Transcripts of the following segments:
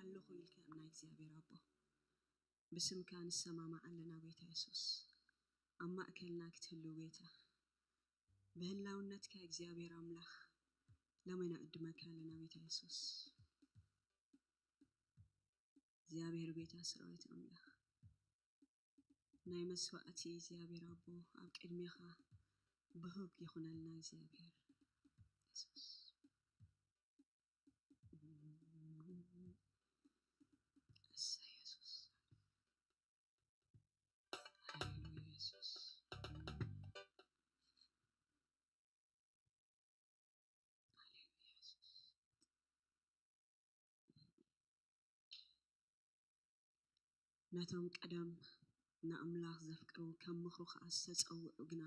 ኣለኹ ኢልካ እምና እግዚኣብሔር ኣቦ። ብስምካ ንሰማማዕ ኣለና ጎይታ የሱስ። ኣብ ማእከልና ክትህልው ጎይታ። ብህላውነትካ እግዚኣብሔር ኣምላኽ ለመና ዕድመካ ኣለና ጎይታ የሱስ። እግዚኣብሔር ጎይታ ሰራዊት ኣምላኽ። ናይ መስዋእቲ እግዚኣብሔር ኣቦ ኣብ ቅድሜኻ ብህግ ይኹነልና እግዚኣብሔር የሱስ። እሰይ የሱስ። ሃሌሉያ የሱስ። ሃሌሉያ የሱስ። ነቶም ቀደም ንኣምላኽ ዘፍቅሩ ከም ምኽሩ ከኣ ዝተጸውዑ ግና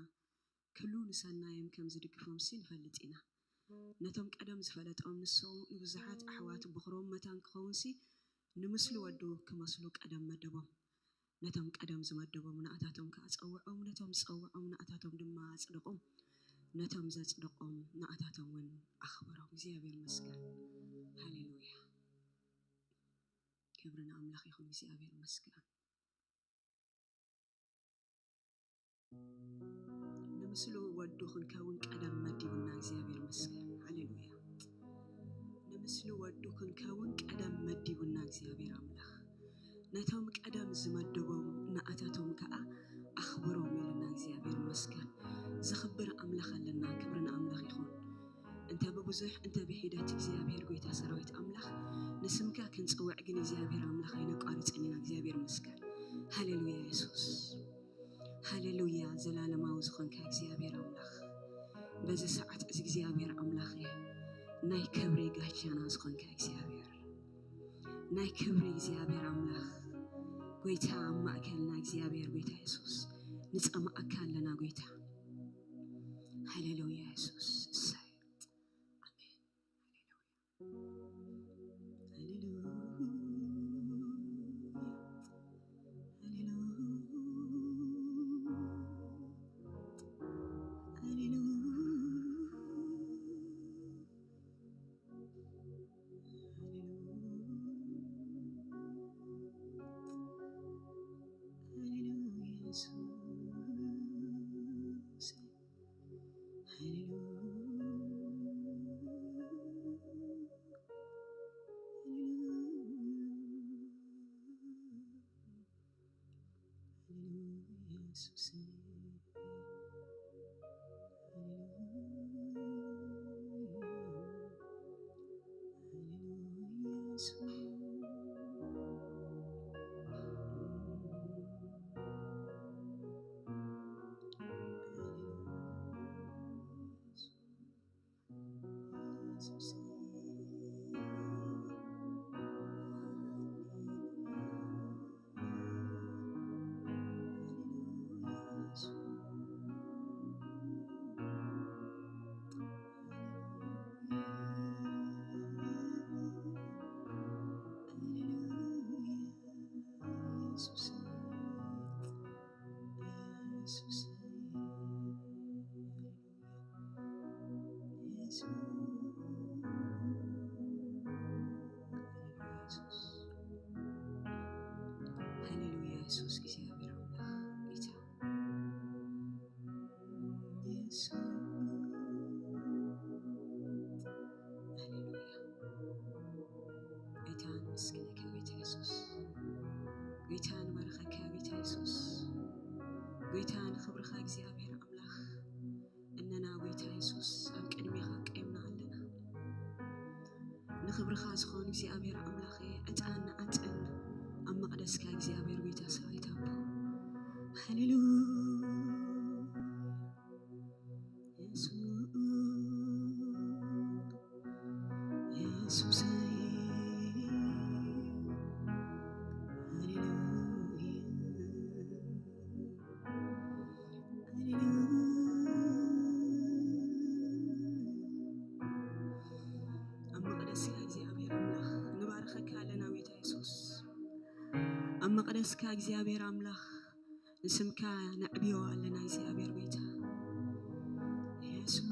ክሉ ንሰናዮም ከም ዝድግፎምሲ ንፈልጥ ኢና። ነቶም ቀደም ዝፈለጦም ንሱ ንብዙሓት ኣሕዋት በኹሮም መታን ክኸውንሲ ንምስሊ ወዱ ክመስሉ ቀደም መደቦም። ነቶም ቀደም ዝመደቦም ንኣታቶም ከኣ ጸውዖም፣ ነቶም ዝጸውዖም ንኣታቶም ድማ ኣጽደቖም፣ ነቶም ዘጽደቖም ንኣታቶም እውን ኣኽበሮም። እግዚኣብሔር ይመስገን። ሃሌሉያ። ክብሪ ንኣምላኽ ይኹን። እግዚኣብሔር ይመስገን። ንምስሉ ወዱ ክንከውን ቀደም መዲቡና እግዚኣብሔር ይመስገን። ሃሌሉያ። ንምስሉ ወዱ ክንከውን ቀደም መዲቡና እግዚኣብሔር ኣምላኽ። ነቶም ቀደም ዝመደቦም ንኣታቶም ከኣ ኣኽብሮም ኢልና እግዚኣብሔር ይመስገን። ዘኽብር ኣምላኽ ኣለና። ክብሪ ንኣምላኽ ይኹን። እንተ ብብዙሕ እንተ ብሒደት እግዚኣብሔር ጎይታ ሰራዊት ኣምላኽ ንስምካ ክንጽውዕ ግን እግዚኣብሔር ኣምላኽ ኣይነቋርጽን ኢና። እግዚኣብሔር ይመስገን። ሃሌሉያ የሱስ። ሃሌሉያ። ዘላለማዊ ዝኾንካ እግዚኣብሔር ኣምላኽ በዚ ሰዓት እዚ እግዚኣብሔር ኣምላኽ እየ ናይ ክብሪ ጋሻና ዝኾንካ እግዚኣብሔር ናይ ክብሪ እግዚኣብሔር ኣምላኽ ጎይታ ኣብ ማእከልና እግዚኣብሔር ጎይታ የሱስ ንጸማኣካ ኣለና ጎይታ። ሃሌሉያ የሱስ። እሰይ። ኣሜን። ሃሌሉያ። ሃሌሉያ። ሃሌሉያ። ሃሌሉያ። ሃሌሉያ የሱስ። ሃሌሉያ። ሃሌሉያ። ሃሌሉያ የሱስ። ሃሌሉያ። ሃሌሉያ የሱስ። ሃሌሉያ። ሃሌሉያ የሱስ እግዚኣብሔር ኣምላኽ ጌታ። የሱስ። ሃሌሉያ። ጎይታ ንመስግነካ ጎይታ የሱስ። ጎይታ ንባርኸካ ጎይታ የሱስ። ጎይታ ንኽብርኻ እግዚኣብሔር ኣምላኽ እነና ጎይታ የሱስ ኣብ ቅድሜኻ ቀምና ኣለና። ንኽብርኻ ዝኾን እግዚኣብሔር ኣምላኸ ዕጣን ንዓጥን ኣብ መቕደስካ እግዚኣብሔር ጎይታ ሰራዊት ኣቦ። ሃሌሉያ። የሱስ፣ የሱሰይ፣ ሃሌሉያ፣ ሃሌሉያ። ኣብ መቕደስካ እግዚኣብሔር ኣምላኽ ንባርኸካ ኣለና፣ ጎይታ የሱስ። ኣብ መቕደስካ እግዚኣብሔር ኣምላኽ ንስምካ ነዕብዮ ኣለና እግዚኣብሔር ጎይታ የሱስ።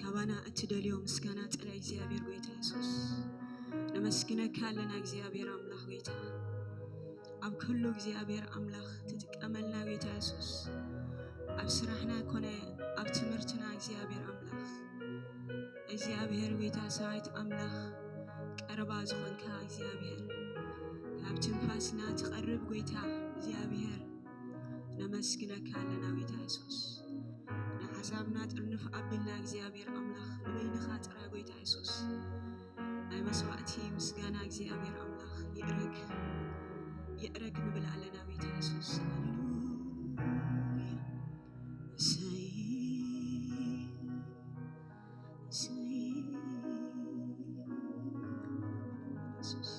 ካባና እትደልዮ ምስጋና ጥራይ እግዚኣብሔር ጎይታ የሱስ። ነመስግነካ ኣለና እግዚኣብሔር ኣምላኽ ጎይታ። ኣብ ኩሉ እግዚኣብሔር ኣምላኽ ትጥቀመልና ጎይታ የሱስ። ኣብ ስራሕና ኮነ ኣብ ትምህርትና እግዚኣብሔር ኣምላኽ፣ እግዚኣብሔር ጎይታ ሰራዊት ኣምላኽ ቀረባ ዝኾንካ እግዚኣብሔር፣ ካብ ትንፋስና ትቐርብ ጎይታ እግዚኣብሔር፣ ነመስግነካ ኣለና ጎይታ የሱስ። ንሓሳብና ጥርንፍ ኣቢልና እግዚኣብሔር ኣምላኽ ንበይንኻ ጥራይ ጎይታ የሱስ። ናይ መስዋእቲ ምስጋና እግዚኣብሔር ኣምላኽ ይእረግ፣ ይእረግ ንብል ኣለና ጎይታ የሱስ። ሃሌሉያ። እሰይ፣ እሰይ፣ የሱስ።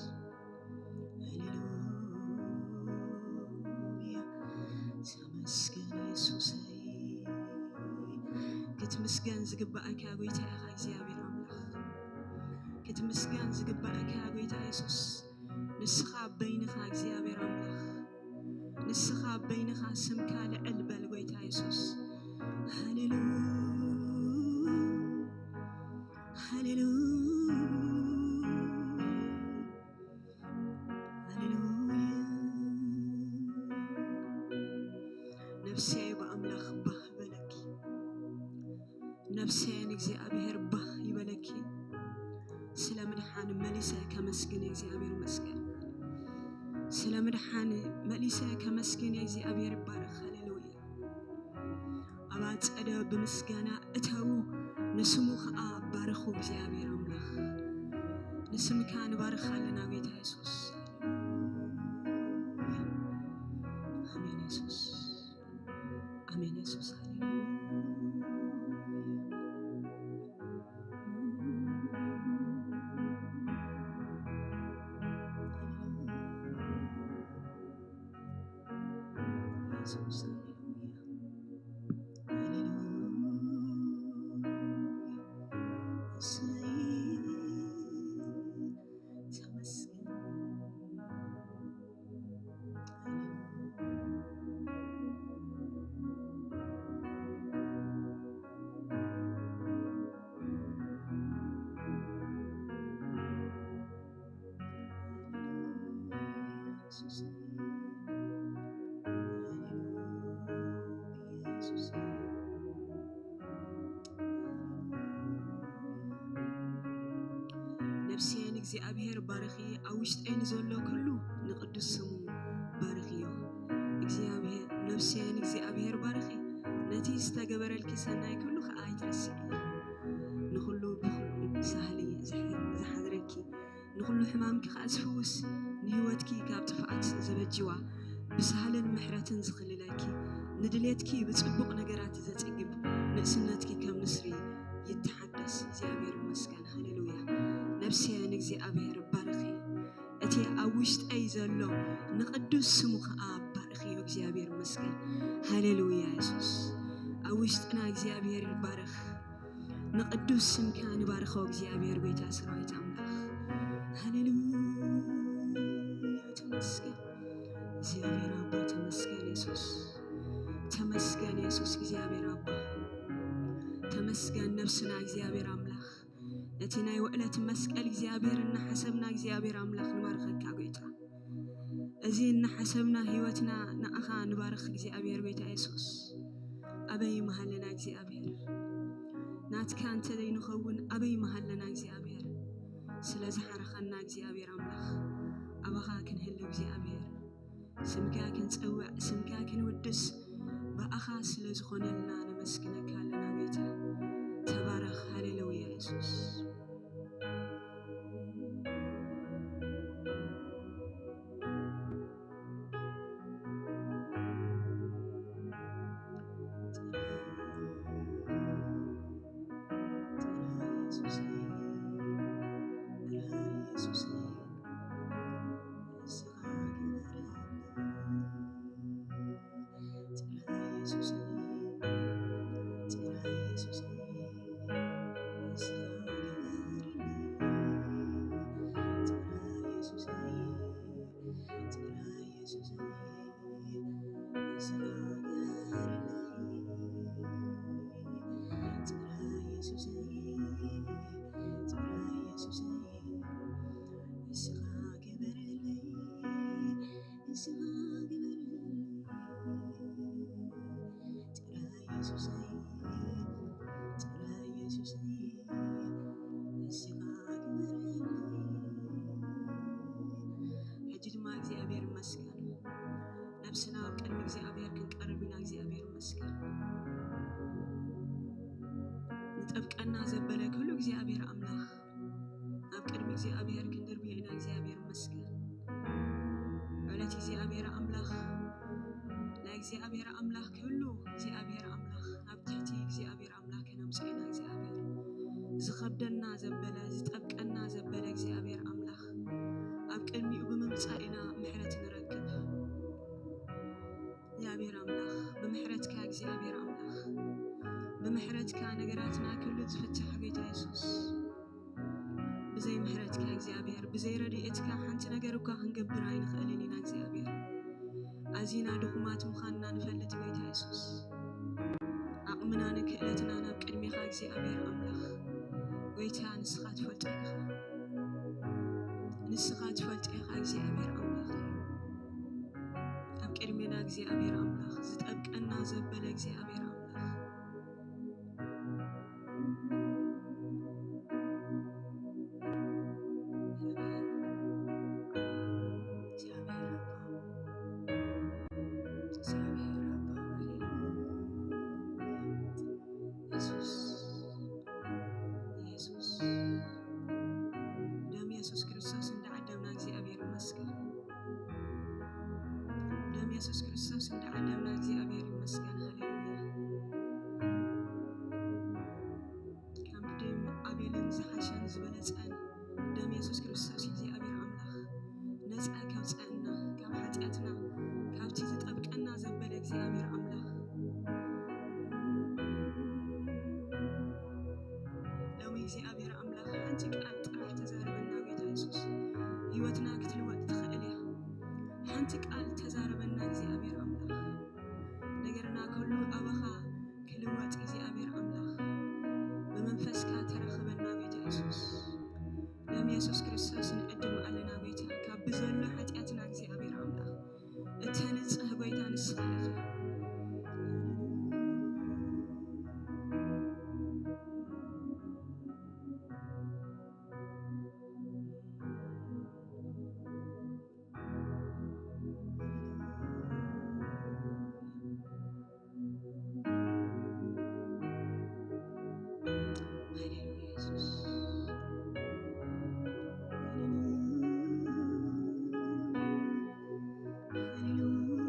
ሃሌሉያ። ተመስገን የሱሰይ። ክትምስገን ዝግባእካ ጎይታ ኢኻ እግዚኣብሔር ኣምላኽ። ክትምስገን ዝግባእካ ጎይታ የሱስ። ንስኻ በይንኻ እግዚኣብሔር ኣምላኽ። ንስኻ በይንኻ ስምካ ልዕል በል ጎይታ የሱስ። ሃሌሉያ። ሃሌሉያ። ሃሌሉያ። ነፍሰይ ብኣምላኽ ባህ በለኪ። ነፍሰይ ንእግዚኣብሔር ባህ ይበለኪ። ስለ ምድሓን መሊሰ ከመስግን እግዚኣብሔር ይመስገን። ስለ ምድሓን መሊሰ ከመስግን እግዚኣብሔር ይባረኽ። ሃሌሉያ። ኣብ ኣጸደ ብምስጋና እተዉ፣ ንስሙ ኸኣ ባርኹ እግዚኣብሔር ኣምላኽ። ንስምካ ንባርኽ ኣለና ጎይታ የሱስ። ኣሜን የሱስ። ኣሜን የሱስ። ሃሌሉያ። የሱስ፣ ሃሌሉያ። ሃሌሉያ። እሰይ፣ ተመስገን። ነፍስየ ንእግዚኣብሔር ባርኺ፣ ኣብ ውሽጠይ ንዘሎ ኩሉ ንቕዱስ ስሙ ባርኽዮ። እግዚኣብሔር፣ ነፍስየ ንእግዚኣብሔር ባርኺ፣ ነቲ ዝተገበረልኪ ሰናይ ኩሉ ኸኣ ኣይትረስዕዮ። ንኹሉ ብኹሉ ሳህሊ ዝሕ-፣ ዝሓድረኪ፣ ንኹሉ ሕማምኪ ኸኣ ዝፍውስ፣ ንህይወትኪ ካብ ጥፍኣት ዘበጅዋ፣ ብሳህልን ምሕረትን ዝኽልለኪ፣ ንድሌትኪ ብጽቡቕ ነገራት ዘጽግብ፣ ንእስነትኪ ከም ንስሪ ይተሓደስ። እግዚኣብሔር ይመስገን። ሃሌሉያ። ነፍስየ ንእግዚኣብሔር ባርኺ፣ እቲ ኣብ ውሽጠይ ዘሎ ንቕዱስ ስሙ ኸኣ ባርኽዮ። እግዚኣብሔር ይመስገን። ሃሌሉያ የሱስ። ኣብ ውሽጥና እግዚኣብሔር ይባረኽ። ንቕዱስ ስምካ ንባርኾ እግዚኣብሔር ጎይታ ሰራዊት ኣምላኽ። ሃሌሉያ ተመስገን እግዚኣብሔር ኣባ፣ ተመስገን የሱስ፣ ተመስገን የሱስ እግዚኣብሔር ኣባ፣ ተመስገን ነብስና እግዚኣብሔር ኣምላኽ። ነቲ ናይ ውዕለት መስቀል እግዚኣብሔር እናሓሰብና እግዚኣብሔር ኣምላኽ ንባርኸካ ጎይታ። እዚ እናሓሰብና ህይወትና ንኣኻ ንባርኽ እግዚኣብሔር ጎይታ የሱስ። ኣበይ መሃለና እግዚኣብሔር? ናትካ እንተ ዘይንኸውን ኣበይ መሃለና እግዚኣብሔር? ስለ ዝሓረኸና እግዚኣብሔር ኣምላኽ፣ ኣባኻ ክንህሉ እግዚኣብሔር፣ ስምካ ክንጸውዕ፣ ስምካ ክንውድስ፣ ብኣኻ ስለ ዝኾነልና ነመስግነካ ኣለና ጎይታ። ተባረኽ። ሃሌሉያ የሱስ። ዝኸብደና ዘበለ፣ ዝጠብቀና ዘበለ እግዚኣብሔር ኣምላኽ፣ ኣብ ቅድሚኡ ብምምጻእ ኢና ምሕረት ንረክብ። እግዚኣብሔር ኣምላኽ፣ ብምሕረትካ እግዚኣብሔር ኣምላኽ፣ ብምሕረትካ ነገራትና ክሉ ዝፍታሕ ጎይታ የሱስ። ብዘይ ምሕረትካ እግዚኣብሔር፣ ብዘይ ረድኤትካ ሓንቲ ነገር እኳ ክንገብር ኣይንኽእልን ኢና እግዚኣብሔር። ኣዚና ድኹማት ምዃንና ንፈልጥ ጎይታ የሱስ። ዓቕምናን ክእለትናን ኣብ ቅድሜኻ እግዚኣብሔር ኣምላኽ፣ ጎይታ ንስኻ ትፈልጦ ኢኻ። ንስኻ ትፈልጦ ኢኻ እግዚኣብሔር ኣምላኽ። ኣብ ቅድሜና እግዚኣብሔር ኣምላኽ፣ ዝጠብቀና ዘበለ እግዚኣብሔር ኣምላኽ። ደም የሱስ ክርስቶስ እንዳዓደምና እግዚኣብሔር ይመስገን። ደም የሱስ ክርስቶስ እንዳዓደምና እግዚኣብሔር ይመስገን። ሃሌሉያ። ካብ ደም ኣቤልን ዝሓሸን ዝበለጸን ደም የሱስ ክርስቶስ እግዚኣብሔር ኣምላኽ ነጻ ከውጸአና ካብ ሓጢኣትና፣ ካብቲ ዝጠብቀና ዘበለ እግዚኣብሔር ኣምላኽ። ሎሚ እግዚኣብሔር ኣምላኽ ሓንቲ ቃል ጥራሕ ተዛረበና ጎይታ የሱስ። ህይወትና ክትልወጥ ትኽእል እያ። ሓንቲ ቃል ተዛረበና እግዚኣብሔር ኣምላኽ። ነገርና ኩሉ ኣባኻ ክልወጥ እግዚኣብሔር ኣምላኽ። ብመንፈስካ ተራኽበና ጎይታ የሱስ። ደም የሱስ ክርስቶስ ንዕድም ኣለና ጎይታ። ካብ ብዘሎ ሓጢኣትና እግዚኣብሔር ኣምላኽ እተንጽህ ጎይታ ንስኻ ኢኻ። ሃሌሉያ የሱስ። ሃሌሉያ።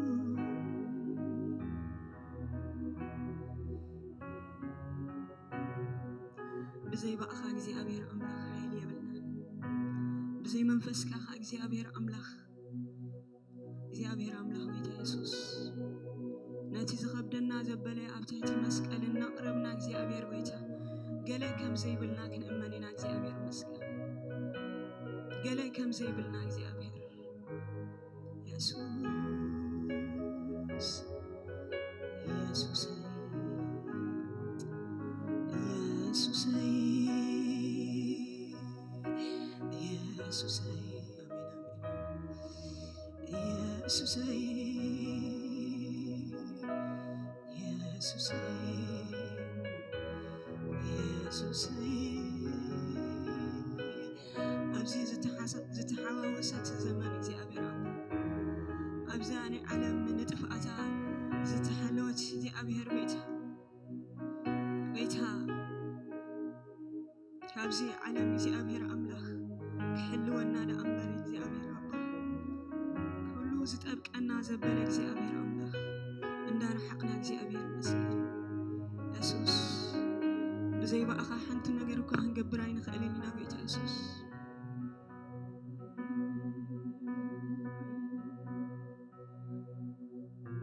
ብዘይ ባእኻ እግዚኣብሔር ኣምላኽ ሓይሊ የብልናን። ብዘይ መንፈስካ ኸኣ እግዚኣብሔር ኣምላኽ፣ እግዚኣብሔር ኣምላኽ ጎይታ የሱስ፣ ነቲ ዝኸብደና ዘበለ ኣብ ትሕቲ መስቀል እናቕረብና እግዚኣብሔር ጎይታ፣ ገለ ከም ዘይብልና ክንእመን ኢና። እግዚኣብሔር ይመስገን። ገለ ከም ዘይብልና እግዚኣብሔር የሱስ፣ የሱሰይ፣ የሱሰይ፣ የሱሰይ፣ ኣሜን፣ ኣሜን። የሱሰይ፣ የሱሰይ፣ የሱሰይ፣ ኣብዚ ዝተሓሰ-፣ ዝተሓዋወሰት ዘመን እግዚኣብሔር ኣቦ፣ ኣብዛ ናይ ዓለም ንጥፍኣታ ዝተሓለወት እግዚኣብሔር ቤት፣ ቤታ ካብዚ ዓለም እግዚኣብሔር ኣምላኽ ክሕልወና ደኣ እምበር እግዚኣብሔር ኣቦ፣ ኩሉ ዝጠብቀና ዘበለ እግዚኣብሔር ኣምላኽ እንዳረሓቕና እግዚኣብሔር ይመስገን። የሱስ፣ ብዘይ ብኣኻ ሓንቲ ነገር እኳ ክንገብር ኣይንኽእልን ኢና ጎይታ የሱስ።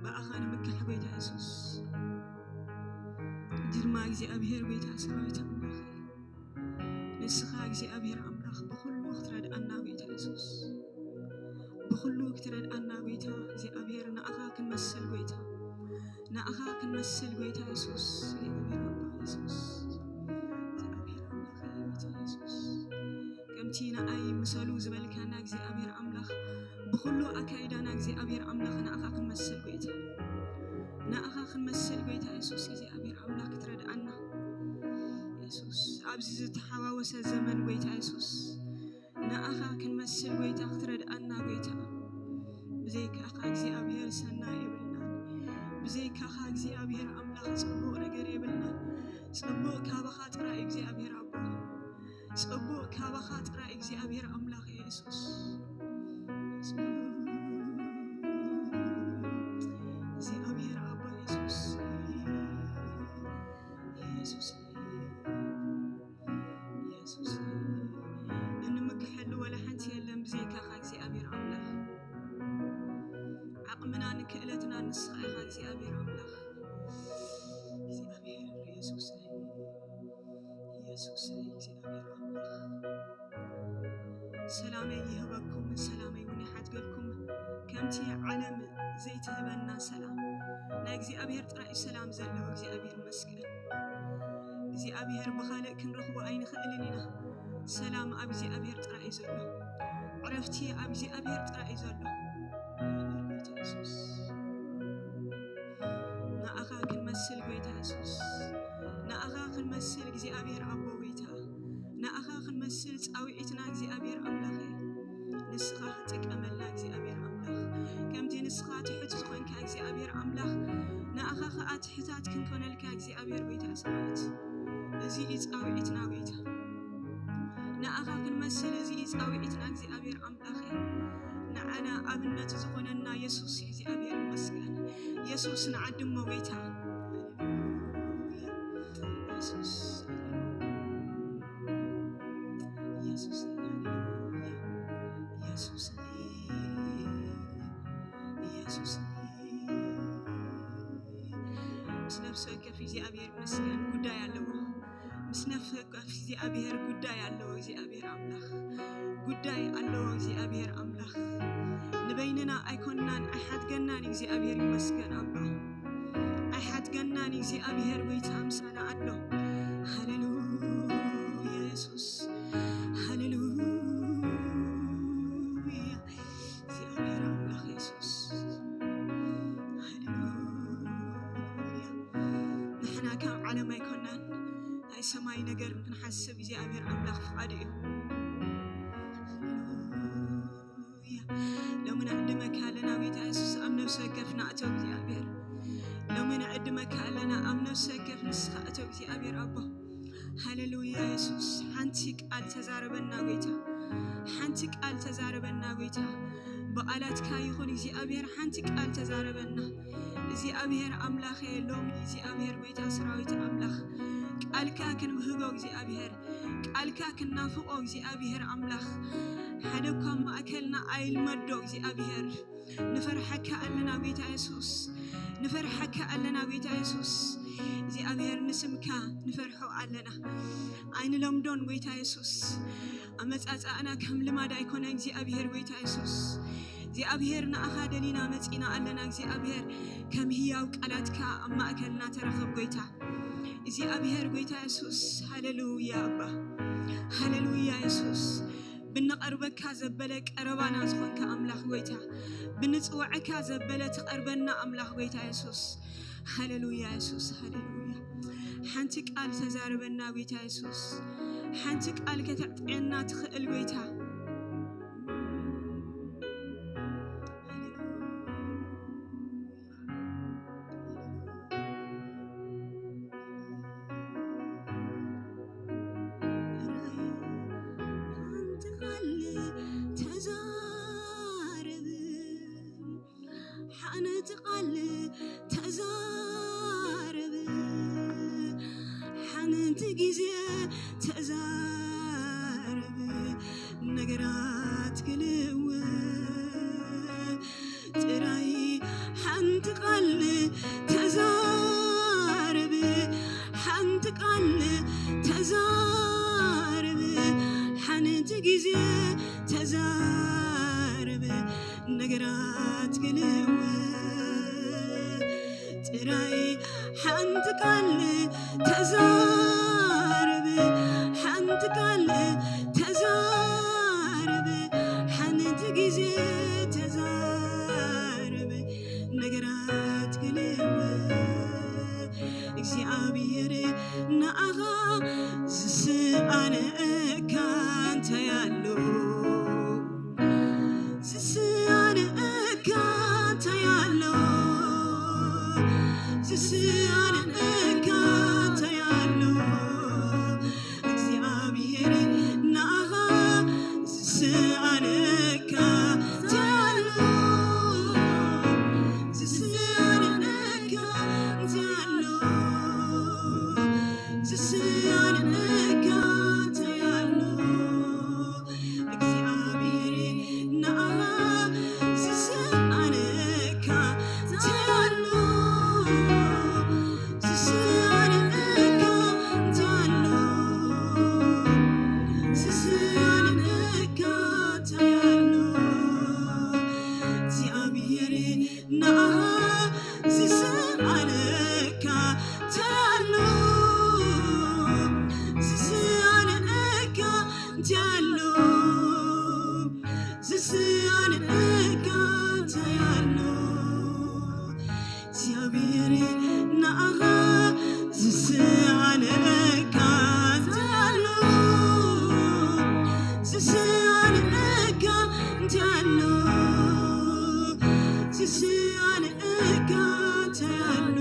ብኣኻ ንምካሕ ጎይታ የሱስ። ሕጂ ድማ እግዚኣብሔር ጎይታ ሰራዊት ኣምላኽ፣ ንስኻ እግዚኣብሔር ኣምላኽ ብኹሉ ክትረድኣና ጎይታ የሱስ። ብኹሉ ክትረድኣና ጎይታ እግዚኣብሔር፣ ንኣኻ ክንመስል ጎይታ፣ ንኣኻ ክንመስል ጎይታ የሱስ። እግዚኣብሔር ኣባ የሱስ፣ እግዚኣብሔር ኣምላኽ ጎይታ የሱስ፣ ከምቲ ንኣይ ምሰሉ ዝበልካና እግዚኣብሔር ኣምላኽ፣ ብኹሉ ኣካይዳና እግዚኣብሔር ኣምላኽ ንኣኻ ክንመስል ጎይታ፣ ንኣኻ ክንመስል ጎይታ የሱስ፣ እግዚኣብሔር ኣምላኽ ክትረድኣና የሱስ፣ ኣብዚ ዝተሓዋወሰ ዘመን ጎይታ የሱስ፣ ንኣኻ ክንመስል ጎይታ፣ ክትረድኣና ጎይታ። ብዘይካኻ እግዚኣብሔር ሰናይ የብልናን። ብዘይካኻ እግዚኣብሔር ኣምላኽ ጽቡቕ ነገር የብልናን። ጽቡቕ ካባኻ ጥራይ እግዚኣብሔር ኣቦ። ጽቡቕ ካባኻ ጥራይ እግዚኣብሔር ኣምላኽ የሱስ። እግዚኣብሔር ኣቦ የሱስ። የሱስ። የሱስ፣ እንምክሐሉ ወላ ሓንቲ የለን ብዘይካኻ እግዚኣብሔር ኣምላኽ። ዓቕምናን ክእለትናን ንስኻ ኢኻ እግዚኣብሔር ኣምላኽ። እግዚኣብሔር የሱስ፣ የሱስ እግዚኣብሔር ኣምላኽ፣ ሰላመይ ይህበኩም፣ ሰላመይ እውን ይሓድገልኩም። ከምቲ ዓለም ዘይትህበና ሰላም፣ ናይ እግዚኣብሔር ጥራይ ሰላም ዘለዎ እግዚኣብሔር ይመስገን። እግዚኣብሔር ብኻልእ ክንረኽቦ ኣይንኽእልን ኢና። ሰላም ኣብ እግዚኣብሔር ጥራይ እዩ ዘሎ። ዕረፍቲ ኣብ እግዚኣብሔር ጥራይ እዩ ዘሎ። የሱስ፣ ንኣኻ ክንመስል ጎይታ የሱስ፣ ንኣኻ ክንመስል እግዚኣብሔር ኣቦ ጎይታ፣ ንኣኻ ክንመስል ጻውዒትና እግዚኣብሔር ኣምላኽ እዩ። ንስኻ ጥቀመልና እግዚኣብሔር ኣምላኽ፣ ከምቲ ንስኻ ትሑት ዝኾንካ እግዚኣብሔር ኣምላኽ፣ ንኣኻ ኸኣ ትሑታት ክንኮነልካ እግዚኣብሔር ጎይታ ሰራዊት። እዚ እዩ ጻውዒትና ጎይታ። ንኣኻ ክንመስል እዚ እዩ ጻውዒትና እግዚኣብሔር ኣምላኽ። ንዓና ኣብነት ዝኾነና የሱስ እዩ እግዚኣብሔር ይመስገን። የሱስ ንዓድሞ ጎይታ። ሃሌሉያ። የሱስ፣ ሃሌሉያ። የሱስ፣ ሃሌሉያ። የሱስ፣ የሱስ። ምስ ነፍሲ ወከፍ እግዚኣብሔር ይመስገን ጉዳይ ኣለዎ። ምስ ነፍሲ ወከፍ እግዚኣብሔር ጉዳይ ኣለዎ። እግዚኣብሔር ኣምላኽ ጉዳይ ኣለዎ። እግዚኣብሔር ኣምላኽ ንበይንና ኣይኮንናን ኣይሓድገናን። እግዚኣብሔር ይመስገን ኣባ፣ ኣይሓድገናን። እግዚኣብሔር ጎይታ ምሳና ኣሎ። ሃሌሉያ የሱስ፣ ሃሌሉያ። እግዚኣብሔር ኣምላኽ የሱስ፣ ሃሌሉያ። ንሕና ካብ ዓለም ኣይኮናን፣ ናይ ሰማይ ነገር ክንሓስብ እግዚኣብሔር ኣምላኽ ፍቓዱ እዩ። ሃሌሉያ። ሎሚ ንዕድመካ ኣለና ጎይታ የሱስ፣ ኣብ ነፍሲ ወከፍ ንእቶ እግዚኣብሔር። ሎሚ ንዕድመካ ኣለና ኣብ ነፍሲ ወከፍ ንስኻ እቶ እግዚኣብሔር ኣቦ። ሃሌሉያ የሱስ፣ ሓንቲ ቃል ተዛረበና ጎይታ፣ ሓንቲ ቃል ተዛረበና ጎይታ። ብቓላትካ ይኹን እግዚኣብሔር ሓንቲ ቃል ተዛረበና እግዚኣብሔር ኣምላኸ። ሎሚ እግዚኣብሔር ጎይታ ሰራዊት ኣምላኽ ቃልካ ክንብህጎ እግዚኣብሔር፣ ቃልካ ክናፍቆ እግዚኣብሔር ኣምላኽ፣ ሓደ እኳ ማእከልና ኣይልመዶ እግዚኣብሔር። ንፈርሐካ ኣለና ጎይታ የሱስ፣ ንፈርሐካ ኣለና ጎይታ የሱስ። እግዚኣብሔር ንስምካ ንፈርሖ ኣለና፣ ኣይንለምዶን ጎይታ የሱስ። ኣመጻጽኣና ከም ልማድ ኣይኮነን እግዚኣብሔር ጎይታ የሱስ። እግዚኣብሔር ንኣኻ ደሊና መጺና ኣለና እግዚኣብሔር። ከም ህያው ቃላትካ ኣብ ማእከልና ተረኸብ ጎይታ እግዚኣብሔር ጎይታ የሱስ። ሃሌሉያ ኣባ፣ ሃሌሉያ የሱስ። ብንቐርበካ ዘበለ ቀረባና ዝኾንካ ኣምላኽ ጎይታ፣ ብንጽውዐካ ዘበለ ትቐርበና ኣምላኽ ጎይታ የሱስ። ሃሌሉያ የሱስ፣ ሃሌሉያ። ሓንቲ ቃል ተዛረበና ጎይታ የሱስ፣ ሓንቲ ቃል ከተዕጥየና ትኽእል ጎይታ። ሓንቲ ቃል ተዛረብ፣ ሓንቲ ቃል ተዛረብ፣ ሓንቲ ግዜ ተዛረብ፣ ነገራት ክልወጥ ጥራይ። ሓንቲ ቃል ተዛረብ፣ ሓንቲ ቃል ተዛረብ፣ ሓንቲ ግዜ ተዛረብ፣ ነገራት ክልወጥ ጥራይ። ሓንቲ ቃል ተዛረብ፣ ሓንቲ ቃል ተዛረብ፣ ሓንቲ ግዜ ተዛረብ፣ ነገራት ክልወጥ። እግዚኣብሔር ንኣኻ ዝስኣነካ እንታይ ኣሎ? ዝስኣነካ እንታይ ኣሎ ዝስኣነካ እንታይ ኣሎ እግዚኣብሔር ንኣኻ ዝስኣነካ እንታይ ኣሎ ዝስኣነካ እንታይ ኣሎ ዝስኣነካ እንታይ ኣሎ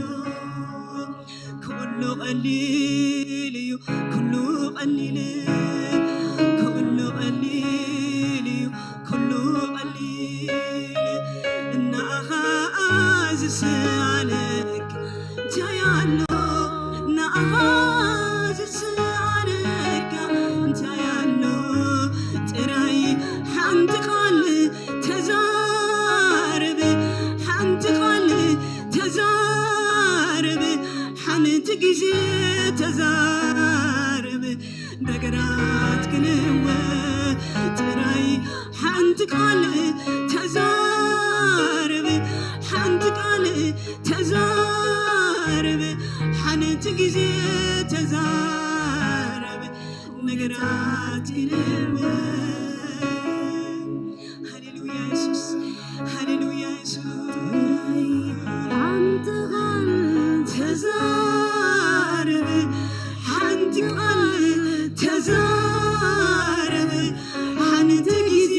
ኩሉ ቀሊል እዩ ኩሉ ቀሊል ኩሉ ቀሊል እዩ ኩሉ ቀሊል እናኻ ዝስኣነካ እንታይ ኣሎ እናኻ ዝስኣነካ እንታይ ኣሎ ጥራይ ሓንቲ ቃል ተዛርብ ሓንቲ ቃል ተዛርብ ሓንቲ ግዜ ተዛርብ ነገራት ክልወ ጥራይ ሓንቲ ቃል ተዛርብ ሓንቲ ቃል ተዛርብ ሓንቲ ግዜ ተዛርብ ነገራት ክልወ ሃሌሉያ የሱስ ሃሌሉያ የሱስ ሓንቲ ቃል ተዛርብ ሓንቲ ቃል ተዛርብ ሓንቲ ግዜ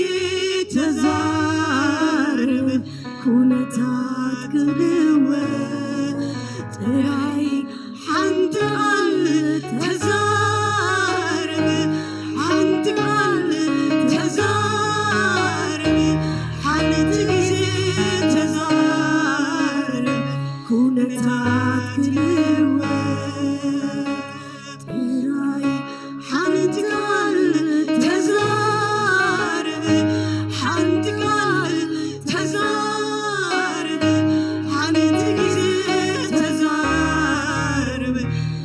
ተዛርብ ኩነታት ክልወ ጥራይ ሓንቲ ቃል ተዛርብ ሓንቲ ቃል ተዛርብ ሓንቲ ግዜ ተዛርብ ኩነታት ክልወ ጥራይ ሓንቲ ቃል ተዛርብ ሓንቲ ቃል ተዛርብ ሓንቲ ግዜ ተዛርብ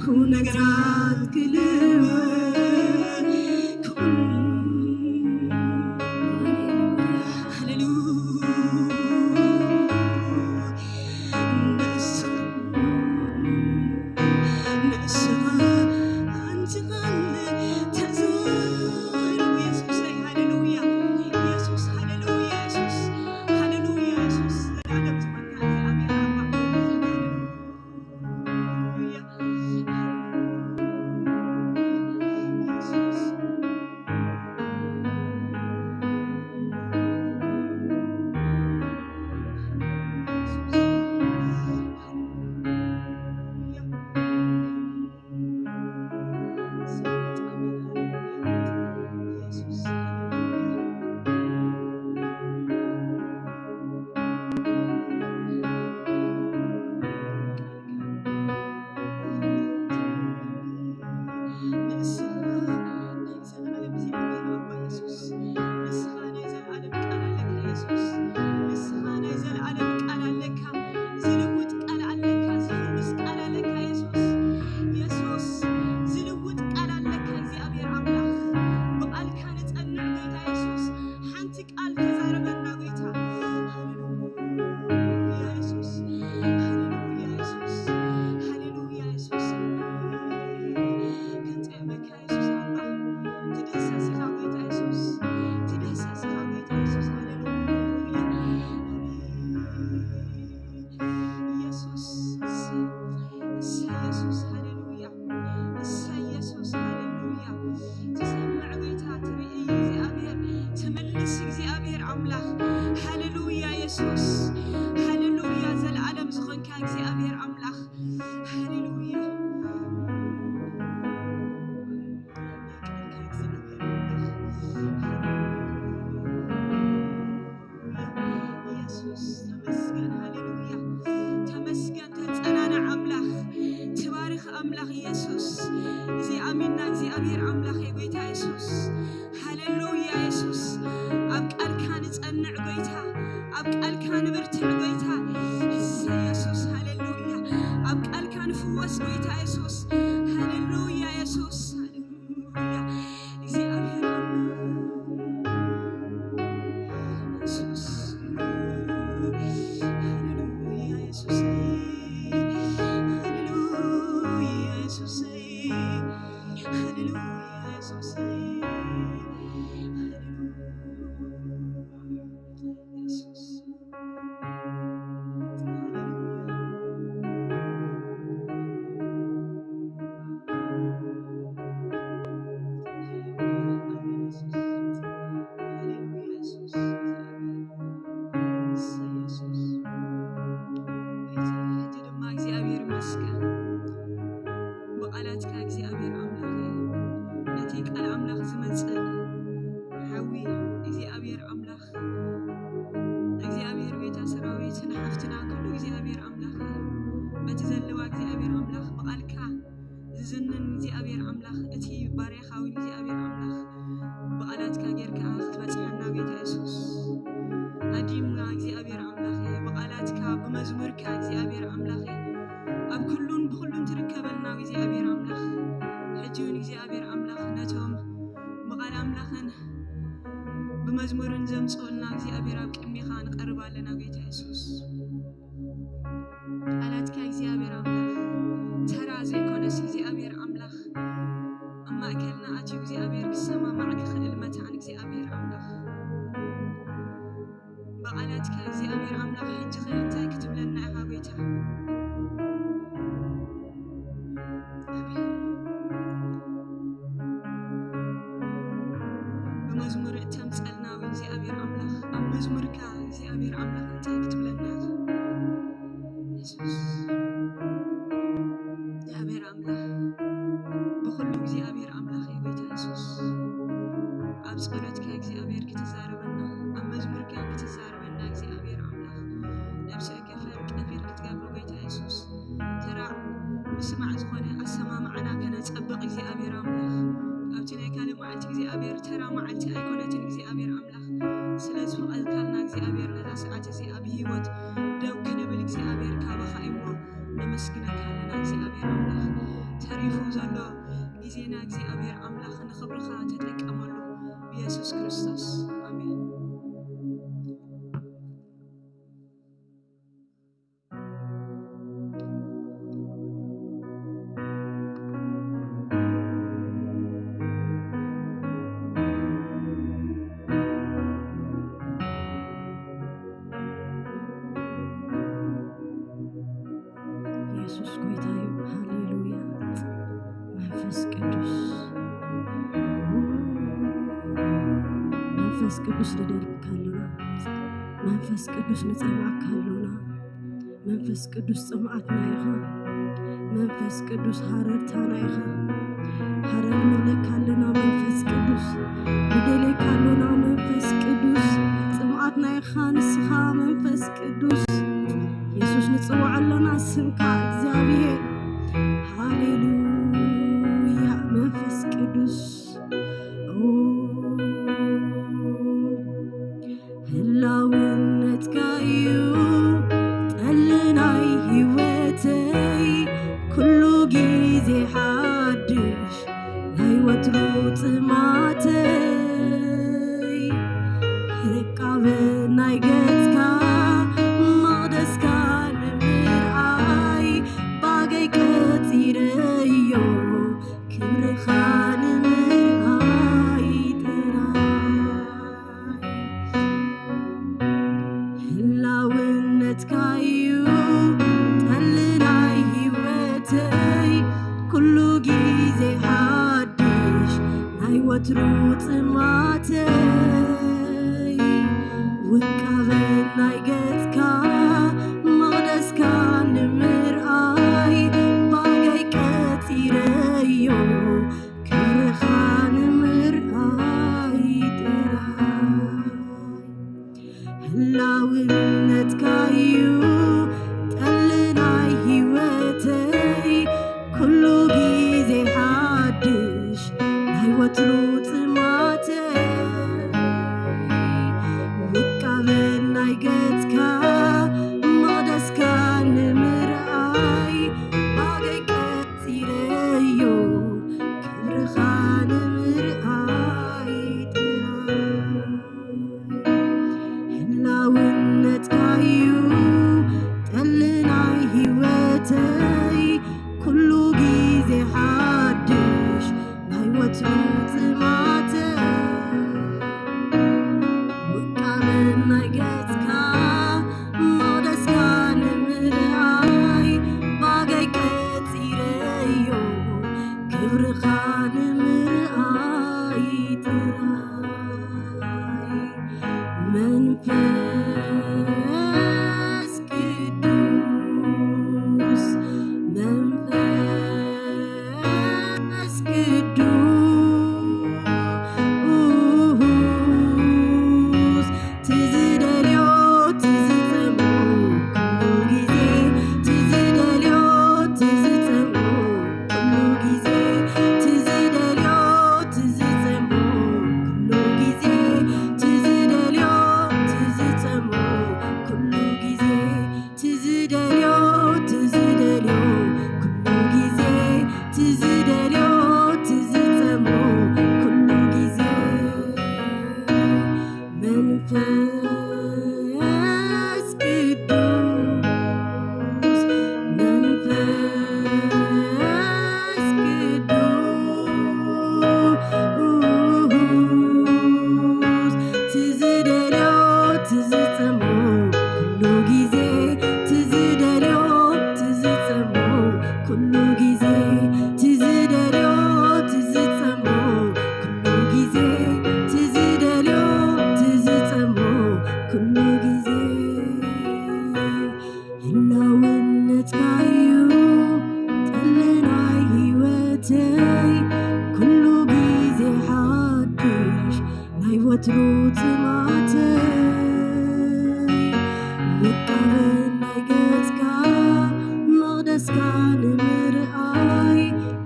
ኩነታት ክልወ ሃሌሉያ ዝመጽእ ሓዊ እግዚኣብሔር ኣምላኽ፣ እግዚኣብሔር ቤተ ሰራዊት ንሓፍትና ኩሉ እግዚኣብሔር ኣምላኽ እዩ። በቲ ዘለዋ እግዚኣብሔር ኣምላኽ ብቓልካ ዝዝንን እግዚኣብሔር ኣምላኽ፣ እቲ ባርያኻ እውን እግዚኣብሔር ኣምላኽ ብቓላትካ ጌርካ ክትበጽሓና ጌታ የሱስ። ኣዲምና እግዚኣብሔር ኣምላኽ ብቓላትካ ብመዝሙርካ እግዚኣብሔር ኣምላኽ ኣብ ኩሉን ብኹሉን ትርከበልና እግዚኣብሔር ኣምላኽ፣ ሕጂ እውን እግዚኣብሔር ኣምላኽ ነቶም ብቓል ኣምላኽን ብመዝሙርን ዘምጽኡልና እግዚኣብሔር ኣብ ቅድሜኻ ንቐርብ ኣለና ጌታ የሱስ። ቃላትካ እግዚኣብሔር ኣምላኽ ተራ ዘይኮነስ እግዚኣብሔር ኣምላኽ ኣብ ማእከልና ኣትዩ እግዚኣብሔር ክሰማማዕ ክኽእል መታን እግዚኣብሔር ኣምላኽ ብቓላትካ እግዚኣብሔር ኣምላኽ ሕጂ ኸ እንታይ ክትብለና ኢኻ ጎይታ? ኣሜን። ብመዝሙር እተምጸልና እውን እግዚኣብሔር ኣምላኽ ኣብ መዝሙርካ እግዚኣብሔር ኣምላኽ እንታይ ክትብለና ኢኻ? የሱስ እግዚኣብሔር ኣምላኽ ብኹሉ እግዚኣብሔር ኣምላኽ እዩ ጎይታ የሱስ። ኣብ ጸሎትካ እግዚኣብሔር ክትዛረበና፣ ኣብ መዝሙርካ ክትዛረበና እግዚኣብሔር ኣምላኽ ነብሰ ከፈር ቀፊር ክትገብር ጎይታ የሱስ። ተራ ምስማዕ ዝኾነ ኣሰማምዓና ከነጸብቕ እግዚኣብሔር ኣምላኽ ኣብቲ ናይ ካልእ መዓልቲ እግዚኣብሔር ተራ መዓልቲ ኣይኮነትን እግዚኣብሔር ኣምላኽ ስለ ዝፈቐድካልና እግዚኣብሔር ነዛ ሰዓት እዚኣ ብህይወት ደው ክንብል እግዚኣብሔር ካባኻ እሞ ነመስግነካ ኣለና እግዚኣብሔር ኣምላኽ። ተሪፉ ዘሎ ግዜና እግዚኣብሔር ኣምላኽ ንኽብርኻ ተጠቀመሉ ብየሱስ ክርስቶስ ኣሜን። የሱስ ጎይታ እዩ። ሃሌሉያ። መንፈስ ቅዱስ፣ መንፈስ ቅዱስ ንደልየካ ኣሎና። መንፈስ ቅዱስ ንጸምኣካ ኣሎና። መንፈስ ቅዱስ ጽምኣትና ኢኻ። መንፈስ ቅዱስ ሃረርታና ኢኻ። ሃረር ንብለካ ኣለና። መንፈስ ቅዱስ ንደልየካ ኣሎና። መንፈስ ቅዱስ ጽምኣትና ኢኻ ንስኻ መንፈስ ቅዱስ። የሱስ ንጽውዖ ኣሎና ስምካ እግዚኣብሔር። ሃሌሉያ መንፈስ ቅዱስ። ኦ፣ ህላውነትካ እዩ ጠሊ ናይ ህይወተይ፣ ኩሉ ግዜ ሓድሽ ናይ ወትሩ ጽማተይ። ርቃበ ናይ ገጽካ መቕደስካ ንምርኣይ ባገይ ቀጺረዮ ክብርኻ ንምርኣይ ጥራይ። ህላውነትካ እዩ ጠሊ ናይ ህይወተይ፣ ኩሉ ግዜ ሓድሽ ናይ ወትሩ ጽማተይ። ውቃበ ናይ ገጽካ መቕደስካ ንምርኣይ ባገይ ቀጺረዮ ክብርኻ ንምርኣይ ጥራይ። ህላውነትካ እዩ ጠሊ ናይ ህይወተይ፣ ኩሉ ግዜ ሓድሽ ናይ ወትሩ ጽማተይ። ውቃበ ናይ ገጽካ ወትሩ ጥማተይ ውቃበን ናይ ገጽካ መቕደስካ ንምርኣይ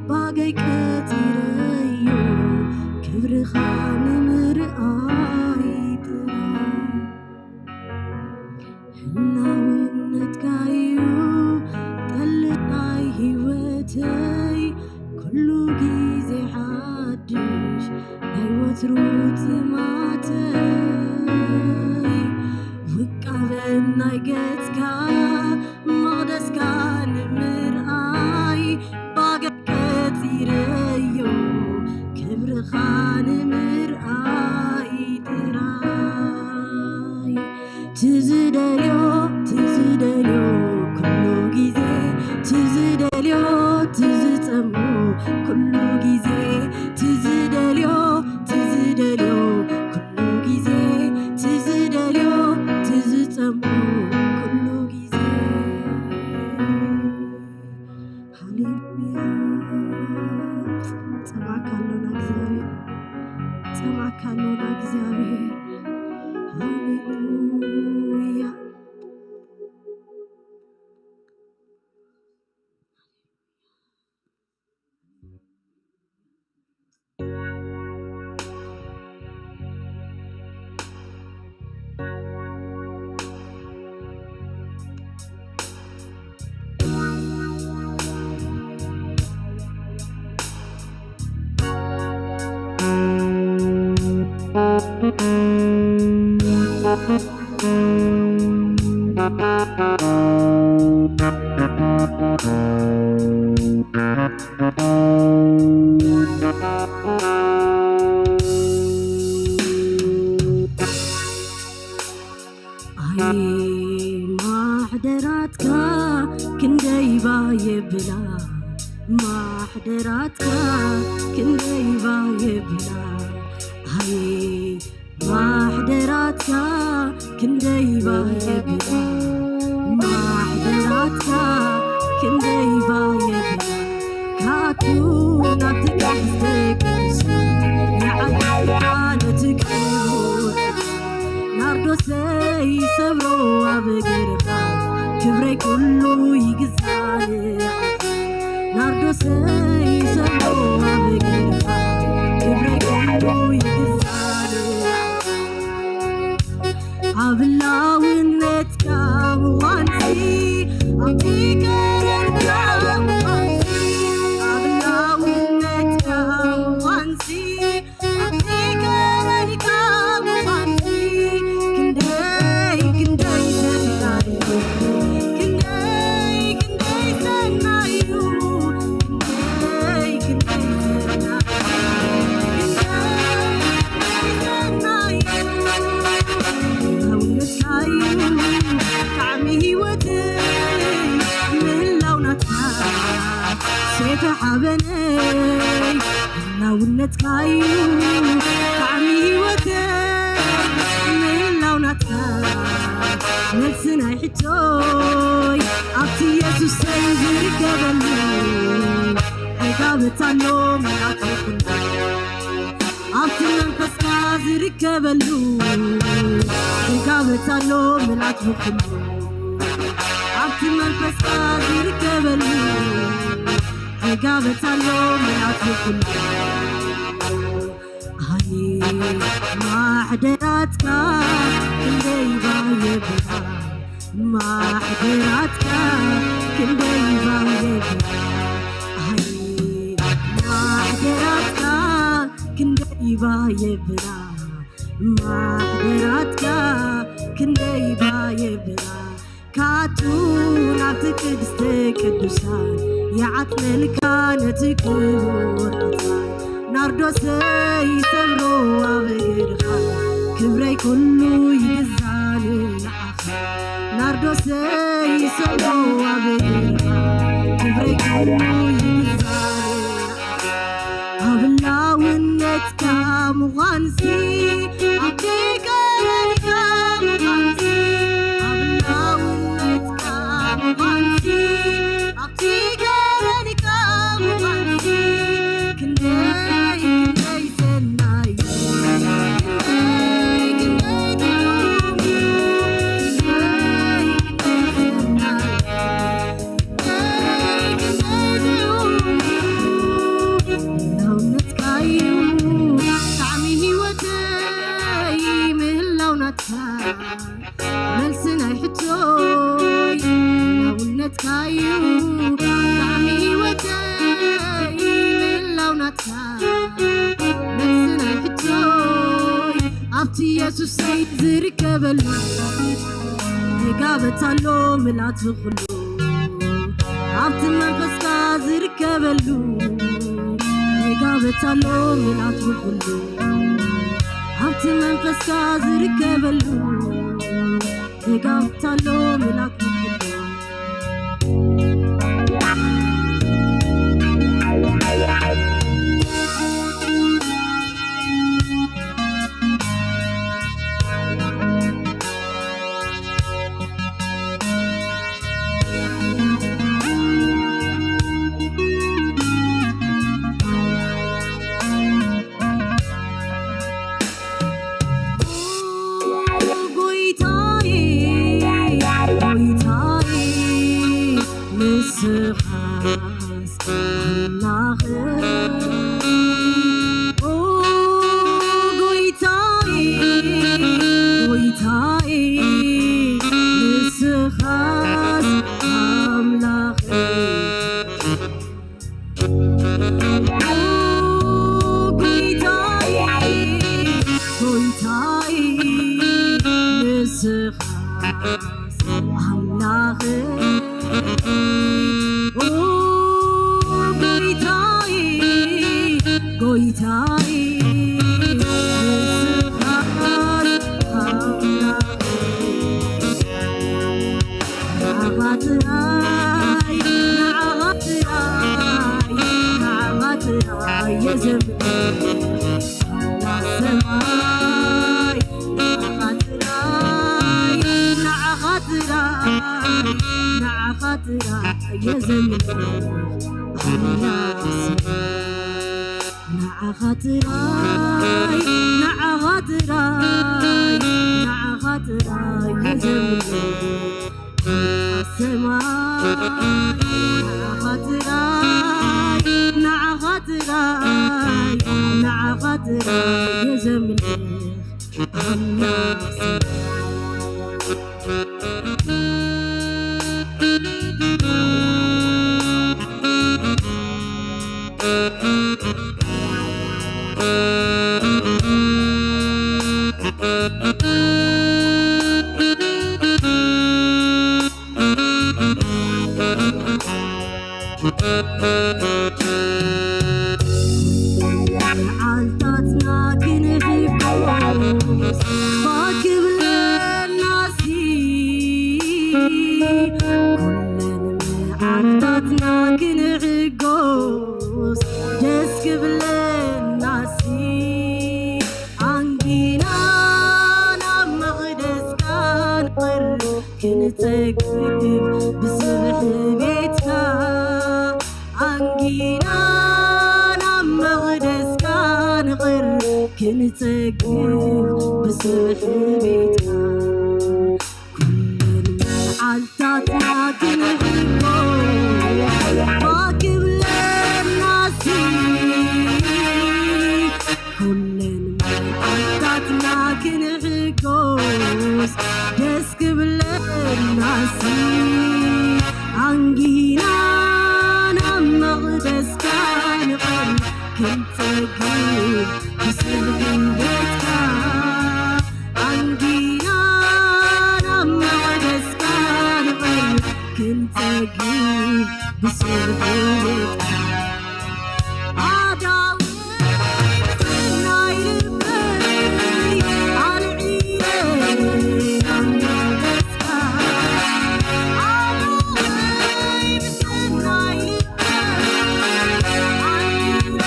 ባገይ ቀጺረዮ ክብርኻ ንምርኣይ ጥራይ። ህላውነትካዩ ጠለብ ናይ ህይወተይ ኩሉ ግዜ ሓድሽ ናይ ወትሩ ጥማተይ ውቃበን ናይ ገጽካ መቕደስካ ንምርኣይ ባገር ቀጺረዮ ክብርኻ ንምርኣይ ጥራይ። ትዝደልዮ ትዝደልዮ ኩሉ ግዜ ትዝደልዮ ትዝጸሞ ኩሉ ግዜ ትዝደልዮ ትዝደልዮ ኩሉ ግዜ ትዝደልዮ ትዝጸሞ ኩሉ ግዜ። ሃሌሉያ። ጸማእካ ኣሎና እግዚኣብሔር፣ ጸማእካ ኣሎና እግዚኣብሔር። ሃሌሉያ። ኣይ ማሕደራትካ ክንደይ ባየብላ፣ ማሕደራትካ ክንደይ ባየብላ። ኣይ ማሕደራትካ ክንደይ ባየብላ፣ ማሕደራትካ ክንደይ ባየብላ። ካቱ ናብቲ ቅድስተ ቅዱሳን ንዓኻ ነቲ ክቡር ናርዶሰይ ሰብሮ ኣብ እግርኻ ክብረይ ኩሉ ይግዛእ። ናርዶሰይ ሰብሮ ኣብ እግርኻ ክብረይ ኩሉ ይግዛእ። ኣብ ህላውነትካ ምዃንሲ ኣብቲ ገረልካ ምዃንሲ ኣብ ህላውነትካ ምዃንሲ ኣብቲ ገረልካ ምዃንሲ ክንደይ ክንደይ ሰናይ ክንደይ ክንደይ ሰናይ እዩ። ክንደይ ክንደይ ሰናይ ክንደይ ክንደይ ሰናይ እዩ። ሰውነትካ እዩ ጣዕሚ ህይወተይ ምህላው ናትካ ሴተ ሓበነይ ህላውነትካ እዩ ጣዕሚ ህይወተይ ምህላው ናትካ መልሲ ናይ ሕቶይ ኣብቲ የሱሰይ ዝርከበሉ ዕጋበት ኣሎ ምልኣት ይኹን ኣብቲ መንፈስካ ዝርከበሉ ዕጋበት ኣሎ ምልኣት ይኹን ኣብቲ መንፈስካ ዝርከበሉ ዕጋበት ኣሎ ምልኣት ይኹን ኣይ ማሕደራትካ ክንደይ ባየብላ ማሕደራትካ ክንደይ ባየብላ ኣይ ማሕደራትካ ክንደይ ባየብላ ማሕደራትካ ክንደይ ባየብላ ካቱ ናብቲ ቅድስተ ቅዱሳን ይዓጥነልካ ነቲ ክቡር ዕጣን ናርዶሰይ ሰብሮ ኣብ እግርኻ ክብረይ ኩሉ ይግዛእ ንዓኻ ናርዶሰይ ሰብሮ ኣብ እግርኻ ክብረይ ኩሉ ይግዛእ ኣብ ህላውነትካ ምዃንሲ ኣብቲ ገረልካ ምዃንሲ ኣብ ህላውነትካ ምዃንሲ ኣብቲ ገረልካ ምዃንሲ ክንደይ ክንደይ ሰናይ ምህላው ናትካ መልሲ ናይ ሕቶይ ናውነትካ እዩ ጣዕሚ ህይወተይ ምህላው ናትካ መልሲ ናይ ሕቶይ ኣብቲ የሱሰይ ዝርከበሉ የጋበታሎ ምልኣት ኩሉ ኣብቲ መንፈስካ ዝርከበሉ የጋበታሎ ምልኣት ኩሉ ኣብቲ መንፈስካ ዝርከበሉ የጋበታሎ ምልኣት ኩሉ ጎይታዬ፣ ጎይታዬ፣ ንስኻስ ኣምላኽ። ኦ ጎይታዬ፣ ጎይታዬ፣ ንስኻስ ኣምላኽ። ኦ ጎይታዬ፣ ጎይታዬ፣ ንስኻስ ኣምላኽ። ኦ ጎይታዬ፣ ጎይታዬ፣ ንስኻስ ኣምላኽ። ንዓኻ ጥራይ፣ ንዓኻ ጥራይ፣ ንዓኻ ጥራይ የዘምር ኣምላኽ ሰማይ። ንዓኻ ጥራይ፣ ንዓኻ ጥራይ፣ ንዓኻ ጥራይ የዘምር ኣምላኽ ሰማይ። ንዓኻ ጥራይ፣ ንዓኻ ጥራይ፣ ንዓኻ ጥራይ የዘምር ኣምላኽ ሰማይ። ንዓኻ ጥራይ፣ ንዓኻ ጥራይ፣ ንዓኻ ጥራይ የዘምር ኣምላኽ ሰማይ። መዓልታትና ክንሕጎስ ፋክ ብለናሲ፣ ኩለን መዓልታትና ክንሕጎስ ደስ ክብለናሲ፣ ኣንጊና ናብ መቕደስካ ንቐርብ ክንጸግብ ብስብሒ ቤትካ ኣንጊና ናብ መቕደስካ ንቐርብ ክንጸግብ ብስብሒ ቤትካ ኩለን መዓልታትና ክንሕጎ ባክብለናሲ ኩለን መዓልታትና ክንሕጎስ ደስ ክብለናሲ ኣንጊና ናብ መቕደስካ ንቐርብ ክንጸግብ ብስብሒ ቤትካ ኣንጊና ናብ መቕደስካ ንቐርብ ክንጸግብ ብስብሒ ቤትካ ኣዳውት ናይ ልበይ ኣልዒለ ናብ መቕደስካ ኣዳውት ናይ ልበይ ኣልዒለ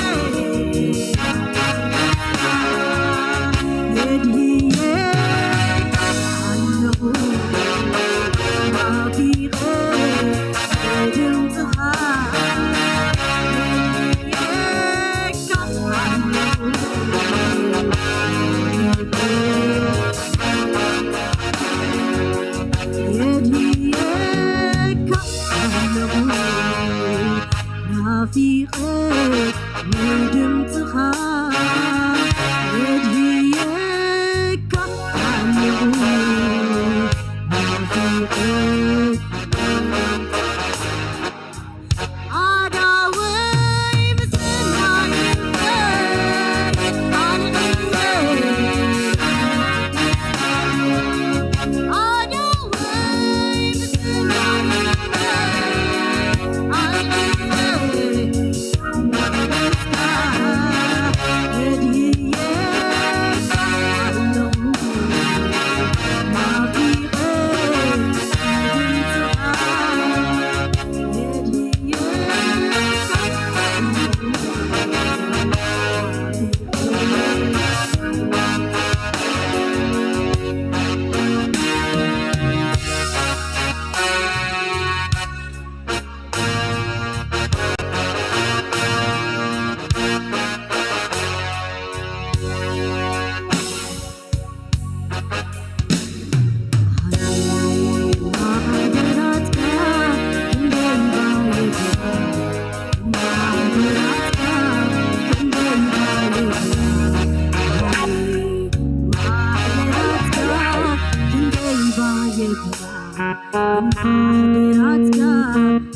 ማሕደራትካ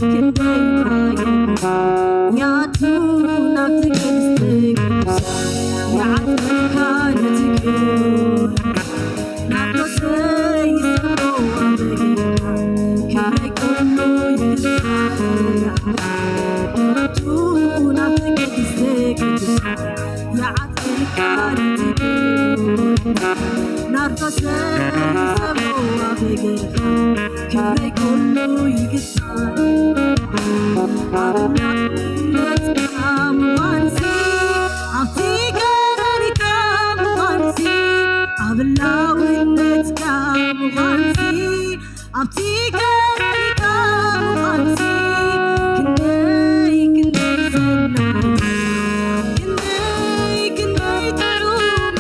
ክንደይ ማየት ያቱ ናብቲ ቅድስቲ ቅዱሳን ይዓጥረካ ነቲ ክቡር ናርዶሰይ ይስሕቦ ኣበጊኻ ክብረይ ኩሉ ይግዛእ ደረቱ ናብቲ ቅድስቲ ቅዱሳን ይዓጥረካ ነቲ ክቡር ናርዶሰይ ይስሕቦ ኣበጊኻ ክብረይ ኩሉ ይግዛእ ኣብ ላዕልነትካ ምዃንሲ ኣብቲ ገረሪካ ምዃንሲ ኣብ ላውነትካ ምዃንሲ ኣብቲ ገረሪካ ምዃንሲ ክንደይ ክንደይ ሰናይ ክንደይ ክንደይ ጥዑም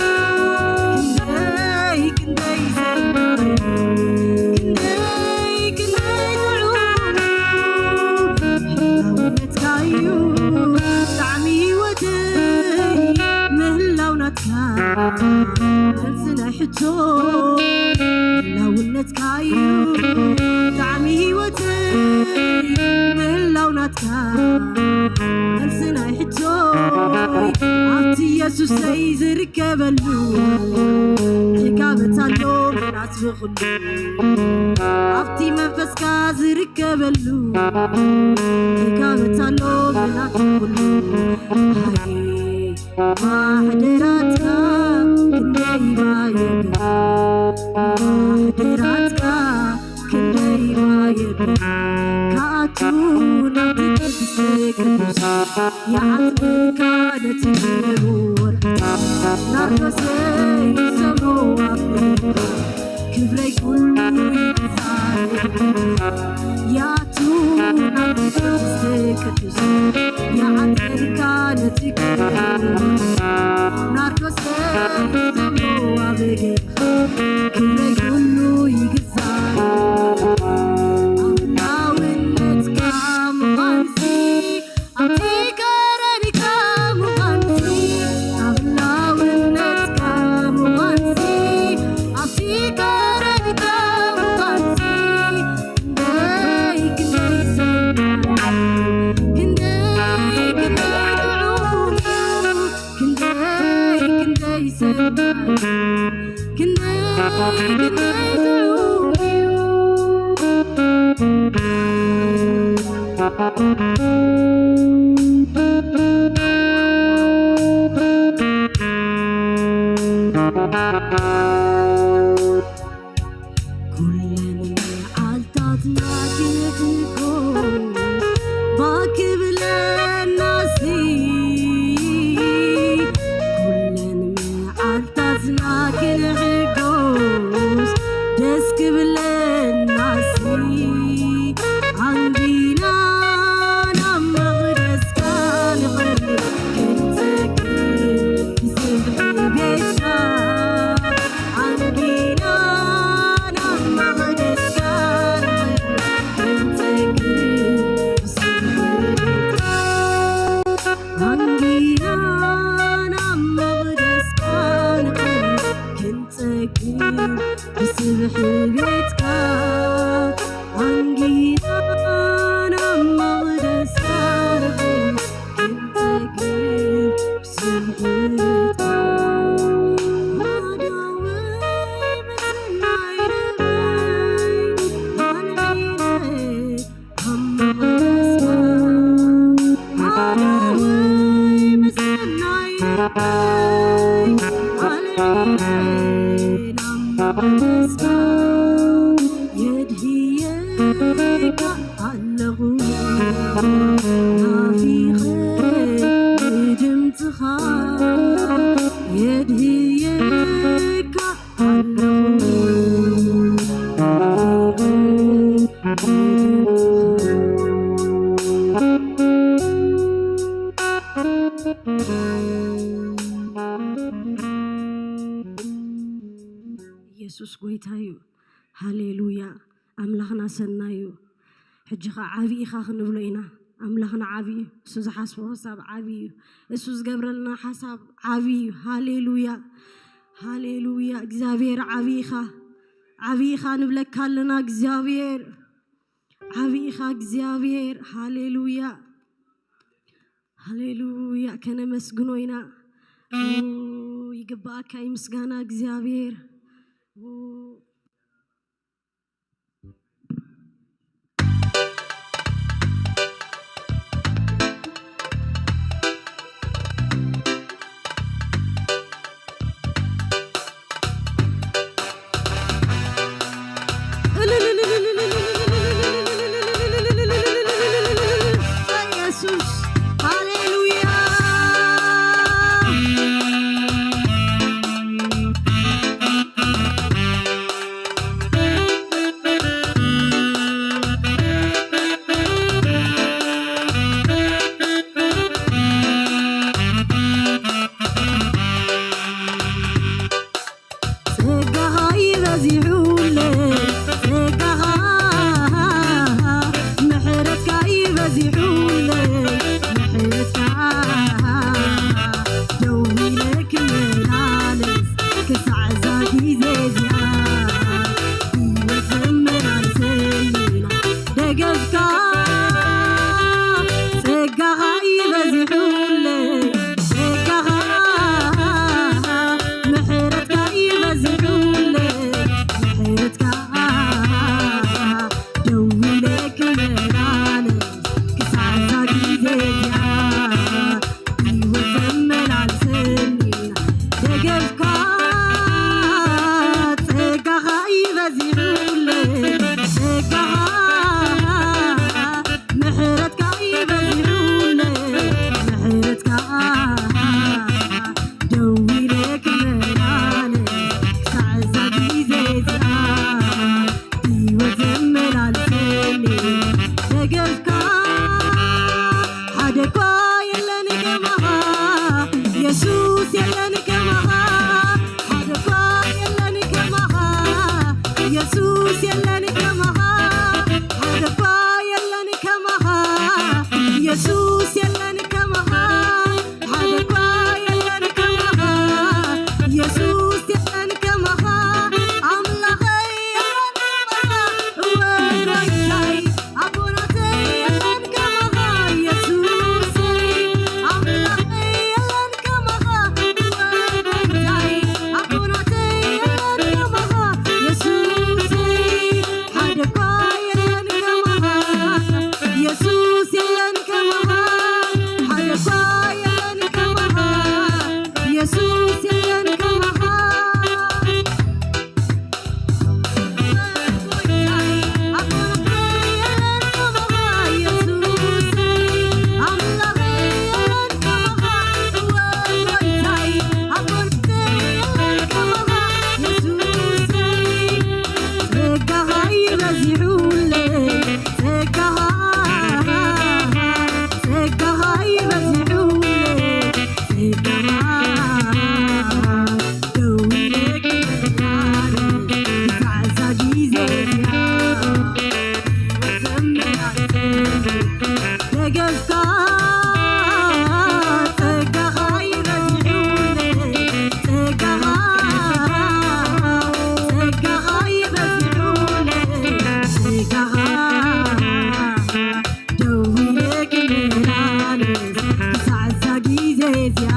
ክንደይ ክንደይ ሰናይ ክንደይ ክንደይ ጥዑም ህላውነትካ እዩ ጣዕሚ ህይወተይ ምህላው ናትካ መልሲ ናይ ሕቶ ህላውነትካ እዩ ጣዕሚ ህይወተይ ምህላው ናትካ መልሲ ናይ ሕቶይ ኣብቲ ኢየሱሰይ ዝርከበሉ ዕጋበት ኣሎ ብናት ብኹሉ ኣብቲ መንፈስካ ዝርከበሉ ዕጋበት ኣሎ ብናት ብኹሉ ኣይ ማሕደራትካ ክንደይ ማየት ማሕደራትካ ክንደይ ማየት ክኣቱ ናብቲ ቅድስቲ ቅዱሳን ይዓጥረካ ነቲ ክቡር ናርዶሰይ ሰብሮ ኣፍሪካ ክብረይ ኩሉ ይግዛእ ያቱ ናብቲ ቅድስቲ ቅዱሳን ይዓጥረካ ነቲ ክቡር ናርዶሰይ ሰብሮ ኣበጊኻ ክብረይ ኩሉ ይግዛእ ኣብ ላውነትካ ምዃንሲ ኣብቲ ገረሪካ ምዃንሲ ኣብ ላውነትካ ምዃንሲ ኣብቲ ገረሪካ ምዃንሲ ክንደይ ክንደይ ሰናይ ክንደይ ክንደይ ጥዑም ክንደይ ክንደይ ሰናይ ክንደይ ክንደይ ጥዑም እዩ ኩለን መዓልታትና ክንሕጎስ ባክ ብለናሲ ኩለን መዓልታትና ክንሕጎስ ደስ ክብለናሲ ኣንጊና ናብ መቕደስካ ንቐርብ ክንሰግድ ብስብሒ ቤትካ ኣንጊና ናብ መቕደስካ ንቐርብ ክንሰግድ ብስብሒ ቤትካ ኣንጊና ናብ መቕደስካ ንቐርብ ክንጸግብ ብስብሒ ቤትካ ኣንጊና ናብ መቕደስካ ንቐርብ ክንጸግብ ብስብሒ ቤትካ ሃዳወይ ምስናይ ልበይ ኣልዒለይ ኢየሱስ ጎይታ እዩ። ሃሌሉያ። ኣምላኽና ሰናይ እዩ። ሕጂ ኸዓ ዓብዪ ኢኻ ክንብሎ ኢና። ኣምላኽና ዓብዪ እዩ። እሱ ዝሓስቦ ሓሳብ ዓብዪ እዩ። እሱ ዝገብረልና ሓሳብ ዓብዪ እዩ። ሃሌሉያ፣ ሃሌሉያ። እግዚኣብሔር ዓብዪ ኢኻ። ዓብዪ ኢኻ ንብለካ ኣለና እግዚኣብሔር፣ ዓብዪ ኢኻ እግዚኣብሔር። ሃሌሉያ፣ ሃሌሉያ፣ ከነመስግኖ ኢና። ኦ፣ ይግባኣካ እዩ ምስጋና እግዚኣብሔር። ኦ፣ ኢየሱስ፣ ሃሌሉያ። ጸጋኻ ይበዚሑለይ፣ ጸጋኻ፣ ምሕረትካ ይበዚሑለይ፣ ምሕረትካ። ደው ኢለ ክመላለስ ክሳዕ እዛ ግዜ እዚኣ፣ ህይወት ዘመላልሰልና ደገፍካ፣ ጸጋኻ ይበዚሑለይ፣ ጸጋኻ፣ ምሕረትካ ይበዚሑለይ፣ ምሕረትካ። ደው ኢለ ክመላለስ ክሳዕ እዛ ግዜ እዚኣ፣ ህይወት ዘመላልሰኒ ደገፍካ፣ ጸጋኻ ይበዚሑለይ፣ ጸጋኻ፣ ምሕረትካ ይበዚሑለይ፣ ምሕረትካ። ደው ኢለ ክመላለስ ክሳዕ እዛ ግዜ እዚኣ፣ ህይወት ዘመላልሰኒ ደገፍካ። ሓደ እኳ የለን ከማኻ፣ የሱስ የለን ከማኻ። ሓደ እኳ የለን ከማኻ፣ የሱስ የለን ከማኻ። ሓደ እኳ የለን ከማኻ፣ የሱስ የለን ከማኻ። ሓደ እኳ የለን ከማኻ፣ የሱስ የለን ከማኻ። ኣምላኸይ የለን ከማኻ፣ እወ ጎይታይ፣ ኣቦናተይ የለን ከማኻ፣ የሱሰይ። ኣምላኸይ የለን ከማኻ፣ እወ ጎይታይ፣ ኣቦናተይ የለን ከማኻ፣ የሱሰይ። ሓደ እኳ የለን ከማኻ፣ የሱስ የለን ከማኻ። ሓደ እኳ የለን ከማኻ፣ የሱስ የለን ከማኻ። ደው ኢለ ክመላለስ ክሳዕ እዛ ግዜ እዚኣ፣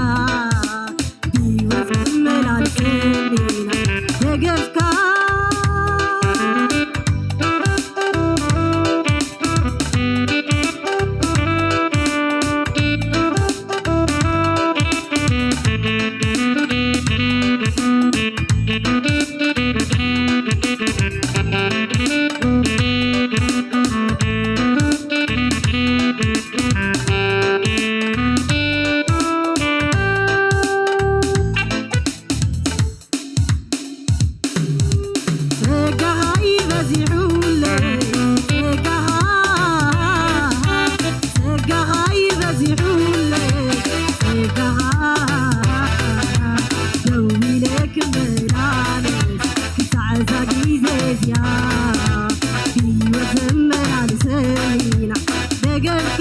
ብህይወት ክመላለሰኒ ደገፍካ። ጸጋኻ ይበዚሑለይ፣ ጸጋኻ፣ ጸጋኻ ይበዚሑለይ፣ ጸጋኻ ደው ኢለ ክመላለስ ክሳዕ እዛ ግዜ እዚኣ፣ ብህይወት ዘመላልሰኒና ደገፍካ።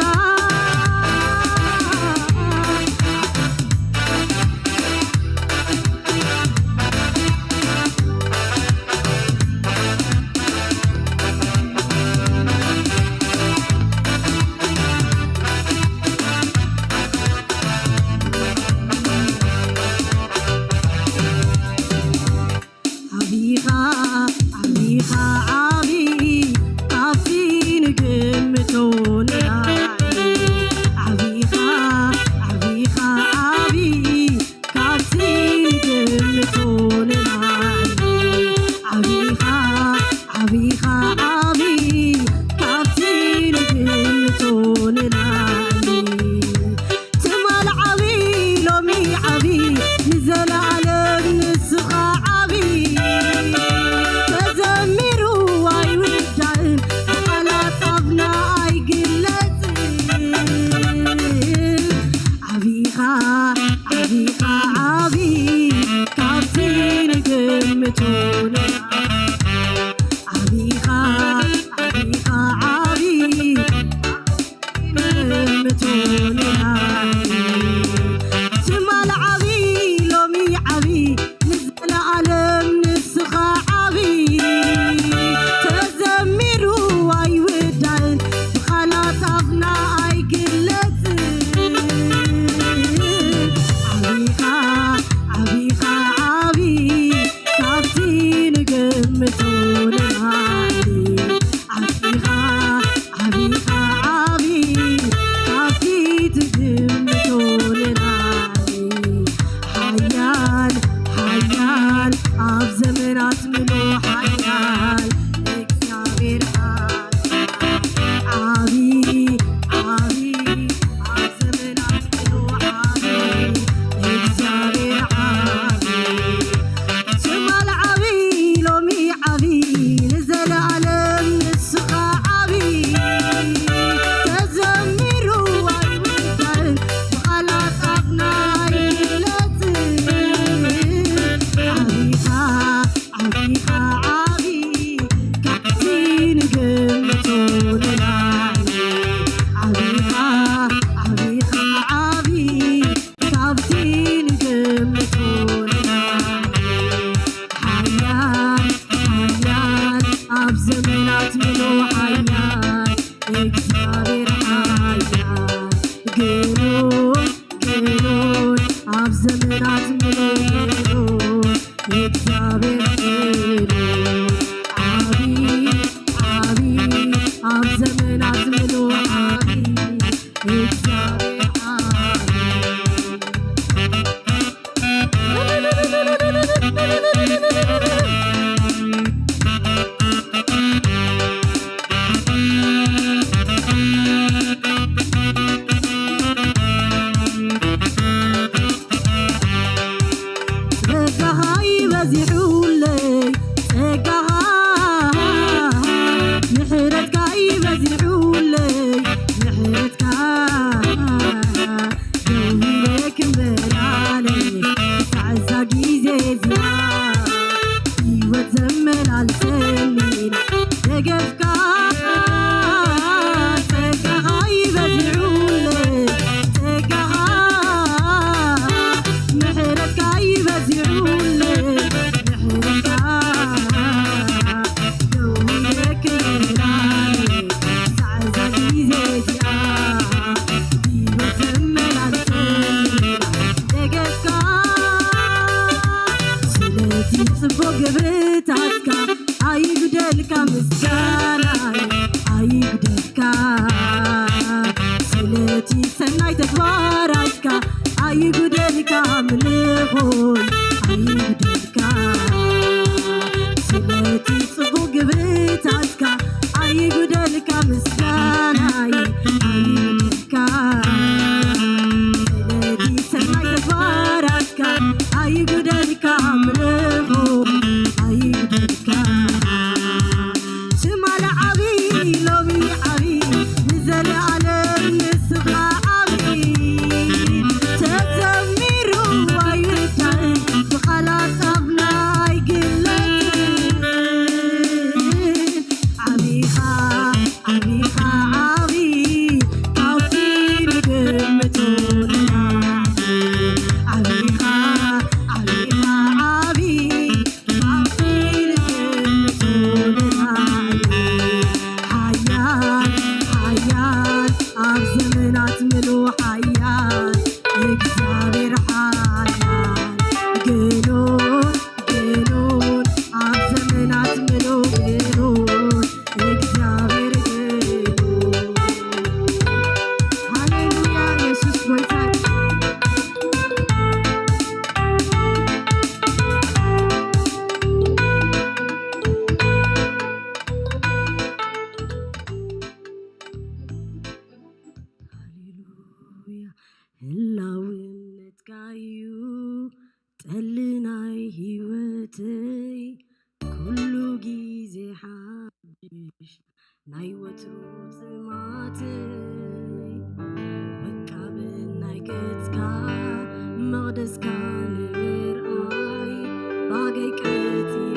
ዓቢኻ ዓቢኻ ዓቢ ትማል ዓቢ ሎሚ ዓቢ ንዘለኣለም ንስኻ ዓቢ ተዘሚሩ ኣይውዳእን ብቓላት ኣፍና ኣይግለጽን ዓቢኻ ዓቢኻ ዓቢ ካብቲ ንግምቶ ንላዕሊ ዓቢኻ ዓቢኻ ዓቢ ካብቲ ትግምቶ ንላዕሊ ሓያል ሓያል ኣብ ዘመናት ምሉእ ሓያል እግዚኣብሔር ዓቢ ዓቢ ኣብ ዘመናት ምሉእ ዓቢ እግዚኣብሔር ዓቢ ትማል ዓቢ ሎሚ ዓቢ ንዘለኣለም ንስኻ ዓቢ ተዘሚሩ ኣይውዳእን ብቓላት ኣፍና ኣይግለጽን ዓቢኻ ዓቢኻ ዓቢ ካብቲ ንግምቶ ንላዕሊ ዓቢኻ ዓቢኻ ዓቢ ካብቲ ንግምቶ ንላዕሊ ሓያል ሓያል ኣብ ዘመናት ምሉእ ሓያል እግዚኣብሔር ሓያል ግኑን ግኑን ኣብ ዘመናት ምሉእ ግኑን እግዚኣብሔር ግኑን ዓቢ ዓቢ ኣብ ዘመናት ምሉእ ዓቢ እግዚኣብሔር ዓቢ ጸጋኻ ይበዚሑለይ ጸጋኻ ምሕረትካ ይበዚሑለይ ምሕረትካ ደው ኢለ ክምበራለይ ክሳዕ እዛ ግዜ እዚኣ ህይወት ዘመላልሰኒ ደገፍካ ጸጋኻ ይበዚሑለይ ጸጋኻ ምሕረትካ ይበዚሑለይ ምሕረትካ ደው ኢለ ክምበራለይ ክሳዕ እዛ ግዜ እዚኣ ህይወት ዘመላልሰኒ ደገፍካ ስለቲ ጽቡቕ ግብርታትካ ኣይጉደልካ ምስጋናይ ኣይጉደልካ ስለቲ ሰናይ ተግባራትካ ኣይጉደልካ ኣምልኾይ ኣይጉደልካ ስለቲ ጽቡቕ ግብርታትካ ኣይጉደልካ ምስጋናይ ኣይጉደልካ ስለቲ ሰናይ ተግባራትካ ኣይጉደልካ ኣምልኾ ኣይጉደልካ ትማል ዓቢ ሎሚ ዓቢ ንዘለኣለም ንስኻ ዓቢ ተዘሚሩ ኣይውዳእን ብቓላት ኣፍና ኣይግለጽን ዓቢኻ ዓቢኻ ዓቢ ካብቲ ንግምቶ ንላዕሊ ዓቢኻ ዓቢኻ ዓቢ ካብቲ ንግምቶ ንላዕሊ ሓያል ሓያል ኣብ ዘመናት ምሉእ ሓያል እግዚኣብሔር ሓያል ግኑን ግኑን ኣብ ዘመናት ምሉእ ግኑን እግዚኣብሔር ግኑን ሃሌሉያ የሱስ ጎይታ ሃሌሉያ ህላውነትካ እዩ ጠሊ ናይ ህይወተይ ኩሉ ግዜ ሓድሽ ናይ ወትሩ ጽማተይ ውቃብን ናይ ገጽካ መቕደስካ ንምርኣይ ባገይ ቀጺ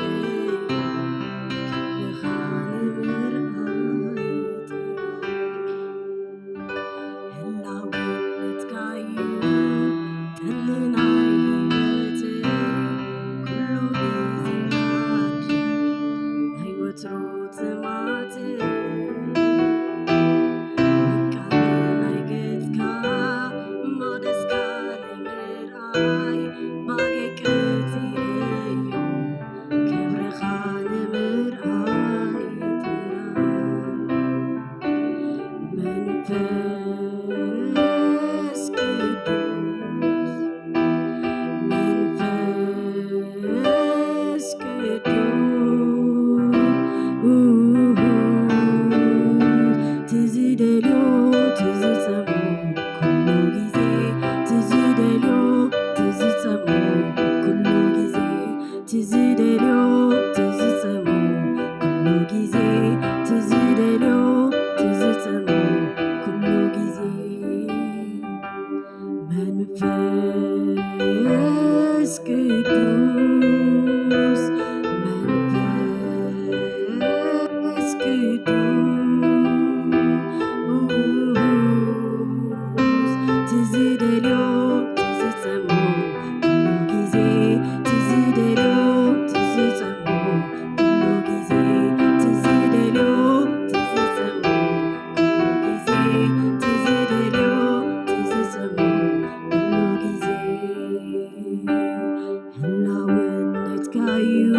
እዩ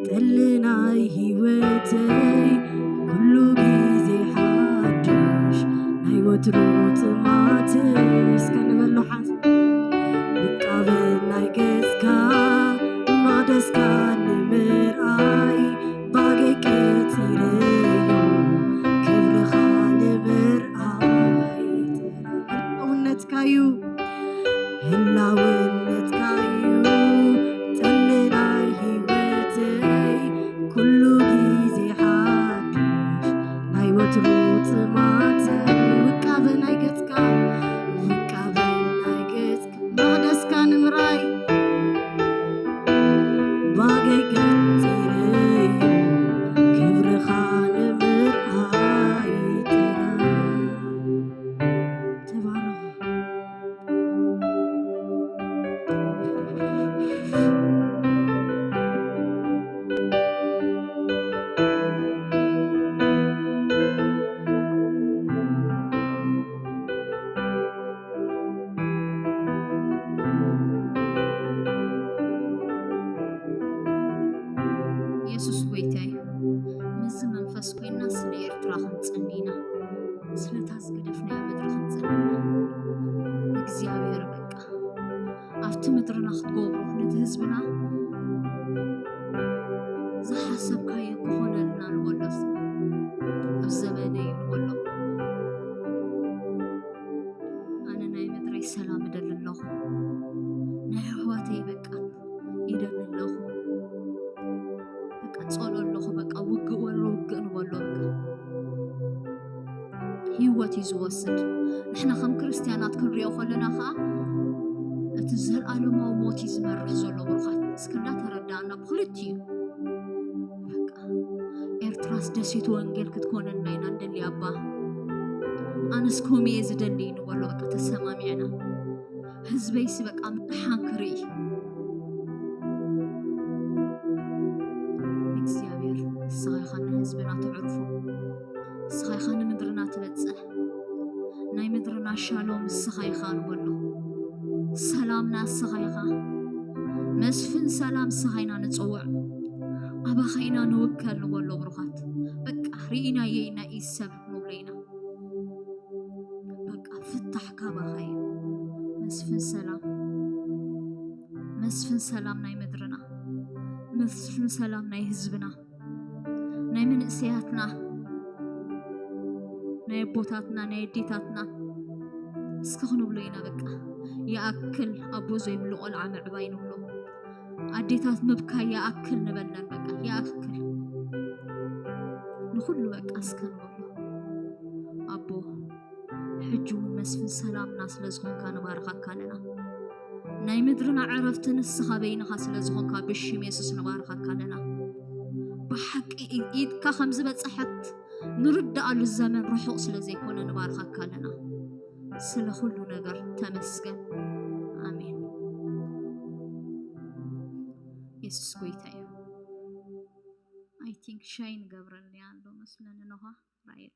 ጠሊ ናይ ህይወተይ፣ ኩሉ ግዜ ሓድሽ፣ ናይ ወትሩ ጥማት እስከ ንበሎ ሓንስ። ውቃበ ናይ ገጽካ ማደስካ ንምርኣይ፣ ባገይ ቀጺረዮ ክብርኻ ንምርኣይ። ጥራይ ህላውነትካ እዩ፣ ህላውነትካ እዩ ጠሊ ናይ ህይወተይ፣ ኩሉ ግዜ ሓድሽ ናይ ወትሩ ጥማት። ውቃበ ናይ ገጽካ፣ ውቃበ ናይ ገጽካ ማደስካ ንምርኣይ፣ ባገይ ቀጺረዮ ክብርኻ ንምርኣይ ጥራይ። ተባረኹ። የሱስ ጎይታ እዩ። ምስዚ መንፈስ ኮይንና ስለ ኤርትራ ክንጽሊ ኢና። ስለታ ዝገደፍናያ ምድሪ ክንጽሊ ኢና። እግዚኣብሔር በቃ ኣብቲ ምድርና ክትገብሮ ነቲ ህዝብና ዝሓሰብካዮ ክኾነልና ንበሎ። ኣብ ዘመነይ ንበሎ። ኣነ ናይ ምድረይ ሰላም እደሊ ኣለኹ። ናይ ኣሕዋተይ በቃ ይደሊ ኣለኹ። በቃ ጸሎ ኣለኹ። በቃ ውግእ ወረ ውግእ ንበሎ። በቃ ህይወት እዩ ዝወስድ። ንሕና ከም ክርስትያናት ክንሪኦ ከለና ኸዓ እቲ ዘለኣለማዊ ሞት እዩ ዝመርሕ ዘሎ። ብሩኻት እስኪ እንዳተረዳእና ብክልቲኡ በቃ ኤርትራስ ደሴት ወንጌል ክትኮነልና ኢና እንደሊ ኣባ። ኣነስ ከምኡ እየ ዝደሊ ንበሎ በቃ ተሰማሚዕና። ህዝበይሲ በቃ ምድሓን ክርኢ። እግዚኣብሔር ንስኻ ኢኻ ንህዝብና ተዕርፎ፣ ንስኻ ኢኻ ንምድርና ትበጽሕ። ናይ ምድርና ሻሎም ንስኻ ኢኻ ንበሎ። ሰላምና ንስኻ ኢኻ። መስፍን ሰላም ንስኻ ኢና ንጽውዕ። ኣባኻ ኢና ንውከል ንበሎ ብሩኻት። በቃ ርኢናዮ ኢና ኢሰብ ንብሎ ኢና። በቃ ፍታሕ ካባኻ እዩ። መስፍን ሰላም፣ መስፍን ሰላም ናይ ምድርና፣ መስፍን ሰላም ናይ ህዝብና፣ ናይ መንእሰያትና፣ ናይ ኣቦታትና፣ ናይ ኣዴታትና እስኪ ክንብሎ ኢና። በቃ ይኣክል ኣቦ ዘይብሉ ቆልዓ ምዕባይ ንብሎ። ኣዴታት ምብካይ ይኣክል ንበለን። በቃ ይኣክል ንኹሉ በቃ እስከ ንበሎ። ኣቦ ሕጂ እውን መስፍን ሰላምና ስለ ዝኾንካ ንባርኻካ ኣለና። ናይ ምድርና ዕረፍቲ ንስኻ በይንኻ ስለ ዝኾንካ ብሽም የሱስ ንባርኻካ ኣለና። ብሓቂ ኢድካ ከም ዝበጽሐት ንርድኣሉ ዘመን ርሑቕ ስለ ዘይኮነ ንባርኻካ ኣለና። ስለ ኩሉ ነገር ተመስገን። ኣሜን። የሱስ ጎይታ እዩ። I think ሻይ ንገብረልያ ኣሎ መስለኒ። ነዃ ራእየ።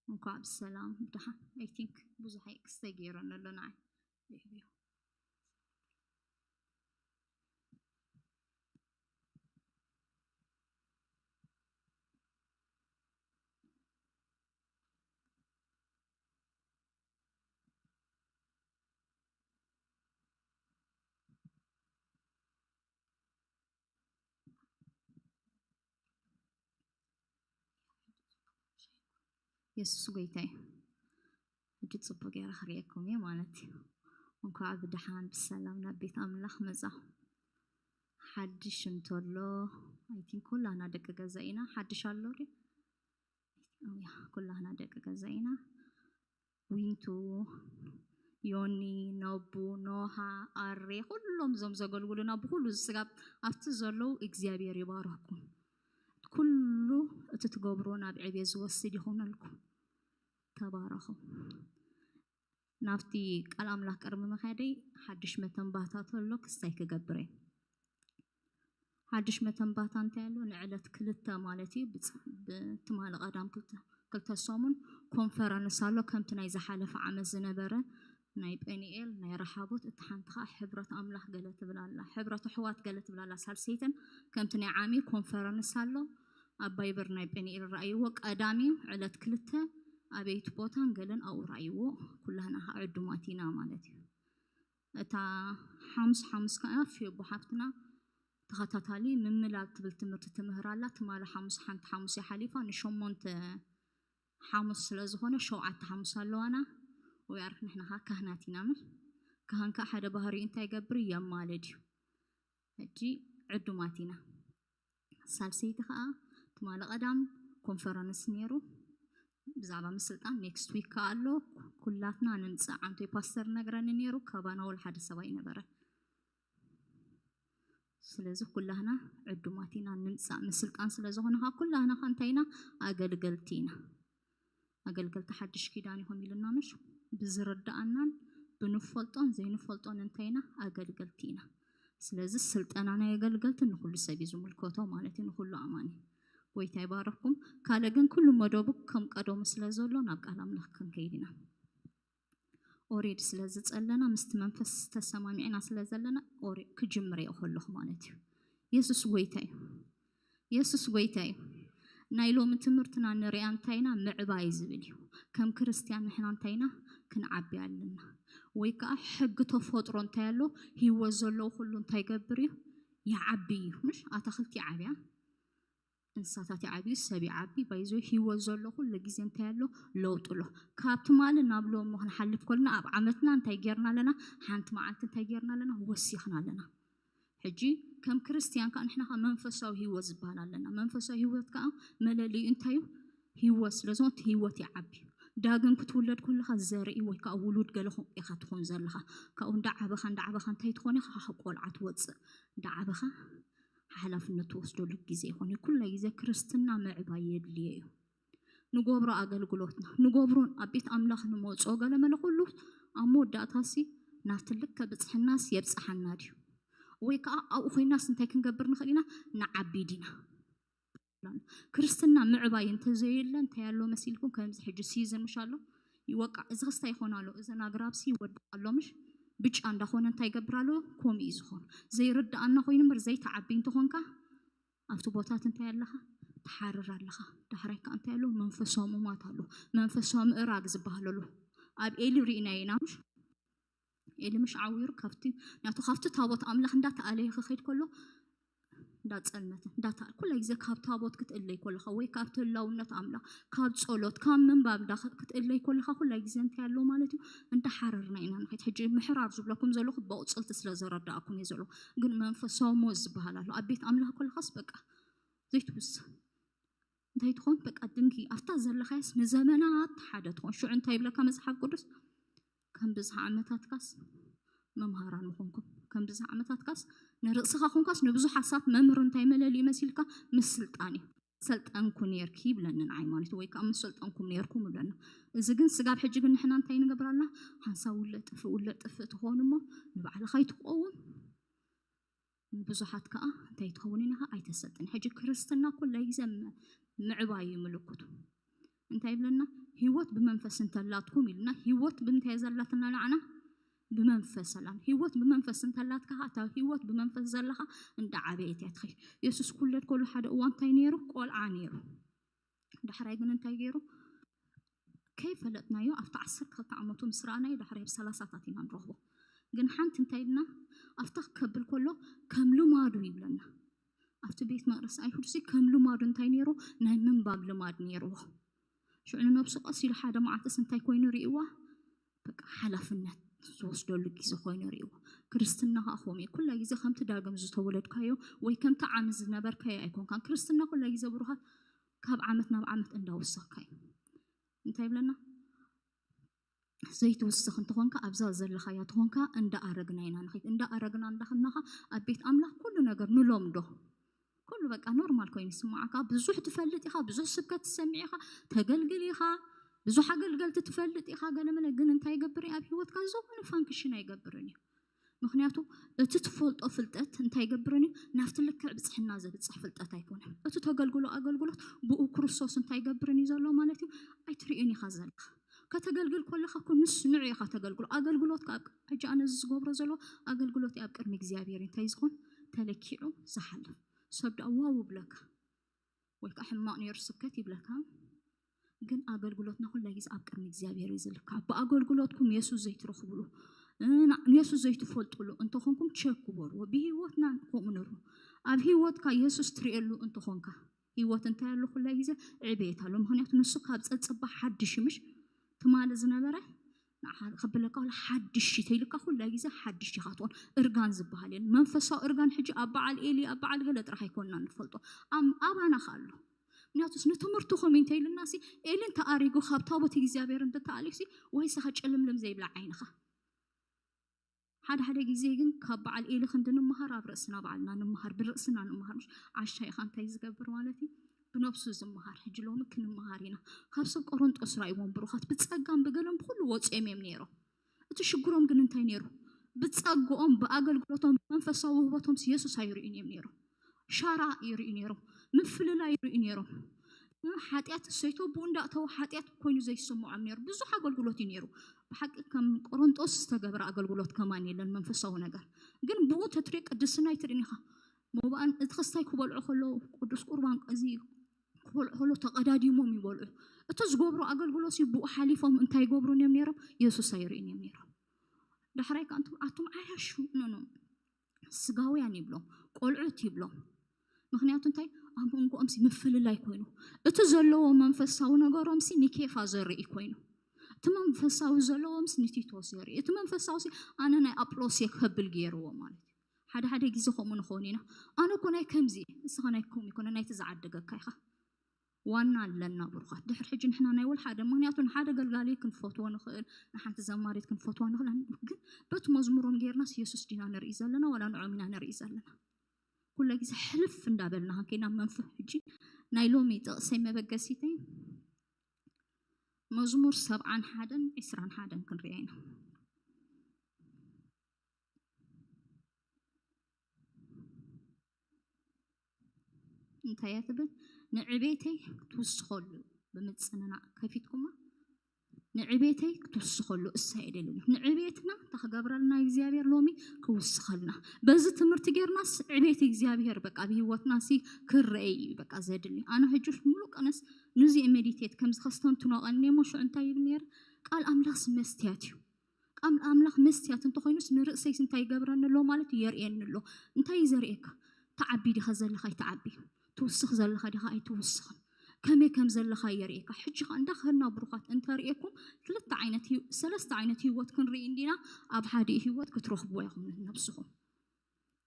እንኳዕ ብሰላም ብደሓን። I think ብዙሕ ኣይክስተ ገይረን ኣሎ ንዓይ። ይሕብዮ። የሱስ ጎይታ እዩ። ሕጂ ጽቡቅ ገይረ ክርእየኩም እየ ማለት እዩ። እንኳዕ ብደሓን ብሰላም ናብ ቤት ኣምላኽ መጻኹም። ሓድሽ እንተሎ፣ I think ኩላህና ደቂ ገዛ ኢና። ሓድሽ ኣሎ ድዩ? ያ፣ ኩላህና ደቂ ገዛ ኢና። ዊንቱ፣ ዮኒ፣ ነቡ፣ ኖሃ፣ ኣሬ፣ ኩሎም እዞም ዘገልግሉና ብኩሉ ዝስጋብ ኣብቲ ዘለዉ እግዚኣብሔር ይባርኽኩም። ኩሉ እቲ ትገብሮ ናብ ዕቤት ዝወስድ ይኹነልኩም። ተባረኹ። ናብቲ ቃል ኣምላኽ ቅድሚ ምኻደይ ሓድሽ መተንባታ ተሎ ክስታይ ክገብር እየ። ሓድሽ መተንባታ እንታይ ኣሎ? ንዕለት ክልተ ማለት እዩ። ብጽ-፣ ብትማሊ ቀዳም ክልተ፣ ክልተ ሰሙን ኮንፈረንስ ኣሎ። ከምቲ ናይ ዝሓለፈ ዓመት ዝነበረ ናይ ጴኒኤል ናይ ረሓቦት፣ እታ ሓንቲ ከዓ ሕብረት ኣምላኽ ገለ ትብል ኣላ፣ ሕብረት ኣሕዋት ገለ ትብል ኣላ። ሳልሰይተን ከምቲ ናይ ዓሚ ኮንፈረንስ ኣሎ፣ ኣብ ባይበር ናይ ጴኒኤል ረኣይዎ፣ ቀዳሚ ዕለት ክልተ ኣበይቲ ቦታን ገለን ኣብኡ ረኣይዎ። ኩላህና ከዓ ዕዱማት ኢና ማለት እዩ። እታ ሓሙስ ሓሙስ ከዓ ፊዮቦ ሓፍትና ተኸታታሊ ምምላል ትብል ትምህርቲ ትምህር ኣላ። ትማሊ ሓሙስ ሓንቲ ሓሙስ እያ ሓሊፋ፣ ንሸሞንተ ሓሙስ ስለ ዝኾነ ሸውዓተ ሓሙስ ኣለዋና። ወያርክ ንሕና ከዓ ካህናት ኢና። ምን ካህን ከዓ ሓደ ባህሪኡ እንታይ ይገብር? የማልድ እዩ። ሕጂ ዕዱማት ኢና። ሳልሰይቲ ከዓ ትማሊ ቀዳም ኮንፈረንስ ነይሩ ብዛዕባ ምስልጣን፣ ኔክስት ዊክ ከዓ ኣሎ። ኩላትና ንምፅእ ዓንቶይ ፓስተር ነግረኒ ነይሩ። ካባና ወላ ሓደ ሰብ ኣይነበረ። ስለዚ ኩላህና ዕዱማት ኢና ንምፃእ ምስልጣን ስለ ዝኾነ ከዓ ኩላህና ከዓ እንታይ ኢና? ኣገልገልቲ ኢና። ኣገልገልቲ ሓድሽ ኪዳን ኢኹም ኢሉና ምሽ? ብዝርድኣናን ብንፈልጦን ዘይንፈልጦን እንታይ ኢና? ኣገልገልቲ ኢና። ስለዚ ስልጠና ናይ ኣገልገልቲ ንኩሉ ሰብ እዩ ዝምልከቶ ማለት እዩ፣ ንኩሉ ኣማኒ። ጎይታ ይባረኩም። ካልእ ግን ኩሉ መደቡ ከም ቀደሙ ስለ ዘሎ ናብ ቃል ኣምላኽ ክንከይድ ኢና። ኦሬድ ስለ ዝጸለና ምስቲ መንፈስ ተሰማሚዕና ስለ ዘለና ኦሬ ክጅምር እየ ከለኹ ማለት እዩ። የሱስ ጎይታ እዩ። የሱስ ጎይታ እዩ። ናይ ሎሚ ትምህርትና ንሪኣ እንታይ ኢና? ምዕባይ ዝብል እዩ። ከም ክርስትያን ንሕና እንታይ ኢና? ክንዓቢ ኣለና። ወይ ከዓ ሕጊ ተፈጥሮ እንታይ ኣሎ? ህይወት ዘለዎ ኩሉ እንታይ ይገብር እዩ? ይዓቢ እዩ። ምሽ ኣታኽልቲ ይዓብያ፣ እንስሳታት ይዓብዩ፣ ሰብ ይዓቢ፣ ባይዞ ህይወት ዘሎ ኩሉ ግዜ እንታይ ኣሎ? ለውጢ ኣሎ። ካብ ትማሊ ናብ ሎሚ ክንሓልፍ ከለና ኣብ ዓመትና እንታይ ጌርና ኣለና? ሓንቲ መዓልቲ እንታይ ጌርና ኣለና? ወሲኽና ኣለና። ሕጂ ከም ክርስትያን ከዓ ንሕና ከዓ መንፈሳዊ ህይወት ዝበሃል ኣለና። መንፈሳዊ ህይወት ከዓ መለለዩ እንታይ እዩ? ህይወት ስለ ዝኾነ እቲ ህይወት ይዓቢ። ዳግም ክትውለድ ከለኻ ዘርኢ ወይ ከዓ ውሉድ ገለ ኢኻ ትኾን ዘለኻ። ካብኡ እንዳዓበኻ እንዳዓበኻ እንታይ ትኾን ኢኻ? ካብ ቆልዓ ትወፅእ። እንዳዓበኻ ሓላፍነት ትወስደሉ ግዜ ይኾን እዩ። ኩላ ግዜ ክርስትና ምዕባይ የድልዮ እዩ። ንገብሮ ኣገልግሎትና ንገብሮ ኣብ ቤት ኣምላኽ ንመፅኦ ገለ መለ ኩሉ ኣብ መወዳእታሲ ናብቲ ልከ ብፅሕናስ የብፅሓና ድዩ? ወይ ከዓ ኣብኡ ኮይናስ እንታይ ክንገብር ንኽእል ኢና? ንዓቢ ዲና? ክርስትና ምዕባይ እንተዘየለ እንታይ ኣሎ መሲልኩም? ከምዚ ሕጂ ሲዝን ምሽ ኣሎ ይወቃ፣ እዚ ክስታይ ይኾን ኣሎ፣ እዘን ኣግራብሲ ይወድቕ ኣሎ ምሽ? ብጫ እንዳኾነ እንታይ ይገብር ኣሎ? ከምኡ እዩ ዝኾን። ዘይርድኣና ኮይኑ እምበር ዘይተዓቢ እንተኾንካ ኣብቲ ቦታት እንታይ ኣለኻ? ትሓርር ኣለኻ። ዳሕራይ ከዓ እንታይ ኣሎ? መንፈሳዊ ሙማት ኣሎ። መንፈሳዊ ምእራግ ዝበሃል ኣሎ። ኣብ ኤሊ ርኢናዮ ኢና ምሽ? ኤሊ ምሽ ዓዊሩ ካብቲ ናቱ ካብቲ ታቦት ኣምላኽ እንዳተኣለየ ክኸይድ ከሎ እንዳጸልመተ እንዳታ ኩላ ግዜ ካብ ታቦት ክትእለይ ከለኻ ወይ ካብቲ ህላውነት ኣምላኽ ካብ ጸሎት ካብ ምንባብ እንዳ ክትእለይ ከለኻ ኩላ ግዜ እንታይ ኣሎ ማለት እዩ? እንዳሓረርና ኢና ንኸይድ። ሕጂ ምሕራር ዝብለኩም ዘለኹ ብቑጽልቲ ስለ ዘረዳእኩም እዩ ዘሎ። ግን መንፈሳዊ ሞት ዝበሃል ኣሎ። ኣብ ቤት ኣምላኽ ከለኻስ በቃ ዘይትውስኽ እንታይ ትኾን? በቃ ድንኪ ኣብታ ዘለኻያስ ንዘመናት ሓደ ትኾን። ሽዑ እንታይ ይብለካ መጽሓፍ ቅዱስ? ከም ብዝሒ ዓመታትካስ መምሃራን ምኾንኩም፣ ከም ብዝሒ ዓመታትካስ ንርእስኻ ኮንካስ ንብዙሓት ሰባት መምህር እንታይ መለልዩ መሲልካ? ምስልጣን እዩ። ሰልጠንኩ ነርኪ ይብለኒ ንዓይ ማለት እዩ፣ ወይ ከዓ ምስ ሰልጠንኩም ነርኩም ይብለና። እዚ ግን ስጋብ ሕጂ ግን ንሕና እንታይ ንገብር ኣለና? ሓንሳብ ውለ ጥፍእ ውለ ጥፍእ ትኾኑ እሞ ንባዕልኻ ኣይትቆውም፣ ንብዙሓት ከዓ እንታይ ትኸውን ኢኻ? ኣይተሰጥን። ሕጂ ክርስትና ኩላይ ግዜ ም- ምዕባይ እዩ ምልክቱ። እንታይ ይብለና? ህይወት ብመንፈስ እንተላትኩም ኢልና። ህይወት ብምንታይ ዘላትና ንዓና? ብመንፈስ ኣላን። ህይወት ብመንፈስ እንተላትካ እታ ህይወት ብመንፈስ ዘለኻ እንዳ ዓበየት እያ ትኸይድ። የሱስ ክውለድ ከሎ ሓደ እዋን እንታይ ነይሩ? ቆልዓ ነይሩ። ዳሕራይ ግን እንታይ ገይሩ? ከይፈለጥናዮ ኣብቲ ዓሰርተ ክልተ ዓመቱ ምስ ረኣናዮ ዳሕራይ ኣብ ሰላሳታት ኢና ንረኽቦ። ግን ሓንቲ እንታይ ኢልና ኣብታ ክከብል ከሎ ከም ልማዱ ይብለና። ኣብቲ ቤት መቕደስ ኣይሁድ ሲ ከም ልማዱ እንታይ ነይሩ? ናይ ምንባብ ልማድ ነይርዎ። ሽዑ ንነብሱ ቀስ ኢሉ ሓደ መዓልትስ እንታይ ኮይኑ ርእይዋ? በቃ ሓላፍነት ዝወስደሉ ግዜ ኮይኑ ርእይዎ። ክርስትና ከዓ ከምኡ እዩ። ኩላ ግዜ ከምቲ ዳግም ዝተወለድካዮ ወይ ከምቲ ዓሚ ዝነበርካዮ ኣይኮንካን። ክርስትና ኩላ ግዜ ብሩኻት ካብ ዓመት ናብ ዓመት እንዳወሰኽካ እዩ። እንታይ ይብለና? ዘይትውስኽ እንተኾንካ ኣብዛ ዘለኻያ ተኾንካ እንዳኣረግና ኢና ንኸይድ። እንዳኣረግና እንዳኸድናኻ ኣብ ቤት ኣምላኽ ኩሉ ነገር ንለምዶ። ኩሉ በቃ ኖርማል ኮይኑ ይስማዓካ። ብዙሕ ትፈልጥ ኢኻ፣ ብዙሕ ስብከት ትሰምዕ ኢኻ፣ ተገልግል ኢኻ፣ ብዙሕ ኣገልገልቲ ትፈልጥ ኢኻ። ገለመለ ግን እንታይ ይገብር እዩ? ኣብ ህይወትካ ዝኾነ ፋንክሽን ኣይገብርን እዩ። ምክንያቱ እቲ ትፈልጦ ፍልጠት እንታይ ይገብርን እዩ? ናብቲ ልክዕ ብፅሕና ዘብፅሕ ፍልጠት ኣይኮነን። እቲ ተገልግሎ ኣገልግሎት ብኡ ክርስቶስ እንታይ ይገብርን እዩ ዘሎ ማለት እዩ? ኣይትርእዮን ኢኻ ዘለኻ። ከተገልግል ከለኻ እኮ ንሱ ንዑ ኢኻ ተገልግሎ። ኣገልግሎት ካብ ሕጂ ኣነ እዚ ዝገብሮ ዘሎ ኣገልግሎት ኣብ ቅድሚ እግዚኣብሔር እንታይ ዝኹን ተለኪዑ ዝሓልፍ። ሰብ ደኣ ዋው ይብለካ፣ ወይ ከዓ ሕማቕ ነይሩ ስብከት ይብለካ። ግን ኣገልግሎትና ኩላ ግዜ ኣብ ቅድሚ እግዚኣብሔር እዩ ዝልካ። ብኣገልግሎትኩም የሱስ ዘይትረኽብሉ፣ እ፣ ና-፣ የሱስ ዘይትፈልጥሉ እንተኾንኩም ቸክ ግበርዎ። ብህይወትና ከምኡ ንሩ። ኣብ ህይወትካ የሱስ ትርእየሉ እንተኾንካ፣ ህይወት እንታይ ኣሎ? ኩላ ግዜ ዕቤት ኣሎ። ምኽንያቱ ንሱ ካብ ጸጽባ ሓድሽ እዩ፣ ምሽ? ትማሊ ዝነበረ ንዓ ክብለካ ከሎ ሓድሽ እዩ ተይልካ፣ ኩላ ግዜ ሓድሽ ኢኻ ትኾን። እርጋን ዝበሃል የለን። መንፈሳዊ እርጋን ሕጂ ኣብ በዓል ኤሊ፣ ኣብ በዓል ገለ ጥራሕ ኣይኮንና ንፈልጦ። ኣም-፣ ኣባና ከ ኣሎ። ምክንያቱስ ንትምህርትኹም እዩ እንተኢልናሲ፣ ኤሊ እንተኣሪጉ ካብ ታቦት እግዚኣብሔር እንተተኣሊዩሲ፣ ወይ ስኻ ጭልምልም ዘይብላ ዓይንኻ። ሓደ ሓደ ግዜ ግን ካብ በዓል ኤሊ ክንዲ ንምሃር ኣብ ርእስና ባዕልና ንምሃር፣ ብርእስና ንምሃር። ምሽ ዓሻ ኢኻ እንታይ ዝገብር ማለት እዩ? ብነብሱ ዝምሃር። ሕጂ ሎሚ ክንምሃር ኢና። ካብ ሰብ ቆሮንጦስ ራእይዎም ብሩኻት፣ ብጸጋም ብገለን ብኹሉ ወጺኦም እዮም ነይሮም። እቲ ሽግሮም ግን እንታይ ነይሩ? ብጸግኦም፣ ብኣገልግሎቶም፣ ብመንፈሳዊ ውህበቶምስ የሱስ ኣይርእዩን እዮም ነይሮም። ሻራ ይርእዩ ነይሮም። ምፍልላይ ይርእዩ ነይሮም። እ፣ ሓጢኣት ሰይቶ ብኡ እንዳእተወ ሓጢኣት ኮይኑ ዘይስምዖም ነይሩ። ብዙሕ ኣገልግሎት እዩ ነይሩ። ብሓቂ ከም ቆሮንጦስ ዝተገብረ ኣገልግሎት ከማን የለን መንፈሳዊ ነገር። ግን ብኡ ተትሪኦ ቅድስና ኣይትርእን ኢኻ። መባእን እቲ ክስታይ ክበልዑ ከለዉ ቅዱስ ቁርባን እዚ ክበልዑ ከለዉ ተቐዳዲሞም ይበልዑ። እቲ ዝገብሮ ኣገልግሎት እዩ ብኡ ሓሊፎም እንታይ ይገብሩን እዮም ነይሮም? የሱስ ኣይርእዩን እዮም ነይሮም። ዳሕራይ ከኣ ኣንቱም ኣቱም ዓያሹ፣ ኖ፣ ኖ፣ ስጋውያን ይብሎም፣ ቆልዑት ይብሎም። ምኽንያቱ እንታይ? ኣብ መንጎኦምሲ ምፍልላይ ኮይኑ፣ እቲ ዘለዎ መንፈሳዊ ነገሮምሲ ንኬፋ ዘርኢ ኮይኑ፣ እቲ መንፈሳዊ ዘለዎምሲ ንቲቶስ የርኢ። እቲ መንፈሳዊሲ ኣነ ናይ ኣጵሎስ እየ ከብል ገይርዎ ማለት እዩ። ሓደ ሓደ ግዜ ከምኡ ንኸውን ኢና። ኣነ እኮ ናይ ከምዚ እየ፣ ንስኻ ናይ ከምኡ ይኮነ፣ ናይቲ ዝዓደገካ ኢኻ። ዋና ኣለና ብሩኻት። ድሕሪ ሕጂ ንሕና ናይ ወልሓደ፣ ምኽንያቱ ንሓደ ገልጋሊ ክንፈትዎ ንኽእል፣ ንሓንቲ ዘማሪት ክንፈትዋ ንኽእል፣ ግን በቲ መዝሙሮም ጌርናስ የሱስ ዲና ንርኢ ዘለና ዋላ ንዖም ኢና ንርኢ ዘለና? ኩለ ግዜ ሕልፍ እንዳበልና ክንከይና መንፈስ። ሕጂ ናይ ሎሚ ጥቕሰይ መበገሲተይ መዝሙር ሰብዓን ሓደን ዕስራን ሓደን ክንሪኣ ኢና። እንታይ እያ ትብል? ንዕቤተይ ክትውስኸሉ ብምጽንናዕ ከፊትኩማ፣ ንዕቤተይ ክትውስኸሉ እሳ የደልን። ንዕቤትና ተኽገብረልና እግዚኣብሔር ሎሚ ክውስኸልና። በዚ ትምህርቲ ጌርናስ ዕቤት እግዚኣብሔር በቃ ኣብ ህይወትናሲ ክረአይ እዩ በቃ ዘድሊ። ኣነ ሕጂ ሙሉ ቀነስ ንዚ ሜዲቴት ከምዚ ከስተንትኖ ቀኒሞ ሽዑ እንታይ ይብል ነይረ? ቃል ኣምላኽስ መስትያት እዩ። ቃል ኣምላኽ መስትያት እንተኾይኑስ ንርእሰይስ እንታይ ይገብረኒ ኣሎ ማለት እዩ? የርእየኒ ኣሎ። እንታይ እዩ ዘርእየካ? ትዓቢ ዲኻ ዘለኻ ኣይትዓቢ? ትውስኽ ዘለኻ ዲኻ ኣይትውስኽን? ከመይ ከም ዘለኻ የርእየካ። ሕጂ ኸኣ እንዳኸድና ብሩኻት እንተርእየኩም ክልተ ዓይነት ህይወ-፣ ሰለስተ ዓይነት ህይወት ክንርኢ እንዲና ኣብ ሓደ ህይወት ክትረኽብዎ ኢኹም ነብስኹም።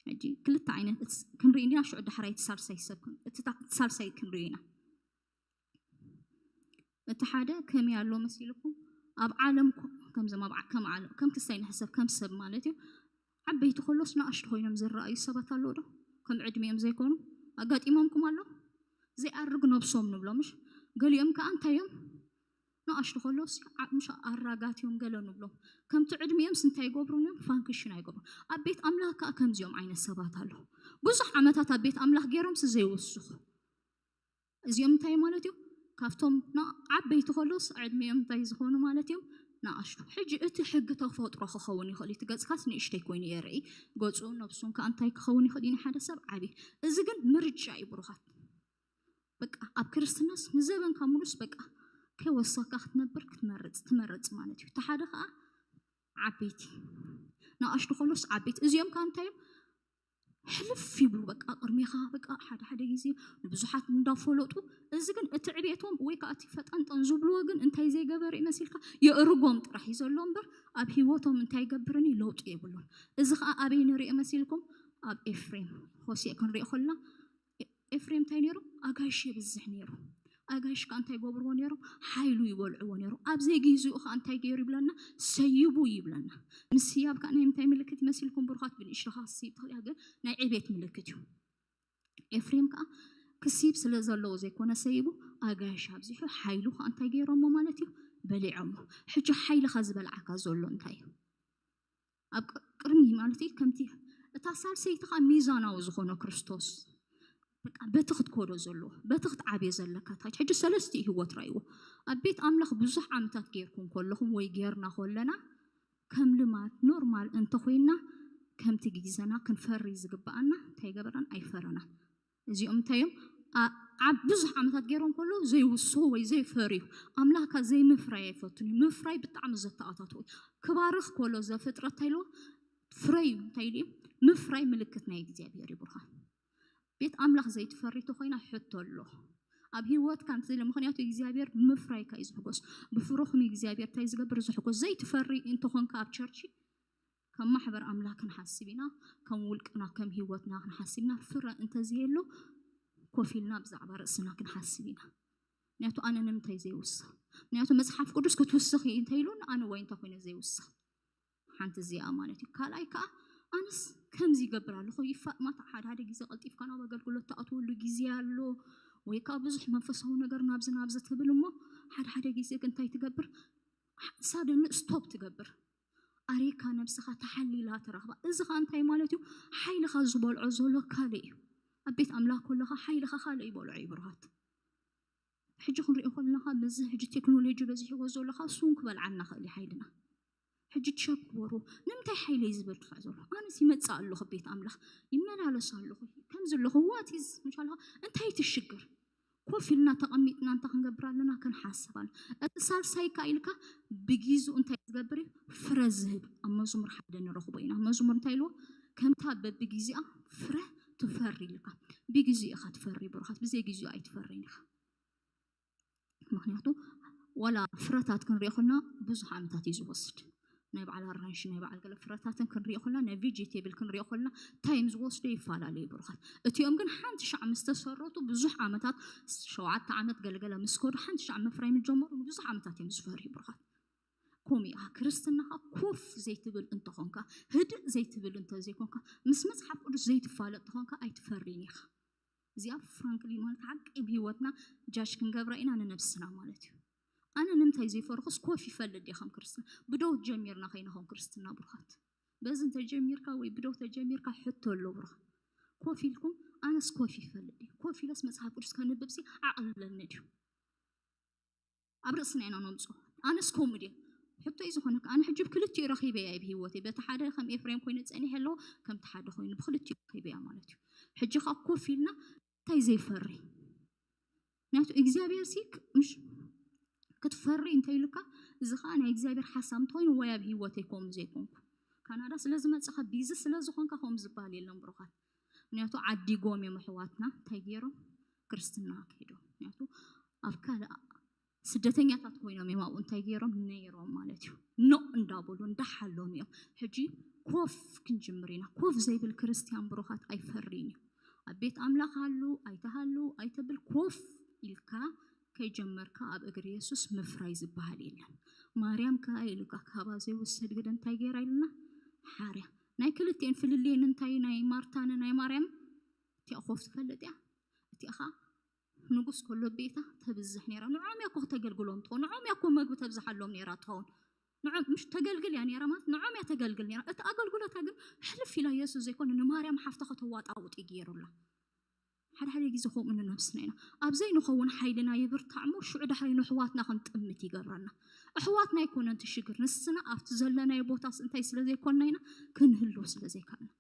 ሕጂ ክልተ ዓይነት እትስ-፣ ክንርኢ እንዲና ሽዑ ዳሕራይ እቲ ሳልሳይ ሰብ ክን-፣ እቲ ታ-፣ እቲ ሳልሳይ ክንርኢ ኢና። እቲ ሓደ ከመይ ኣሎ መሲልኩም? ኣብ ዓለም ኮ-፣ ከምዞም ኣብ ዓ-፣ ከም ዓለም፣ ከም ክስታይ ንሕሰብ፣ ከም ሰብ ማለት እዩ። ዓበይቲ ከሎስ ንኣሽቱ ኮይኖም ዝረኣዩ ሰባት ኣለዉ ዶ? ከም ዕድሜኦም ዘይኮኑ ኣጋጢሞምኩም ኣሎ? ዘይኣርግ ነብሶም ንብሎ፣ ምሽ? ገሊኦም ከኣ እንታይ እዮም? ንኣሽቱ ከሎስ ዓ-፣ ምሽ ኣራጋት እዮም ገለ ንብሎም። ከምቲ ዕድሜኦምስ እንታይ ይገብሩን እዮም? ፋንክሽን ኣይገብሩን። ኣብ ቤት ኣምላኽ ከኣ ከምዚኦም ዓይነት ሰባት ኣለዉ። ብዙሕ ዓመታት ኣብ ቤት ኣምላኽ ገይሮምስ ዘይውስኹ። እዚኦም እንታይ ማለት እዩ? ካብቶም ና-፣ ዓበይቲ ከሎስ ዕድሚኦም እንታይ ዝኾኑ ማለት እዮም? ንኣሽቱ። ሕጂ እቲ ሕጊ ተፈጥሮ ክኸውን ይኽእል እዩ። እቲ ገጽካስ ንእሽተይ ኮይኑ የርኢ። ገጹ ነብሱን ከኣ እንታይ ክኸውን ይኽእል እዩ ንሓደ ሰብ? ዓቢ። እዚ ግን ምርጫ እዩ ብሩኻት። በቃ ኣብ ክርስትናስ ንዘበንካ ሙሉስ በቃ ከይወሰኽካ ክትነብር ክትመርጽ፣ ትመርጽ ማለት እዩ። እቲ ሓደ ከኣ ዓበይቲ። ንኣሽቱ ከሎስ ዓበይቲ። እዚኦም ከኣ እንታይ እዮም? ሕልፍ ይብሉ በቃ ቅድሜኻ በቃ ሓደ ሓደ ግዜ ንብዙሓት እንዳፈለጡ፣ እዚ ግን እቲ ዕቤቶም ወይ ከዓ እቲ ፈጠንጠን ዝብልዎ ግን እንታይ ዘይገበረ ይመሲልካ? የእርጎም ጥራሕ እዩ ዘሎ እምበር ኣብ ህይወቶም እንታይ ይገብርን እዩ? ለውጢ የብሉን። እዚ ከዓ ኣበይ ንሪኦ መሲልኩም? ኣብ ኤፍሬም ሆሴዕ ክንሪኦ ከለና ኤ-፣ ኤፍሬም እንታይ ነይሩ? ኣጋይሽ የብዝሕ ነይሩ። ኣጋይሽ ከዓ እንታይ ይገብርዎ ነይሮም? ሓይሉ ይበልዕዎ ነይሮም። ኣብ ዘይጊዜኡ ከዓ እንታይ ገይሩ ይብለና? ሰይቡ ይብለና። ምስያብ ከዓ ናይ ምንታይ ምልክት ይመስልኩም ብሩኻት? ብንእሽቶኻ ክስይብ ትኽእል እያ፣ ግን ናይ ዕቤት ምልክት እዩ። ኤፍሬም ከዓ ክስይብ ስለ ዘለዎ ዘይኮነ ሰይቡ፣ ኣጋይሽ ኣብዚሑ ሓይሉ ከዓ እንታይ ገይሮሞ ማለት እዩ? በሊዖሞ። ሕጂ ሓይልኻ ዝበልዓካ ዘሎ እንታይ እዩ? ኣብ ቅ-፣ ቅድሚ ማለት እዩ ከምቲ እታ ሳልሰይቲ ከዓ ሚዛናዊ ዝኾነ ክርስቶስ በቃ በቲ ክትኮዶ ዘለዎ በቲ ክትዓብዮ ዘለካ ትኸይድ። ሕጂ ሰለስቲኡ ህይወት ራእይዎ። ኣብ ቤት ኣምላኽ ብዙሕ ዓመታት ጌርኩም ከለኹም ወይ ጌርና ከለና ከም ልማድ ኖርማል እንተኾይና ከምቲ ግዜና ክንፈሪ ዝግብኣና እንታይ ገበራን ኣይፈረናን። እዚኦም እንታይ እዮም? ኣብ ብዙሕ ዓመታት ገይሮም ከሎ ዘይውስኹ ወይ ዘይፈርዩ ኣምላካ ዘይምፍራይ ኣይፈቱን እዩ። ምፍራይ ብጣዕሚ ዘተኣታትዎ እዩ። ክባርኽ ከሎ ዘፍጥረት እንታይ ኢልዎ? ፍረዩ እንታይ ኢሉ እዩ? ምፍራይ ምልክት ናይ እግዚኣብሔር እዩ። ብርሃን ቤት ኣምላኽ ዘይትፈሪ ተኾይና ሕቶ ኣሎ ኣብ ህይወትካ። ምክንያቱ እግዚኣብሔር ምፍራይካ እዩ ዝሕጎስ። ብፍሩኹም እግዚኣብሔር እንታይ ዝገብር ዝሕጎስ። ዘይትፈሪ እንተኾንካ ኣብ ቸርች ከም ማሕበር ኣምላኽ ክንሓስብ ኢና። ከም ውልቅና ከም ህይወትና ክንሓስብ ኢና። ፍረ እንተዘየሎ ኮፍ ኢልና ብዛዕባ ርእስና ክንሓስብ ኢና። ምክንያቱ ኣነ ንምንታይ ዘይውስኽ? ምክንያቱ መፅሓፍ ቅዱስ ክትውስኽ እዩ እንተኢሉን ኣነ ወይ እንታይ ኮይነ ዘይውስኽ ሓንቲ እዚኣ ማለት እዩ። ካልኣይ ከዓ ኣነስ ከምዚ ይገብር ኣለኹ ይፋጥማት ሓደ ሓደ ግዜ ቀልጢፍካ ናብ ኣገልግሎት ትኣትወሉ ግዜ ኣሎ ወይ ከዓ ብዙሕ መንፈሳዊ ነገር ናብዚ ናብዚ ትብል እሞ ሓደ ሓደ ግዜ ግን እንታይ ትገብር? ሳደን ስቶፕ ትገብር። ኣሬካ ነብስኻ ተሓሊላ ትረኽባ። እዚ ኸዓ እንታይ ማለት እዩ? ሓይልኻ ዝበልዖ ዘሎ ካልእ እዩ። ኣብ ቤት ኣምላኽ ከለኻ ሓይልኻ ካልእ ይበልዖ እዩ። ብርሃት ሕጂ ክንሪኦ ከለኻ በዚ ሕጂ ቴክኖሎጂ በዚሕዎ ዘለኻ እሱን ክበልዓና ኽእል እዩ ሓይልና። ሕጂ ቸክ ግበሩ። ንምንታይ ሓይለይ ዝብል ክፋእ ዘሎ ኣነስ ይመፅእ ኣለኹ ቤት ኣምላኽ ይመላለስ ኣለኹ ከምዚ ኣለኹ ዋቲዝ ምሻልኻ እንታይ ትሽግር? ኮፍ ኢልና ተቐሚጥና እንታይ ክንገብር ኣለና? ክንሓስብ ኣለና። እቲ ሳልሳይ ከኣ ኢልካ ብጊዙ እንታይ ዝገብር እዩ? ፍረ ዝህብ ኣብ መዝሙር ሓደ ንረኽቦ ኢና። መዝሙር እንታይ ኢልዎ? ከምታ በብጊዜኣ ፍረ ትፈሪ ኢልካ። ብጊዜኡ ኢኻ ትፈሪ ብሩኻት፣ ብዘይ ጊዜኡ ኣይትፈሪን ኢኻ። ምክንያቱ ዋላ ፍረታት ክንሪኦ ከለና ብዙሕ ዓመታት እዩ ዝወስድ። ናይ በዓል ኣራንሽ ናይ በዓል ገለ ፍረታትን ክንሪኦ ከለና ናይ ቬጀቴብል ክንሪኦ ከለና ታይም ዝወስዶ ይፈላለዩ ብሩኻት። እቲኦም ግን ሓንቲ ሻዕ ምስ ተሰረቱ ብዙሕ ዓመታት ሸውዓተ ዓመት ገለገለ ምስ ከዱ ሓንቲ ሻዕ ምፍራይ ምስ ጀመሩ ንብዙሕ ዓመታት እዮም ዝፈርዩ ብሩኻት። ከምኡ ኢኻ ክርስትናኻ ኮፍ ዘይትብል እንተኾንካ ህድእ ዘይትብል እንተዘይኮንካ ምስ መፅሓፍ ቅዱስ ዘይትፋለጥ እንተኾንካ ኣይትፈርይን ኢኻ። እዚኣ ፍራንክሊ ማለት ሓቂ ብህይወትና ጃጅ ክንገብራ ኢና ንነብስና ማለት እዩ። ኣነ ንምንታይ ዘይፈርኹስ ኮፍ ይፈልጥ ድየ ከም ክርስትና ብደው ጀሚርና ከይንኸውን ክርስትና ብሩኻት በዚ እንተጀሚርካ ወይ ብደው ተጀሚርካ ሕቶ ኣሎ ብሩኻት ኮፍ ኢልኩም ኣነስ ኮፍ ይፈልጥ ድየ ኮፍ ኢለስ መፅሓፍ ቅዱስ ከንብብ ሲ ዓቕሊ ኣለኒ ድዩ ኣብ ርእስና ኢና ነምፅኦ ኣነስ ከምኡ ድየ ሕቶ እዩ ዝኾነካ ኣነ ሕጂ ብክልቲኡ ረኺበ እያ ብህይወተይ በቲ ሓደ ከም ኤፍሬም ኮይኑ ፀኒሐ ኣለዎ ከምቲ ሓደ ኮይኑ ብክልቲኡ ረኺበ እያ ማለት እዩ ሕጂ ከዓ ኮፍ ኢልና እንታይ ዘይፈሪ ምክንያቱ እግዚኣብሔር ሲ ምሽ ክትፈሪ እንታይ ኢሉካ እዚ ከዓ ናይ እግዚኣብሔር ሓሳብ እንተኮይኑ ወይ ኣብ ህይወተይ ከምኡ ዘይኮንኩ ካናዳ ስለ ዝመፅኻ ቢዚ ስለ ዝኾንካ ከምኡ ዝበሃል የለን ብሩኻት ምክንያቱ ዓዲጎም እዮም ኣሕዋትና እንታይ ገይሮም ክርስትና ከይዶም ምክንያቱ ኣብ ካልእ ስደተኛታት ኮይኖም እዮም ኣብኡ እንታይ ገይሮም ነይሮም ማለት እዩ ኖ እንዳበሉ እንዳሓለሙ እዮም ሕጂ ኮፍ ክንጅምር ኢና ኮፍ ዘይብል ክርስትያን ብሩኻት ኣይፈሪን እዩ ኣብ ቤት ኣምላኽ ሃሉ ኣይተሃሉ ኣይተብል ኮፍ ኢልካ ከይጀመርካ ኣብ እግሪ የሱስ ምፍራይ ዝበሃል የለን ማርያም ከኣ ኢሉካ ካባ ዘይወሰድ ግደ እንታይ ገይራ ኢልና ሓርያ ናይ ክልቲኤን ፍልልየን እንታይ ናይ ማርታን ናይ ማርያም እቲኣ ኮፍ ትፈልጥ እያ እቲኣ ከዓ ንጉስ ከሎ ቤታ ተብዝሕ ነራ ንዖም እያ ኮ ከተገልግሎም ትኸውን ንዖም እያ ኮ መግቢ ተብዝሓሎም ነራ ትኸውን ንዖም ምሽ ተገልግል እያ ነራ ማለት ንዖም እያ ተገልግል ነራ እቲ ኣገልግሎታ ግን ሕልፍ ኢላ የሱስ ዘይኮነ ንማርያም ሓፍታ ከተዋጣውጥ እዩ ገይሩላ ሓደ ሓደ ግዜ ከምኡ ንነብስና ኢና ኣብ ዘይንኸውን ሓይልና ይብርታዕ እሞ ሽዑ ዳሕራይ ንሕዋትና ክንጥምት ይገብረና ኣሕዋትና ኣይኮነን ትሽግር ንስና ኣብቲ ዘለናዮ ቦታስ እንታይ ስለ ዘይኮንና ኢና ክንህልው ስለ ዘይከኣልና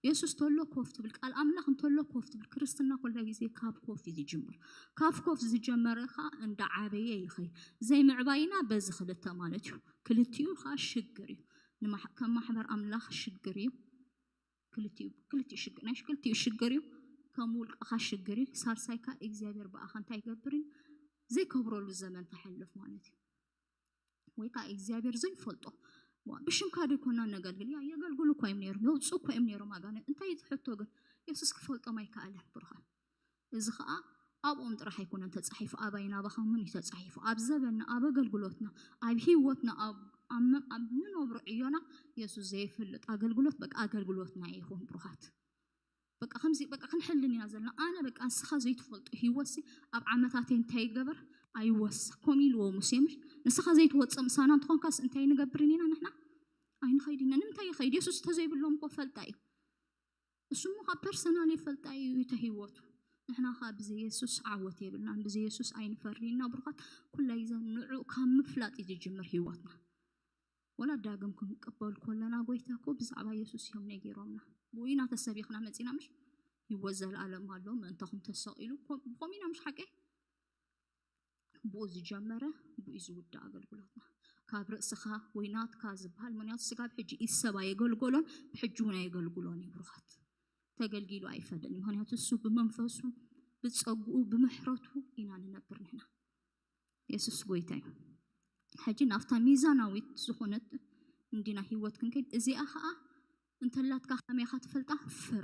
የሱስ ተሎ ኮፍ ትብል ቃል ኣምላኽ እንተሎ ኮፍ ትብል ክርስትና ኩላ ግዜ ካብ ኮፍ እዩ ዝጅምር ካብ ኮፍ ዝጀመረ ከዓ እንዳ ዓበየ ይኸይ ዘይምዕባይና በዚ ክልተ ማለት እዩ ክልቲኡ ከዓ ሽግር እዩ ከም ማሕበር ኣምላኽ ሽግር እዩ ክልቲኡ ክልቲኡ ሽግር ናይ ክልቲኡ ሽግር እዩ ከም ውልቅኻ ሽግር እዩ ሳልሳይካ እግዚኣብሔር ብኣኻ እንታይ ይገብር እዩ ዘይከብረሉ ዘመን ተሐልፍ ማለት እዩ ወይ ከዓ እግዚኣብሔር ዘይፈልጦ ብሽምካ ደይኮና ነገልግል ያ የገልግሉ እኳ እዮም ነይሮም የውፁ እኳ እዮም ነይሮም ኣጋነ እንታይ ትሕቶ ግን የሱስ ክፈልጦም ኣይከኣለን ብርሃን እዚ ከዓ ኣብኦም ጥራሕ ኣይኮነን ተፃሒፉ ኣባይ ናባኻምን እዩ ተፃሒፉ ኣብ ዘበንና ኣብ ኣገልግሎትና ኣብ ህይወትና ኣብ ንነብሮ ዕዮና የሱስ ዘይፍልጥ ኣገልግሎት በቃ ኣገልግሎትና ይኹን ብሩኻት በቃ ከምዚ በቃ ክንሕልን ኢና ዘለና ኣነ በቃ ንስኻ ዘይትፈልጦ ህይወትሲ ኣብ ዓመታተይ እንታይ ይገበር ኣይወስኽ ከም ኢልዎ ሙሴ ምሽ ንስኻ ዘይትወፅእ ምሳና እንትኾንካስ እንታይ ንገብርን ኢና ንሕና ኣይንኸይድ ኢና ንምንታይ ይኸይድ የሱስ እንተዘይብሎም እኮ ፈልጣ እዩ እሱሞ ካብ ፐርሰናል ይፈልጣ እዩ እተ ህይወቱ ንሕና ከዓ ብዘይ የሱስ ዓወት የብልናን። ብዘይ የሱስ ኣይንፈርይና ብሩኻት። ኩላይ ዘን ንዑ ካብ ምፍላጥ እዩ ዝጅምር ህይወትና። ወላ ዳግም ክንቀበል ከለና ጎይታ እኮ ብዛዕባ የሱስ እዮም ነጊሮምና። ብኡ ኢና ተሰቢኽና መፂና፣ ምሽ? ህይወት ዘለኣለም ኣሎ፣ ምእንታኹም ተሰቒሉ። ኮም- ኮም ኢና፣ ምሽ ሓቀይ? ብኡ ዝጀመረ ብኡ ዝውዳእ ኣገልግሎትና። ካብ ርእስኻ ወይ ናትካ ዝበሃል፣ ምክንያቱ ስጋ ብሕጂ ኢድ ሰብ ኣየገልገሎን፣ ብሕጂ እውን ኣየገልግሎን እዩ። ብሩኻት፣ ተገልጊሉ ኣይፈልጥን እዩ። ምክንያቱ እሱ ብመንፈሱ፣ ብፀጉኡ፣ ብምሕረቱ ኢና ንነብር ንሕና። የሱስ ጎይታ እዩ። ሕጂ ናብታ ሚዛናዊት ዝኾነት እንዲና ህይወት ክንከይድ፣ እዚኣ ኸዓ እንተላትካ ከመይ ኢኻ ትፈልጣ? ፍረ፣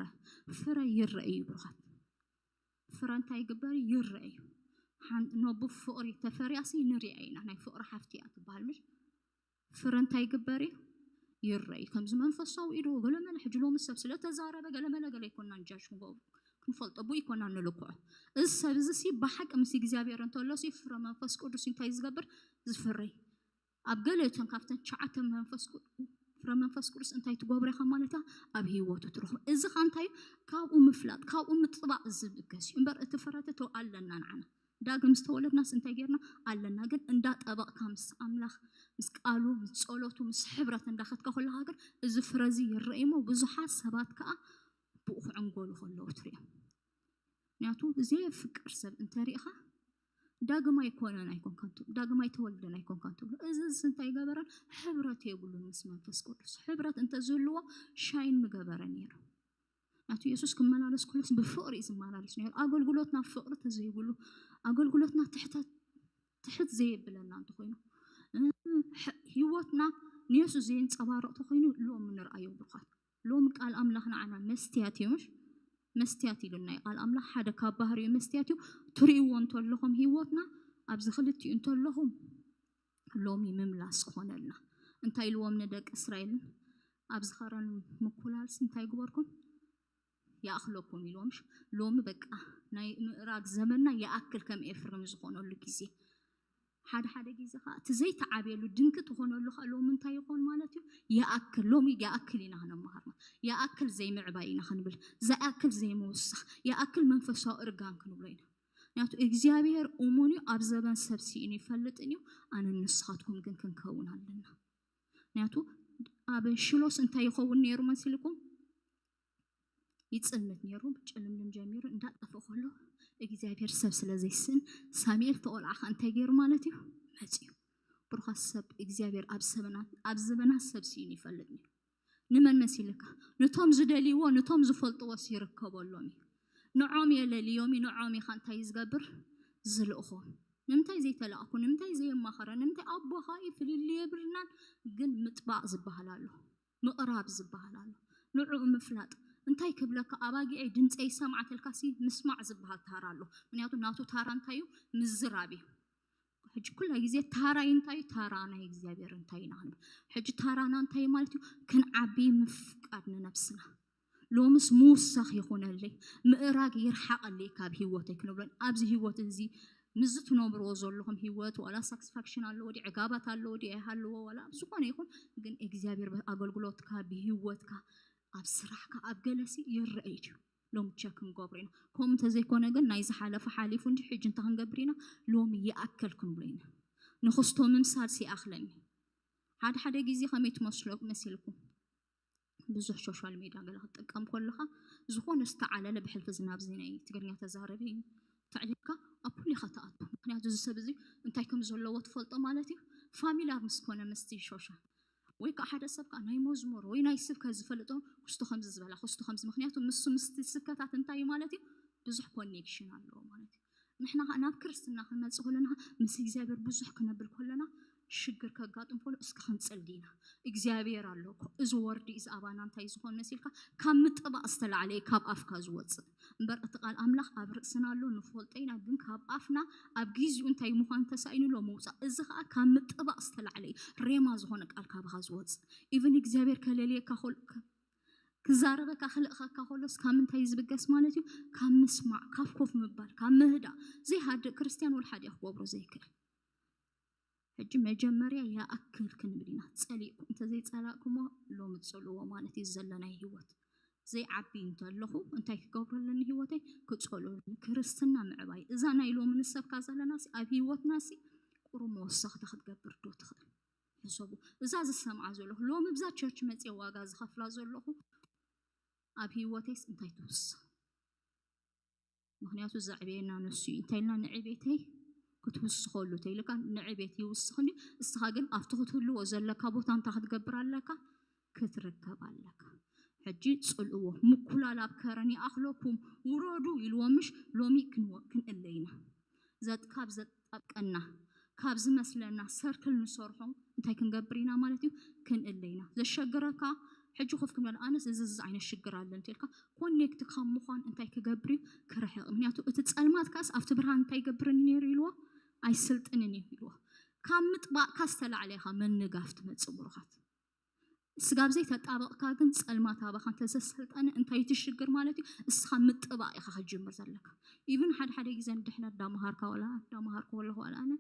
ፍረ ይረአ እዩ ብሩኻት። ፍረ እንታይ ይግበር? ይረአ እዩ። ሓን- ኖ ብፍቕሪ ተፈርያሲ ንሪኣ ኢና። ናይ ፍቕሪ ሓፍቲ እያ ትበሃል፣ ምሽ? ፍረ እንታይ ይግበር እዩ? ይረአ እዩ። ከምዚ መንፈሳዊ ኢዶ ገለመለ፣ ሕጂ ሎሚ ሰብ ስለተዛረበ ገለመለ ገለ ይኮናን ጃጅ ክንጎ- ክንፈልጦ፣ ብኡ ይኮናን ንልክዖ። እዚ ሰብ እዚ ሲ ብሓቂ ምስ እግዚኣብሔር እንተሎ ሲ ፍረ መንፈስ ቅዱስ እንታይ ዝገብር? ዝፍረይ። ኣብ ገለ እተን ካብተን ትሽዓተ መንፈስ ቅዱ- ፍረ መንፈስ ቅዱስ እንታይ ትገብሮ ኢኻ ማለት እያ? ኣብ ህይወቱ ትረኽቦ። እዚ ኸ እንታይ እዩ? ካብኡ ምፍላጥ፣ ካብኡ ምጥባቕ ዝብገስ እዩ። እምበር እቲ ፍረተቶ ኣለና ንዓና። ዳግም ዝተወለድናስ እንታይ ጌርና? ኣለና። ግን እንዳጠበቕካ ምስ ኣምላኽ፣ ምስ ቃሉ፣ ምስ ጸሎቱ፣ ምስ ሕብረት እንዳኸድካ ከለኻ ግን እዚ ፍረ እዚ ይረኣይ እሞ ብዙሓት ሰባት ከኣ ብኡ ክዕንገሉ ከለዉ ትሪኦም። ምክንያቱ ዘየፍቅር ሰብ እንተሪእኻ ዳግም ኣይኮነን ኣይኮንካን ትብሎ፣ ዳግም ኣይተወልደን ኣይኮንካን ትብሎ። እዚ እዚ እንታይ ገበረን? ሕብረት የብሉን ምስ መንፈስ ቅዱስ። ሕብረት እንተዝህልዎ ሻይን ምገበረ ነይሩ። ናቱ የሱስ ክመላለስ ከሎስ ብፍቕሪ እዩ ዝመላለስ ነይሩ። ኣገልግሎትና ፍቕሪ ተዘይብሉ፣ ኣገልግሎትና ትሕተ- ትሕት ዘየብለና እንተኾይኑ፣ እ፣ ሕ- ህይወትና ንየሱስ ዘየንጸባርቕ ተኾይኑ ሎሚ ንርኣዮ ብሩኻት። ሎሚ ቃል ኣምላኽ ንዓና መስትያት እዩ፣ ምሽ? መስትያት ኢሉና እዩ ቃል ኣምላኽ። ሓደ ካብ ባህሪኡ መስትያት እዩ። ትርእይዎ እንተለኹም ህይወትና ኣብዚ ክልቲኡ እንተለኹም ሎሚ ምምላስ ክኾነልና። እንታይ ኢልዎም ንደቂ እስራኤልን ኣብዚ ኸረን ምኩላልስ እንታይ ግበርኩም? ይኣኽለኩም ኢልዎም። ሽ- ሎሚ በቃ ናይ ምእራግ ዘመንና ይኣክል ከም ኤፍሬም ዝኾነሉ ግዜ። ሓደ ሓደ ግዜ ኸዓ እቲ ዘይተዓብየሉ ድንቂ ትኾነሉ ኸዓ ሎሚ እንታይ ይኾን ማለት እዩ? ይኣክል፣ ሎሚ ይኣክል ኢና ክንመሃር ማለት። ይኣክል ዘይምዕባይ ኢና ክንብል፣ ዝኣክል ዘይምውሳኽ፣ ይኣክል መንፈሳዊ እርጋን ክንብሎ ኢና። ምክንያቱ እግዚኣብሔር እሙን እዩ፣ ኣብ ዘበን ሰብ ስኢኑ ይፈልጥን እዩ። ኣነ ንስኻትኩም ግን ክንከውን ኣለና። ምክንያቱ ኣብ ሽሎስ እንታይ ይኸውን ነይሩ መሲልኩም? ይጽልምት ነይሩ፣ ጭልምልም ጀሚሩ እንዳጠፍእ ከሎ እግዚኣብሔር ሰብ ስለ ዘይስእን ሳሙኤል ተቆልዓ ከ እንታይ ገይሩ ማለት እዩ? መጽዩ። ብሩኻት ሰብ እግዚኣብሔር ኣብ ሰበናት ኣብ ዘበናት ሰብ ስኢኑ ይፈልጥ ነይሩ። ንመን መሲልካ? ነቶም ዝደልይዎ ነቶም ዝፈልጥዎስ ይርከበሎም እዩ። ንዖም የለልዮም እዩ። ንዖም ኢኻ እንታይ ዝገብር? ዝልእኾም። ንምንታይ ዘይተላእኩ? ንምንታይ ዘየማኸረ? ንምንታይ ኣቦኻ እዩ ፍልልይ የብልናን? ግን ምጥባቕ ዝበሃል ኣሎ። ምቕራብ ዝበሃል ኣሎ። ንዕኡ ምፍላጥ እንታይ ክብለካ? ኣባጊዐይ ድምፀይ ይሰምዓ ተልካሲ ምስማዕ ዝበሃል ታራ ኣሎ። ምክንያቱ ናቱ ታራ እንታይ እዩ? ምዝራብ እዩ። ሕጂ ኩላ ግዜ ታራይ እንታይ እዩ? ታራ ናይ እግዚኣብሔር እንታይ ኢና ክንብል? ሕጂ ታራና እንታይ ማለት እዩ? ክንዓቢ ምፍቃድ ንነብስና። ሎምስ ምውሳኽ ይኹነለይ፣ ምእራግ ይርሓቐለይ ካብ ህይወተይ ክንብሎ። ኣብዚ ህይወት እዚ ምስዚ ትነብርዎ ዘለኹም ህይወት ዋላ ሳክስፋክሽን ኣለዎ ድዩ፣ ዕጋባት ኣለዎ ድዩ ኣይሃለዎ፣ ዋላ ኣብ ዝኾነ ይኹን ግን እግዚኣብሔር ኣገልግሎትካ ብህይወትካ ኣብ ስራሕካ ኣብ ገለሲ ይረኣይ ድዩ? ሎሚ ቸክ ክንገብሮ ኢና። ከምኡ እንተዘይኮነ ግን ናይ ዝሓለፈ ሓሊፉ እንጂ ሕጂ እንታይ ክንገብር ኢና? ሎሚ ይኣክል ክንብሎ ኢና። ንኽስቶ ምምሳል ሲኣኽለኒ ሓደ ሓደ ግዜ ከመይ ትመስሎ መሲልኩም? ብዙሕ ሶሻል ሜድያ ገለ ክትጥቀም ከለኻ ዝኾነ ዝተዓለለ ብሕልፊ ዝናብ እዚ ናይ ትግርኛ ተዛረቢ ተዕሊልካ ኣብ ኩሉ ኢኻ ትኣቱ። ምክንያቱ እዚ ሰብ እዚ እንታይ ከም ዘለዎ ትፈልጦ ማለት እዩ። ፋሚላር ምስ ኮነ ምስቲ ሶሻል ወይ ከዓ ሓደ ሰብ ከዓ ናይ መዝሙር ወይ ናይ ስብከት ዝፈልጦ ክስቶ ከምዚ ዝበላ ክስቶ ከምዚ ምክንያቱ ምስ ምስቲ ስብከታት እንታይ ማለት እዩ ብዙሕ ኮኔክሽን ኣለዎ ማለት እዩ። ንሕና ከዓ ናብ ክርስትና ክንመፅእ ከለና ምስ እግዚኣብሔር ብዙሕ ክነብል ከለና ሽግር ከጋጥም ከሎ እስኪ ክንፅል ዲና እግዚኣብሔር ኣሎ እኮ እዚ ወርዲ እዚ ኣባና እንታይ ዝኾን መሲልካ ካብ ምጥባቕ ዝተላዕለ እዩ ካብ ኣፍካ ዝወፅእ እምበር እቲ ቃል ኣምላኽ ኣብ ርእስና ኣሎ ንፈልጦ ኢና ግን ካብ ኣፍና ኣብ ግዚኡ እንታይ ምዃን ተሳኢኑ ኣሎ ምውፃእ እዚ ከዓ ካብ ምጥባቕ ዝተላዕለ እዩ ሬማ ዝኾነ ቃል ካባኻ ዝወፅእ ኢቭን እግዚኣብሔር ከለልየካ ክዛረበካ ክልእኸካ ከሎስ ካብ ምንታይ ዝብገስ ማለት እዩ ካብ ምስማዕ ካብ ኮፍ ምባል ካብ ምህዳእ ዘይሃድእ ክርስትያን ወላ ሓደ ክገብሮ ዘይክእል ሕጂ መጀመርያ ይኣክል ክንብል ኢና ጸሊእኩ እንተዘይጸላእኩሞ ሎሚ ጽልዎ ማለት እዩ ዘለናይ ህይወት ዘይዓቢ እንተለኹ እንታይ ክገብሩ ኣለኒ? ህይወተይ ክጸልኦ ኣለኒ። ክርስትና ምዕባይ እዛ ናይ ሎሚ ንሰብካ ዘለናሲ ኣብ ህይወትናሲ ቁሩብ መወሰኽታ ክትገብር ዶ ትኽእል? ሕሰቡ። እዛ ዝሰምዓ ዘለኹ ሎሚ ብዛ ቸርች መፅየ ዋጋ ዝኸፍላ ዘለኹ ኣብ ህይወተይስ እንታይ ትውስኽ? ምክንያቱ ዘዕበየና ንሱ እዩ። እንታይ ኢልና ንዕቤተይ ክትውስኸሉ ተይልካ ንዕቤት ይውስኽ እንዲ እስኻ ግን ኣብቲ ክትህልዎ ዘለካ ቦታ እንታይ ክትገብር ኣለካ? ክትርከብ ኣለካ። ሕጂ ጽልእዎ ምኩላል ኣብ ከረን ይኣኽለኩም ውረዱ ኢልዎ ምሽ ሎሚ ክንእለ ኢና። ካብ ዘጣብቀና ካብ ዝመስለና ሰርክል ንሰርሖ እንታይ ክንገብር ኢና ማለት እዩ? ክንእለ ኢና። ዘሸግረካ ሕጂ ኮፍ ክንበል ኣነስ እዚ እዚ ዓይነት ሽግር ኣለ እንተልካ ኮኔክት ካብ ምዃን እንታይ ክገብር እዩ? ክርሕቕ። ምክንያቱ እቲ ጸልማት ካስ ኣብቲ ብርሃን እንታይ ይገብርኒ ነይሩ ኢልዎ? ኣይስልጥንን እዩ ኢልዎ። ካብ ምጥባቕካ ዝተላዕለ ኢኻ ምንጋፍ ትመጽእ ብሩኻት። ስጋብ ዘይተጣበቕካ ግን ጸልማት ኣባኻ እንተዘሰልጠነ እንታይ ትሽግር ማለት እዩ? እስኻ ምጥባቕ ኢኻ ክጅምር ዘለካ። ኢቭን ሓደ ሓደ ግዜ ንድሕነት እንዳመሃርካ ዋላ እንዳመሃርኩ ወለኹ ዋላ ኣነ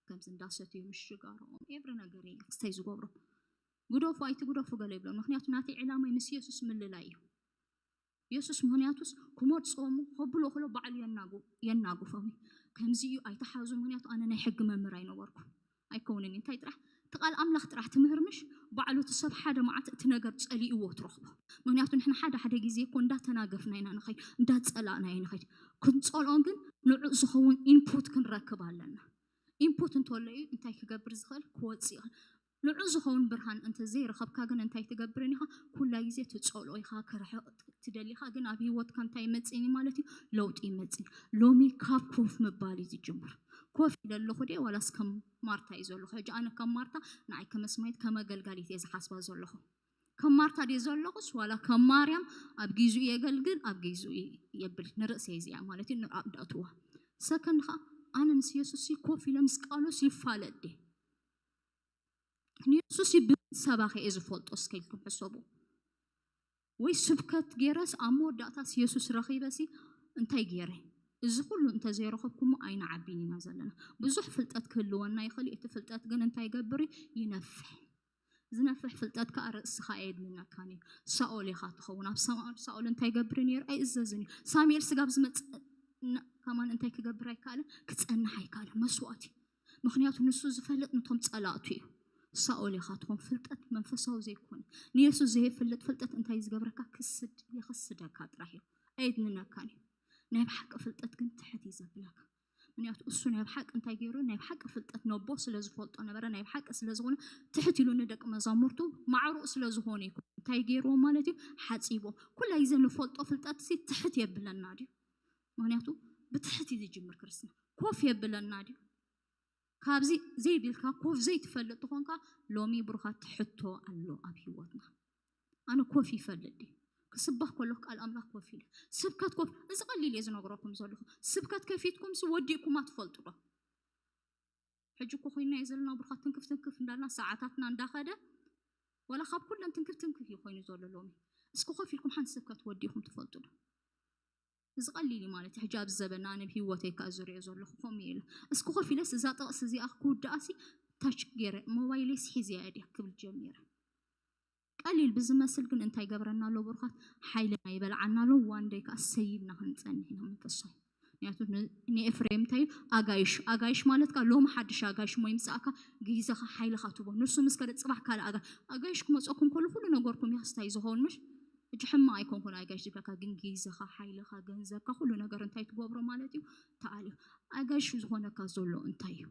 ከምዚ እንዳሰትዩ ምሽጋሮም ኤብሪ ነገር እዩ ክስተይ ዝገብሮ ግደፉ ኣይትግደፉ ገለ ይብሎም። ምክንያቱ ናተይ ዕላማይ ምስ የሱስ ምልላይ እዩ። የሱስ ምክንያቱስ ክመርፅዎም ከብሎ ክሎ ባዕሉ የናጉፎም እዩ። ከምዚ እዩ ኣይተሓዙ። ምክንያቱ ኣነ ናይ ሕጊ መምህር ኣይነበርኩ ኣይከውንን እዩ። እንታይ ጥራሕ እቲ ቃል ኣምላኽ ጥራሕ ትምህር ምሽ ባዕሉ እቲ ሰብ ሓደ መዓልቲ እቲ ነገር ፀሊእዎ ትረኽቦ። ምክንያቱ ንሕና ሓደ ሓደ ግዜ እኮ እንዳተናገፍና ኢና ንኸይድ እንዳፀላእና እዩ ንኸይድ። ክንፀልኦ ግን ንዑ ዝኸውን ኢንፑት ክንረክብ ኣለና። ኢንፑት እንተሎ እዩ እንታይ ክገብር ዝኽእል ክወፅእ ይኽእል። ንዑ ዝኸውን ብርሃን እንተ ዘይረኸብካ ግን እንታይ ትገብርን ኢኻ? ኩላ ግዜ ትፀልኦ ኢኻ፣ ክርሕቕ ትደሊ ኢኻ። ግን ኣብ ህይወትካ እንታይ ይመፅእን እዩ ማለት እዩ? ለውጢ ይመፅእ። ሎሚ ካብ ኮፍ ምባል እዩ ዝጅምር። ኮፍ ኢለ ኣለኹ ድየ ዋላስ ከም ማርታ እዩ ዘለኹ? ሕጂ ኣነ ከም ማርታ ንዓይ ከመስማይት ከም ኣገልጋሊት እየ ዝሓስባ ዘለኹ። ከም ማርታ ድየ ዘለኹስ ዋላ ከም ማርያም ኣብ ጊዜኡ የገልግል ኣብ ጊዜኡ የብል ንርእሰይ እዚኣ ማለት እዩ ንኣብ ዳእትዋ ሰከንድ ኸዓ ኣነ ምስ የሱስ ኮፍ ኢለ ምስ ቃሉስ ይፋለጥ ድየ? ንየሱስ ብሰባኺ እየ ዝፈልጦ እስከ ኢልኩም ሕሰቡ። ወይ ስብከት ገይረስ ኣብ መወዳእታስ የሱስ ረኺበሲ እንታይ ገይረ? እዚ ኩሉ እንተዘይረኸብኩሞ ኣይንዓቢን ኢና ዘለና። ብዙሕ ፍልጠት ክህልወና ይኽእል እዩ። እቲ ፍልጠት ግን እንታይ ይገብር እዩ? ይነፍሕ። ዝነፍሕ ፍልጠት ከዓ ርእስኻ ኣየድንነካን እዩ። ሳኦል ኢኻ ትኸውን። ኣብ ሳኦል እንታይ ገብር ነይሩ? ኣይእዘዝን እዩ። ሳሙኤል ስጋብ ዝመፅእ ከማን እንታይ ክገብር ኣይከኣለን? ክፀንሕ ኣይከኣለን። መስዋእቲ ምክንያቱ ንሱ ዝፈልጥ ነቶም ጸላእቱ እዩ። ሳኦል ኢኻ ትኾን ፍልጠት መንፈሳዊ ዘይኮነ ንየሱስ ዘይፈልጥ ፍልጠት እንታይ ዝገብረካ ክስድ የኽስደካ ጥራሕ እዩ። ኣየድንነካን እዩ። ናይ ብሓቂ ፍልጠት ግን ትሕት እዩ ዘብለካ። ምክንያቱ እሱ ናይ ብሓቂ እንታይ ገይሩ ናይ ብሓቂ ፍልጠት ነቦ ስለ ዝፈልጦ ነበረ ናይ ብሓቂ ስለ ዝኾነ ትሕት ኢሉ ንደቂ መዛሙርቱ ማዕሩኡ ስለ ዝኾነ እዩ እንታይ ገይርዎ ማለት እዩ ሓፂቦ ኩላ ግዜ ንፈልጦ ፍልጠት ሲ ትሕት የብለና ድዩ ምክንያቱ ብትሕት እዩ ዝጅምር ክርስትና ኮፍ የብለና ድዩ ካብዚ ዘይብልካ ኮፍ ዘይትፈልጥ ተኾንካ ሎሚ ብሩኻት ሕቶ ኣሎ ኣብ ህይወትና ኣነ ኮፍ ይፈልጥ ድዩ ክስበኽ ከለኹ ቃል ኣምላኽ ኮፍ ኢለ ስብከት ኮፍ እዚ ቀሊል እየ ዝነግረኩም ዘለኹ ስብከት ከፊትኩም ሲ ወዲእኩማ ትፈልጡ ዶ ሕጂ እኮ ኮይና እየ ዘለና ብሩኻት ትንክፍ ትንክፍ እንዳልና ሰዓታትና እንዳኸደ ወላ ካብ ኩለን ትንክፍ ትንክፍ እዩ ኮይኑ ዘሎ ሎሚ እስኪ ኮፍ ኢልኩም ሓንቲ ስብከት ወዲእኩም ትፈልጡ ዶ እዚ ቀሊል እዩ ማለት እዩ ሕጂ ኣብዚ ዘበና ኣነ ብሂወተይ ከዓ ዝሪኦ ዘለኹ ከምኡ ኢሉ እስኪ ኮፍ ኢለስ እዛ ጥቕሲ እዚኣ ክውድኣሲ ታች ገይረ ሞባይለይስ ሒዘያ ድያ ክብል ጀሚረ ቀሊል ብዝመስል ግን እንታይ ገብረና ኣሎ ብሩኻት ሓይልና ይበልዓና ኣሎ ዋንደይ ከዓ ሰይብና ክንፀንሕ ኢና መንፈሳዊ ምክንያቱ ንኤፍሬም እንታይ ኣጋይሽ ኣጋይሽ ማለት ከዓ ሎሚ ሓድሽ ኣጋይሽ ሞ ይምፃእካ ግይዘኻ ሓይልኻ ትቦ ንሱ ምስ ከደ ፅባሕ ካልእ ኣጋ ኣጋይሽ ክመፀኩም ከሉ ኩሉ ነገርኩም ይኽስታይ ዝኸውን ምሽ እጅ ሕማ ኣይኮንኩን ኣጋይሽ ዝብለካ ግን ግይዘኻ ሓይልኻ ገንዘብካ ኩሉ ነገር እንታይ ትገብሮ ማለት እዩ ተኣልዩ ኣጋይሽ ዝኾነካ ዘሎ እንታይ እዩ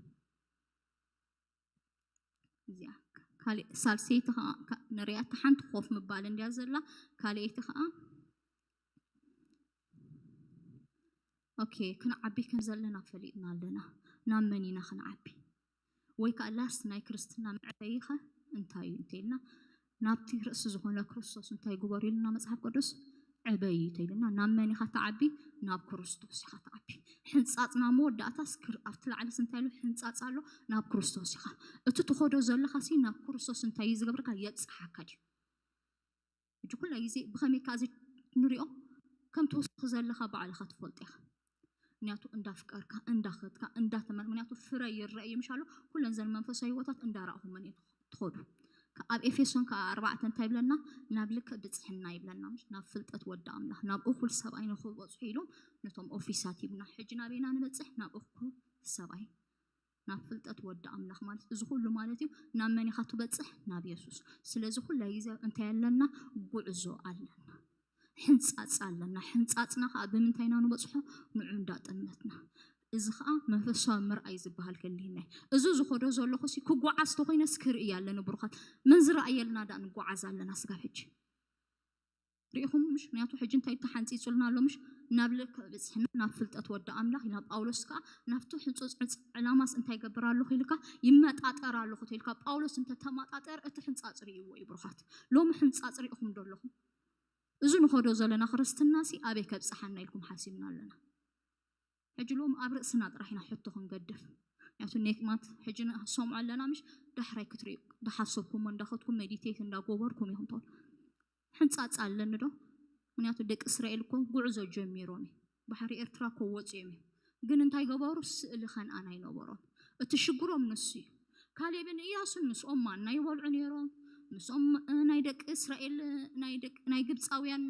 እዚኣ ካልእ ሳልሰይቲ ከዓ ንሪኣታ ሓንቲ ኮፍ ምባል እንድያ ዘላ ካልኣይቲ ከዓ ኦኬ ክንዓቢ ከም ዘለና ፈሊጥና ኣለና ናብ መን ኢና ክንዓቢ ወይ ከዓ ላስት ናይ ክርስትና መዕበይኸ እንታይ እዩ እንተኢልና ናብቲ ርእሲ ዝኾነ ክርስቶስ እንታይ ግበሩ ኢልና መፅሓፍ ቅዱስ ዕበዩ ተይልና ናብ መን ኢኻ ትዓቢ ናብ ክርስቶስ ኢኻ ትዓቢ ሕንፃፅና መወዳእታስ ኣብቲ ላዕሊስ እንታይ ኢሉ ሕንፃፅ ኣሎ ናብ ክርስቶስ ኢኻ እቲ ትኸዶ ዘለኻ ሲ ናብ ክርስቶስ እንታይ እዩ ዝገብረካ የብፅሓካ ድዩ ሕጂ ኩላ ግዜ ብኸመይ ካዚ ንሪኦ ከም ትውስኽ ዘለኻ ባዕልኻ ትፈልጦ ኢኻ ምክንያቱ እንዳፍቀርካ እንዳኸድካ እንዳተመር ምክንያቱ ፍረ ይረአ እዩ ምሻሎ ኩለን ዘን መንፈሳዊ ህይወታት እንዳረእኹመን እዮም ትኸዱ ኣብ ኤፌሶን ከዓ ኣርባዕተ እንታይ ይብለና? ናብ ልክዕ ብፅሕና ይብለና፣ ምሽ? ናብ ፍልጠት ወዲ ኣምላኽ፣ ናብ እኹል ሰብኣይ ንኽበፅሑ ኢሉ ነቶም ኦፊሳት ይብና። ሕጂ ናበይና ንበፅሕ? ናብ እኹል ሰብኣይ፣ ናብ ፍልጠት ወዲ ኣምላኽ ማለት እዚ ኩሉ ማለት እዩ። ናብ መን ኢኻ ትበፅሕ? ናብ የሱስ። ስለዚ ኩላይ ግዜ እንታይ ኣለና? ጉዕዞ ኣለና፣ ሕንፃፅ ኣለና። ሕንፃፅና ከዓ ብምንታይ ኢና ንበፅሖ? ንዑ እንዳጠመትና። እዚ ከዓ መንፈሳዊ ምርኣይ ዝበሃል ከሊህና እዩ። እዚ ዝኸዶ ዘለኹ ሲ ክጓዓዝ ተኮይነስ ክርኢ ኣለኒ ብሩኻት። መን ዝረኣየልና ዳ ንጓዓዝ ኣለና ስጋብ ሕጂ? ሪኢኹም ምሽ? ምክንያቱ ሕጂ እንታይ ተሓንፂፁልና ኣሎ ምሽ? ናብ ልክዕ ብፅሕና ናብ ፍልጠት ወዲ ኣምላኽ ኢና። ጳውሎስ ከዓ ናብቲ ሕንፁፅ ዕላማስ እንታይ ይገብር ኣለኹ ኢልካ? ይመጣጠር ኣለኹ ኢልካ። ጳውሎስ እንተተመጣጠር እቲ ሕንፃፅ ርእይዎ እዩ ብሩኻት። ሎሚ ሕንፃፅ ሪኢኹም ዶ ኣለኹም? እዚ ንኸዶ ዘለና ክርስትና ሲ ኣበይ ከብፅሓና ኢልኩም ሓሲብና ኣለና? ሕጂ ሎም ኣብ ርእስና ጥራሕ ኢና ሕቶ ክንገድፍ። ምክንያቱ ኔክማት ሕጂ ንሰምዖ ኣለና ምሽ? ዳሕራይ ክትሪኡ ዳሓሰብኩም እንዳኸድኩም ሜዲቴት እንዳጎበርኩም ኢኹም ትብል። ሕንፃፅ ኣለኒ ዶ? ምክንያቱ ደቂ እስራኤል እኮ ጉዕዞ ጀሚሮም እዩ። ባሕሪ ኤርትራ እኮ ወፂኦም እዮም። ግን እንታይ ገበሩ? ስእሊ ከነኣን ኣይነበሮም። እቲ ሽግሮም ንሱ እዩ። ካሌብን እያሱን ምስኦም ማና ይበልዑ ነይሮም። ምስኦም ናይ ደቂ እስራኤል ናይ ግብፃውያን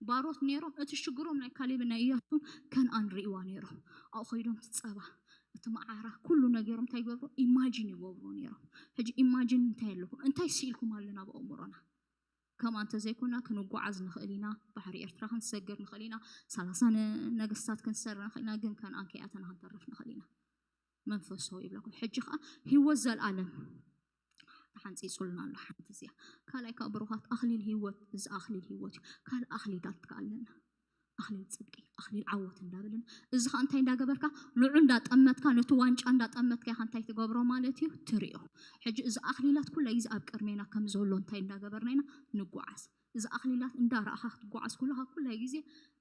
ባሮት ነይሮም። እቲ ሽግሮም ናይ ካሌብን ናይ እያሱን ከነኣን ርእይዋ ነይሮም። ኣብኡ ከይዶም እቲ ፀባ እቲ መዓራ ኩሉ ነገሮም እንታይ ይገብሩ? ኢማጂን ይገብሩ ነይሮም። ሕጂ ኢማጂን እንታይ ኣለኩም? እንታይ ስኢልኩም ኣለና ብኣእምሮና? ከምኣ እንተዘይኮና ክንጓዓዝ ንኽእል ኢና። ባሕሪ ኤርትራ ክንሰግር ንኽእል ኢና። ሰላሳ ነገስታት ክንሰር ንኽእል ኢና። ግን ከነኣን ከይኣተና ክንተርፍ ንኽእል ኢና። መንፈሳዊ ይብለኩም። ሕጂ ከዓ ህይወት ዘለኣለም ተሓንፂፁልና ኣሎ። ሓንቲ እዚኣ ካልኣይ ከዓ ብሩኻት ኣኽሊል ህይወት፣ እዚ ኣኽሊል ህይወት እዩ። ካልእ ኣኽሊላት ከዓ ኣለና። ኣኽሊል ፅድቂ፣ ኣኽሊል ዓወት እንዳበለና፣ እዚ ከዓ እንታይ እንዳገበርካ? ንዑ እንዳጠመትካ፣ ነቲ ዋንጫ እንዳጠመትካ ኢኻ እንታይ ትገብሮ ማለት እዩ? ትሪኦ። ሕጂ እዚ ኣኽሊላት ኩላ ግዜ ኣብ ቅድሜና ከም ዘሎ እንታይ እንዳገበርና ኢና ንጓዓዝ? እዚ ኣኽሊላት እንዳረኣኻ ክትጓዓዝ ኩለኻ ኩላ ግዜ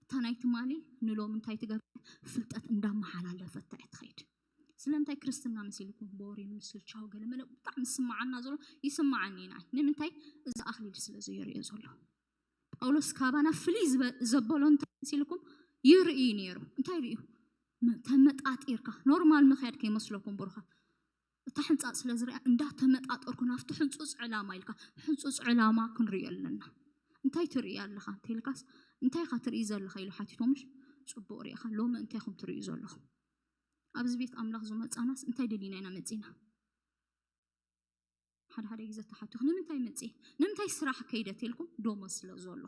እታ ናይ ትማሊ ንሎም እንታይ ትገብር? ፍልጠት እንዳመሓላለፈት እያ ትኸይድ። ስለምንታይ ክርስትና መሲልኩም ቦሪን ምስልቻው ገለመለ ብጣዕሚ ዝስማዓና ዘሎ ይስማዓኒ ኢና። ንምንታይ? እዚ ኣኽሊል ስለ ዘየርእዮ ዘሎ። ጳውሎስ ካባና ፍልይ ዝበ- ዘበሎ እንታይ መሲልኩም? ይርእዩ ነይሩ። እንታይ ርእዩ? መ- ተመጣጢርካ ኖርማል ምኽያድ ከይመስለኩም ብሩኻት። እታ ሕንፃፅ ስለ ዝሪኣ እንዳተመጣጠርኩ ናብቲ ሕንፁፅ ዕላማ ኢልካ፣ ሕንፁፅ ዕላማ ክንሪኦ ኣለና። እንታይ ትርኢ ኣለኻ እንተኢልካስ፣ እንታይ ኢኻ ትርኢ ዘለኻ ኢሉ ሓቲቶምሽ? ፅቡቕ ሪኢኻ ሎሚ እንታይ ኢኹም ትርእዩ ዘለኹም? ኣብዚ ቤት ኣምላኽ ዝመፃናስ እንታይ ደሊና ኢና መፂና? ሓደ ሓደ ግዜ ተሓቲኹ ንምንታይ መፅእ? ንምንታይ ስራሕ ከይደ ተልኩም? ደሞዝ ስለ ዘሎ።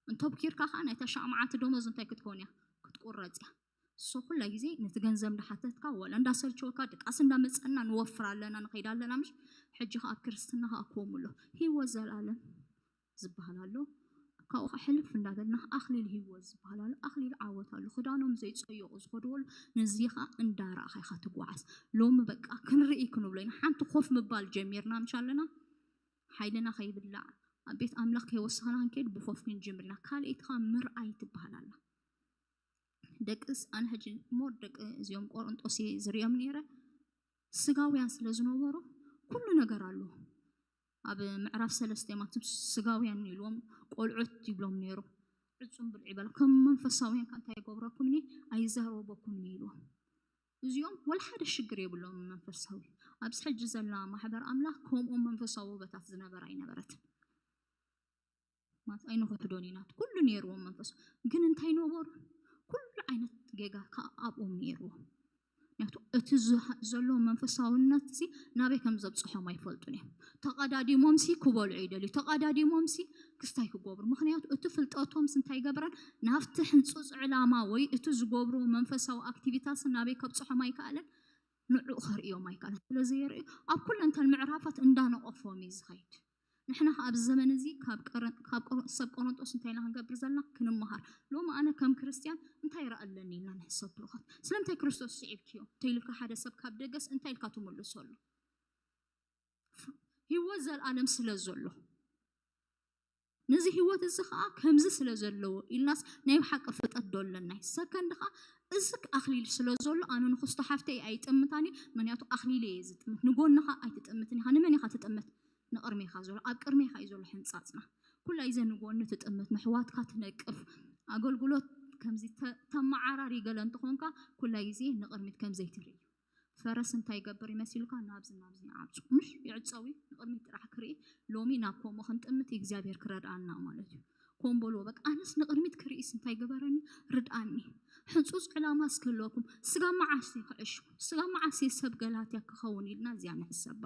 እንተብኪርካ ከዓ ናይታ ሻዕ መዓልቲ ደሞዝ እንታይ ክትከውን እያ? ክትቁረፅ እያ። እሶ ኩላ ግዜ ነቲ ገንዘብ እንዳሓተትካ ወላ እንዳሰልቸወካ ድቃስ እንዳመፀና ንወፍር ኣለና ንኸይድ ኣለና ምሽ? ሕጂ ከዓ ኣብ ክርስትና ከዓ ከምኡ ኣሎ። ህይወት ዘለኣለም ዝበሃል ኣሎ። ካብኡ ከዓ ሕልፍ እንዳበልና ኣኽሊል ህይወት ዝበሃል ኣሎ። ኣኽሊል ዓወት ኣሎ። ክዳኖም ዘይፀየቑ ዝኸድዎ ኣሎ። ነዚ ከዓ እንዳረኣኻ ኢኻ ትጓዓዝ። ሎሚ በቃ ክንርኢ ክንብሎ ኢና። ሓንቲ ኮፍ ምባል ጀሚርና ምሽ ኣለና? ሓይልና ከይብላዕ ኣብ ቤት ኣምላኽ ከይወሰኽና ክንከይድ ብኮፍ ክንጅምር ኢና። ካልኣይቲ ከዓ ምርኣይ ትበሃል ኣላ። ደቅስ ኣነ ሕጂ ሞር ደቂ እዚኦም ቆሮንጦስ እየ ዝሪኦም ነይረ። ስጋውያን ስለ ዝነበሩ ኩሉ ነገር ኣለዎም። ኣብ ምዕራፍ ሰለስተ ማትም ስጋውያን ኢልዎም ቆልዑት ይብሎም ነይሩ። ዕጹም ብልዒ በል ከም መንፈሳውያን ከ እንታይ ይገብረኩም እኒ ኣይዛረበኩም እኒ ኢልዎም። እዚኦም ወላ ሓደ ሽግር የብሎም መንፈሳዊ። ኣብዚ ሕጂ ዘላ ማሕበር ኣምላኽ ከምኦም መንፈሳዊ ውበታት ዝነበረ ኣይነበረትን። ማለት ኣይንኽሕዶን ኢና። ኩሉ ነይርዎም መንፈስ ግን እንታይ ነበሩ? ኩሉ ዓይነት ጌጋ ከዓ ኣብኦም ነይርዎም። ምክንያቱ እቲ ዝሃ- ዘሎ መንፈሳውነት እዚ ናበይ ከም ዘብፅሖም ኣይፈልጡን እዮም። ተቐዳዲሞም ሲ ክበልዑ ይደልዩ፣ ተቐዳዲሞም ሲ ክስታይ ክገብሩ። ምክንያቱ እቲ ፍልጠቶም ሲ እንታይ ይገብረን ናብቲ ሕንፁፅ ዕላማ ወይ እቲ ዝገብርዎ መንፈሳዊ ኣክቲቪታት ሲ ናበይ ከብፅሖም ኣይከኣለን፣ ንዑ ከርእዮም ኣይከኣለን። ስለዚ የርእዩ ኣብ ኩለንተን ምዕራፋት እንዳነቐፎም እዩ ዝኸይድ። ንሕና ከ ኣብዚ ዘመን እዚ ካብ ቀረ- ካብ ቆሮ- ሰብ ቆሮንጦስ እንታይ ኢና ክንገብር ዘለና? ክንመሃር። ሎሚ ኣነ ከም ክርስትያን እንታይ ይረኣ ኣለኒ ኢልና ንሕሰብ ብሩኻት። ስለምንታይ ክርስቶስ ስዒብክዮ እንተኢሉካ ሓደ ሰብ ካብ ደገስ እንታይ ኢልካ ትምልሰሉ? ህይወት ዘልኣለም ስለ ዘሎ ነዚ ህይወት እዚ ከዓ ከምዚ ስለ ዘለዎ ኢልናስ ናይ ብሓቂ ፍልጠት ዶ ኣለናይ? ሰከንድ ከዓ እዚ ኣኽሊል ስለ ዘሎ ኣነ ንክስቶ ሓፍተይ ኣይጥምታኒ። ምክንያቱ ኣኽሊል እየ ዝጥምት። ንጎንኻ ኣይትጥምትን ኢኻ። ንመን ኢኻ ትጥምት? ንቕድሜኻ ዘሎ ኣብ ቅድሜኻ እዩ ዘሎ ሕንፃፅና። ኩላ ይዘ ንጎኒ ትጥምት፣ ንሕዋትካ ትነቅፍ። ኣገልግሎት ከምዚ ተ- ተመዓራሪ ገለ እንትኾንካ ኩላ ግዜ ንቕድሚት ከምዘይትርኢ እዩ። ፈረስ እንታይ ይገብር ይመስልካ? ናብዚ ናብዚ ይዓብፁ። ምሽ ይዕፀዊ ንቅድሚት ጥራሕ ክርኢ። ሎሚ ናብ ከምኡ ክንጥምት እግዚኣብሔር ክረድኣና ማለት እዩ። ኮም በልዎ በቃ፣ ኣነስ ንቅድሚት ክርእስ እንታይ ገበረኒ? ርድኣኒ። ሕፁፅ ዕላማ እስክህልወኩም፣ ስጋ መዓስ ክዕሹ፣ ስጋ መዓስ ሰብ ገላትያ ክኸውን ኢልና እዚኣ ንሕሰባ።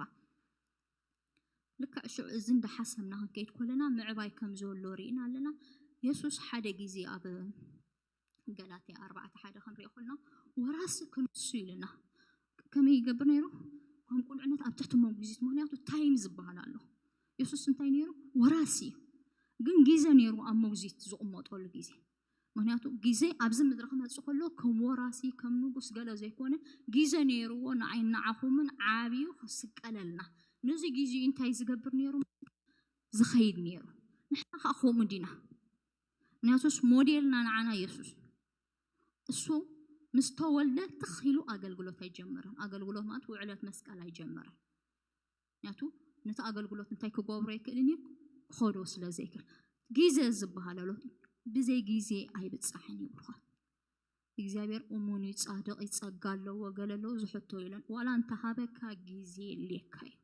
ልክዕ ሽዑ እዚ እንዳሓሰብና ክንከይድ ከለና ምዕባይ ከም ዘሎ ርኢና ኣለና። የሱስ ሓደ ግዜ ኣብ ገላትያ ኣርባዕተ ሓደ ክንሪኦ ከለና ወራሲ ክንሱ ኢልና ከመይ ይገብር ነይሩ? ከም ቁልዕነት ኣብ ትሕቲ መጉዚት፣ ምክንያቱ ታይም ዝበሃል ኣሎ። የሱስ እንታይ ነይሩ? ወራሲ እዩ። ግን ግዜ ነይሩ ኣብ መጉዚት ዝቕመጠሉ ግዜ። ምክንያቱ ግዜ ኣብዚ ምድሪ ክመፅእ ከሎ ከም ወራሲ ከም ንጉስ ገለ ዘይኮነ ግዜ ነይርዎ ንዓይ ንዓኹምን ዓብዩ ክስቀለልና። ነዚ ግዜ እንታይ ዝገብር ነይሩ? ዝኸይድ ነይሩ። ንሕና ከዓ ከምኡ ዲና? ምክንያቱስ ሞዴልና ንዓና የሱስ እዩ። እሱ ምስ ተወልደ ትኽ ኢሉ ኣገልግሎት ኣይጀመረን። ኣገልግሎት ማለት ውዕለት መስቀል ኣይጀመረን። ምክንያቱ ነቲ ኣገልግሎት እንታይ ክገብሮ ኣይክእልን እዩ? ክኸዶ ስለ ዘይክእል። ግዜ ዝበሃል ኣሎ። ብዘይ ግዜ ኣይብጻሕን እዩ ብሩኻት። እግዚኣብሔር እሙን እዩ፣ ጻድቕ እዩ፣ ጸጋ ኣለዎ፣ ገለ ኣለዎ ዝሕቶ የለን። ዋላ እንተሃበካ ግዜ የድልየካ እዩ።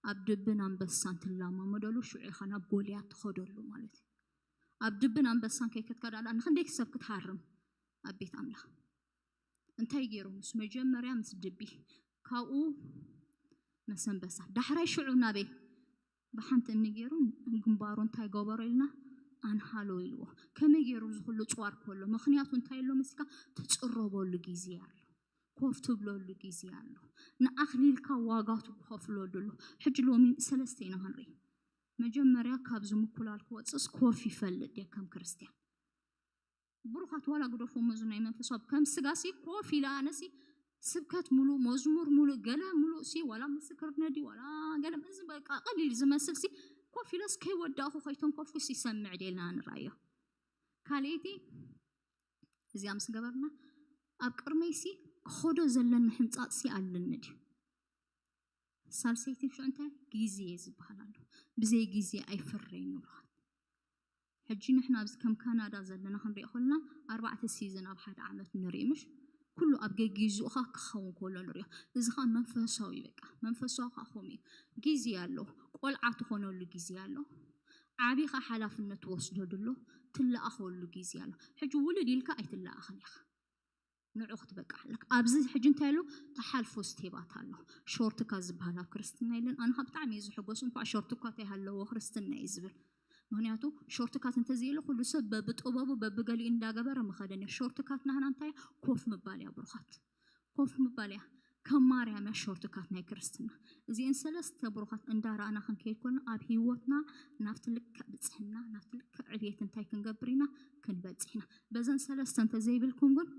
ኣብ ድብን ኣንበሳን ትላማመደሉ ሽዑ ኢኻ ናብ ጎልያድ ትኸደሉ ማለት እዩ። ኣብ ድብን ኣንበሳን ከይከድካ ዳኣ ንኽንደይ ሰብ ክትሃርም ኣብ ቤት ኣምላኽ። እንታይ ገይሩ? ምስ መጀመርያ ምስ ድቢ፣ ካብኡ መሰንበሳ፣ ዳሕራይ ሽዑ ናበይ? ብሓንቲ እምኒ ገይሩ ግንባሩ እንታይ ገበሮ ኢልና ኣንሃሎ ኢልዎ። ከመይ ገይሩ እዚ ኩሉ ጽዋር ከሎ? ምኽንያቱ እንታይ ኣሎ መሲልካ? ትጽረበሉ ግዜ ኣሎ፣ ኮፍ ትብለሉ ግዜ ኣሎ፣ ንኣኽሊልካ ዋጋ ትኸፍለሉ ኣሎ። ሕጂ ሎሚ ሰለስተ ኢና ክንርኢ። መጀመርያ ካብዚ ምኩላል ክወፅስ ኮፍ ይፈልጥ ድየ ከም ክርስትያን? ብሩኻት ዋላ ግደፎም እዚ ናይ መንፈሳዊ ከም ስጋሲ ኮፍ ኢለ ኣነሲ ስብከት ሙሉእ መዝሙር ሙሉእ ገለ ሙሉእ ሲ ዋላ ምስክርነት ድዩ ዋላ ገለ እዚ በቃ ቀሊል ዝመስል ሲ ኮፍ ኢለስ ከይወዳእኹ ከይተንከፍኩ ሲ ይሰምዕ ድየ ኢልና ንርኣዮ። ካልኣይቲ እዚኣ ምስ ገበርና ኣብ ቅድመይ ሲ ክኸዶ ዘለኒ ሕንጻጽ ሲ ኣለኒ ድዩ? ሳልሰይቲ ሽዑ እንታይ ግዜ ዝበሃል ኣሎ። ብዘይ ግዜ ኣይፍረይን ይብሉኻ። ሕጂ ንሕና ኣብዚ ከም ካናዳ ዘለና ክንሪኦ ከለና ኣርባዕተ ሲዝን ኣብ ሓደ ዓመት ንርኢ ምሽ? ኩሉ ኣብ ገጊዝኡኻ ክኸውን ከሎ ንሪኦ። እዚ ኸዓ መንፈሳዊ በቃ መንፈሳዊ ኸዓ ከምኡ እዩ። ግዜ ኣሎ። ቆልዓ ትኾነሉ ግዜ ኣሎ። ዓብኻ ሓላፍነት ትወስደሉ ኣሎ። ትለኣኸሉ ግዜ ኣሎ። ሕጂ ውልድ ኢልካ ኣይትለኣኸን ኢኻ። ንዑ ክትበቅዕ ኣለካ። ኣብዚ ሕጂ እንታይ ኣሎ? ተሓልፎ ስቴባት ኣሎ። ሾርትካት ዝበሃል ኣብ ክርስትና የለን። ኣነ ኸዓ ብጣዕሚ እየ ዝሕጎስ እንኳዕ ሾርትካት ይሃለዎ ክርስትና እዩ ዝብል። ምክንያቱ ሾርትካት እንተዘየለ ኩሉ ሰብ በብጥበቡ በብገሊኡ እንዳገበረ ምኸደን እዩ። ሾርትካት ናህና እንታይ እያ? ኮፍ ምባል እያ ብሩኻት። ኮፍ ምባል እያ። ከም ማርያም እያ ሾርትካት ናይ ክርስትና። እዚአን ሰለስተ ብሩኻት እንዳረኣና ክንከይድ ኮና ኣብ ህይወትና ናብቲ ልክዕ ብፅሕና ናብቲ ልክዕ ዕብየት እንታይ ክንገብር ኢና? ክንበፅሕ ኢና። በዘን ሰለስተ እንተዘይብልኩም ግን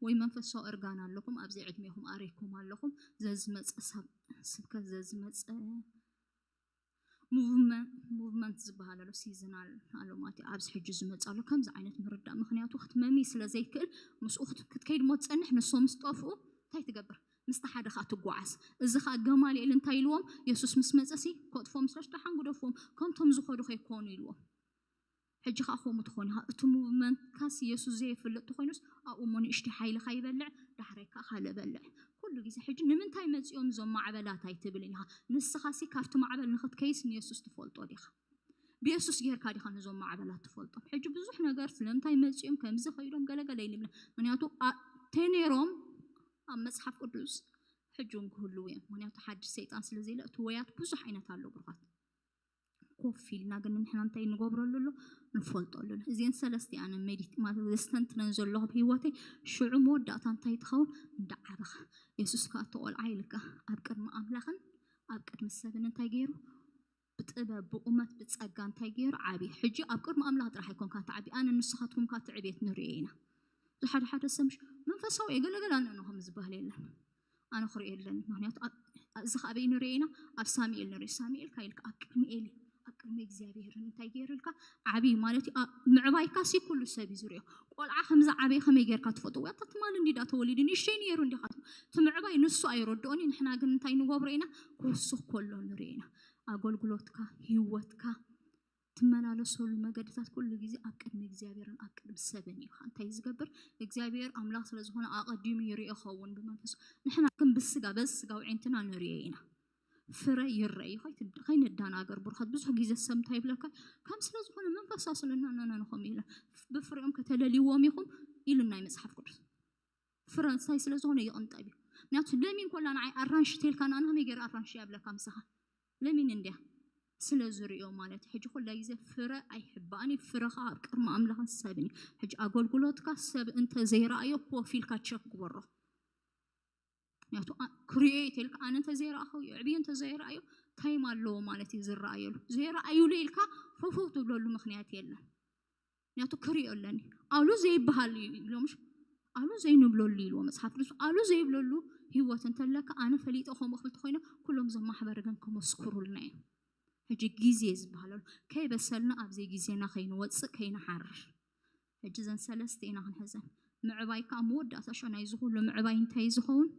ወይ መንፈሳዊ እርጋን ኣለኹም ኣብዚ ዕድሜኹም ኣሪኩም ኣለኹም። ዘዝመፀ ሰብ ስብከት ዘዝመፀ ሙቭመንት ዝበሃል ኣሎ ሲዝናል ኣሎ ማለት እዩ። ኣብዚ ሕጂ ዝመፅ ኣሎ ከምዚ ዓይነት ምርዳእ ምክንያቱ ክትመሚ ስለ ዘይክእል ምስኡ ክትከይድ ሞ ትፀንሕ ንሶም ምስ ጠፍኡ እንታይ ትገብር? ምስቲ ሓደ ከዓ ትጓዓዝ። እዚ ከዓ ገማልኤል እንታይ ኢልዎም? የሱስ ምስ መፀሲ ከጥፎም ስለሽ ደሓን ግደፍዎም ከምቶም ዝኸዱ ከይኮኑ ኢልዎም። ሕጂ ከዓ ከምኡ ትኾን ኢኻ። እቲ ሙቭመንትካስ የሱስ ዘየፍልጥ ተኾይኑስ ኣብኡ እሞ ንእሽተይ ሓይልኻ ይበልዕ፣ ዳሕራይ ከዓ ካልእ በልዕ። ኩሉ ግዜ ሕጂ ንምንታይ መፂኦም እዞም ማዕበላት ኣይትብልን ኢኻ። ንስኻሲ ካብቲ ማዕበል ንኽትከይስ ንየሱስ ትፈልጦ ዲኻ? ብየሱስ ጌርካ ዲኻ ነዞም ማዕበላት ትፈልጦም? ሕጂ ብዙሕ ነገር ስለምንታይ መፂኦም ከምዚ ከይዶም ገለገለ ይልብና። ምክንያቱ ቴኔሮም ኣብ መፅሓፍ ቅዱስ ሕጂ እውን ክህልው እዮም። ምክንያቱ ሓድሽ ሰይጣን ስለ ዘየለ እቲ ወያት ብዙሕ ዓይነት ኣሎ ብሩኻት። ኮፍ ኢልና ግን ንሕና እንታይ ንገብረሉ ኣሎ ንፈልጦ ኣለና። እዚአን ሰለስቲኣን ሜዲት ማለት ዘስተንትነን ዘለኹ ኣብ ህይወተይ ሽዑ መወዳእታ እንታይ ትኸውን እንዳዓበኻ የሱስ ከዓ እቲ ቆልዓ ኢልካ ኣብ ቅድሚ ኣምላኽን ኣብ ቅድሚ ሰብን እንታይ ገይሩ ብጥበብ ብቁመት ብፀጋ እንታይ ገይሩ ዓብዩ። ሕጂ ኣብ ቅድሚ ኣምላኽ ጥራሕ ኣይኮንካ ትዓቢ ኣነ ንስኻትኩም ከዓ ትዕብየት ንርእዮ ኢና። ዝሓደ ሓደ ሰብ ምሽ መንፈሳዊ የገለገል ኣነ ነው ከም ዝበሃል የለን። ኣነ ክርእዮ ኣለኒ ምክንያቱ እዚ ካበይ ንርእዮ ኢና? ኣብ ሳሙኤል ንርእዮ። ሳሙኤል ካይልካ ኣብ ቅድሚ ኤሊ ኣብ ቅድሚ እግዚኣብሔር እንታይ ገይሩ ኢልካ ዓብይ ማለት እዩ። ምዕባይካ ሲ ኩሉ ሰብ እዩ ዝርእዮ። ቆልዓ ከምዚ ዓበይ ከመይ ጌርካ ትፈጥዎ? ያታ ትማል እንዲዳ ተወሊዱ ንእሽተይ ነይሩ እንዲኻ ትምዕባይ ንሱ ኣይረድኦን እዩ። ንሕና ግን እንታይ ንገብሮ ኢና? ክውስኽ ከሎ ንርእዮ ኢና። ኣገልግሎትካ ህይወትካ ትመላለሰሉ መገድታት ኩሉ ግዜ ኣብ ቅድሚ እግዚኣብሔርን ኣብ ቅድሚ ሰብን እዩ። እንታይ ዝገብር እግዚኣብሔር ኣምላኽ ስለ ዝኾነ ኣቐዲሙ ይርኢ ይኸውን ብመንፈሱ። ንሕና ግን ብስጋ በዚ ስጋዊ ዒንትና ንርእዮ ኢና። ፍረ ይረኣዩ። ከይትድ- ከይንደናገር ብሩኻት። ብዙሕ ግዜ ሰብ እንታይ ይብለካ? ከም ስለ ዝኾነ መንፈሳ ስለና ነና ንኸም ኢለ ብፍሬኦም ከተለልይዎም ኢኹም ኢሉና እዩ መጽሓፍ ቅዱስ። ፍረ እንታይ ስለ ዝኾነ ይቕንጠብ እዩ። ምክንያቱ ለሚን ኮላ ንዓይ ኣራንሺ ተልካ ንኣና ከመይ ገይረ ኣራንሺ እያ ብለካ ምሳኻ? ለሚን እንድያ ስለ ዝርእዮ ማለት እዩ። ሕጂ ኩላ ግዜ ፍረ ኣይሕባእን እዩ። ፍረ ከዓ ኣብ ቅድሚ ኣምላኽን ሰብን እዩ። ሕጂ ኣገልግሎትካ ሰብ እንተ ዘይረኣዮ ፖፍ ኢልካ ቸክ ግበሮ። ምክንያቱ ክሪኤት ኢልካ ኣነ እንተ ዘይረኣኸው የዕብዮ እንተ ዘይረኣዮ ታይም ኣለዎ ማለት እዩ ዝረኣየሉ። ዘይረኣዩሉ ኢልካ ፈፈው ትብለሉ ምክንያት የለን። ምክንያቱ ክሪኦ ኣለኒ ኣሉ ዘይበሃል እዩ ኢሎም ኣሉ ዘይንብለሉ ኢልዎ መፅሓፍ ቅዱስ። ኣሉ ዘይብለሉ ህይወት እንተለካ ኣነ ፈሊጠ ከምኡ ክብል ተኮይነ ኩሎም እዞም ማሕበር ግን ክመስክሩልና እዮም። ሕጂ ግዜ ዝበሃል ኣሎ። ከይበሰልና ኣብ ዘይግዜና ከይንወፅእ ከይንሓርር። ሕጂ ዘን ሰለስተ ኢና ክንሕዘን። ምዕባይ ከዓ መወዳእታ ሸናይ ዝኩሉ ምዕባይ እንታይ ዝኸውን?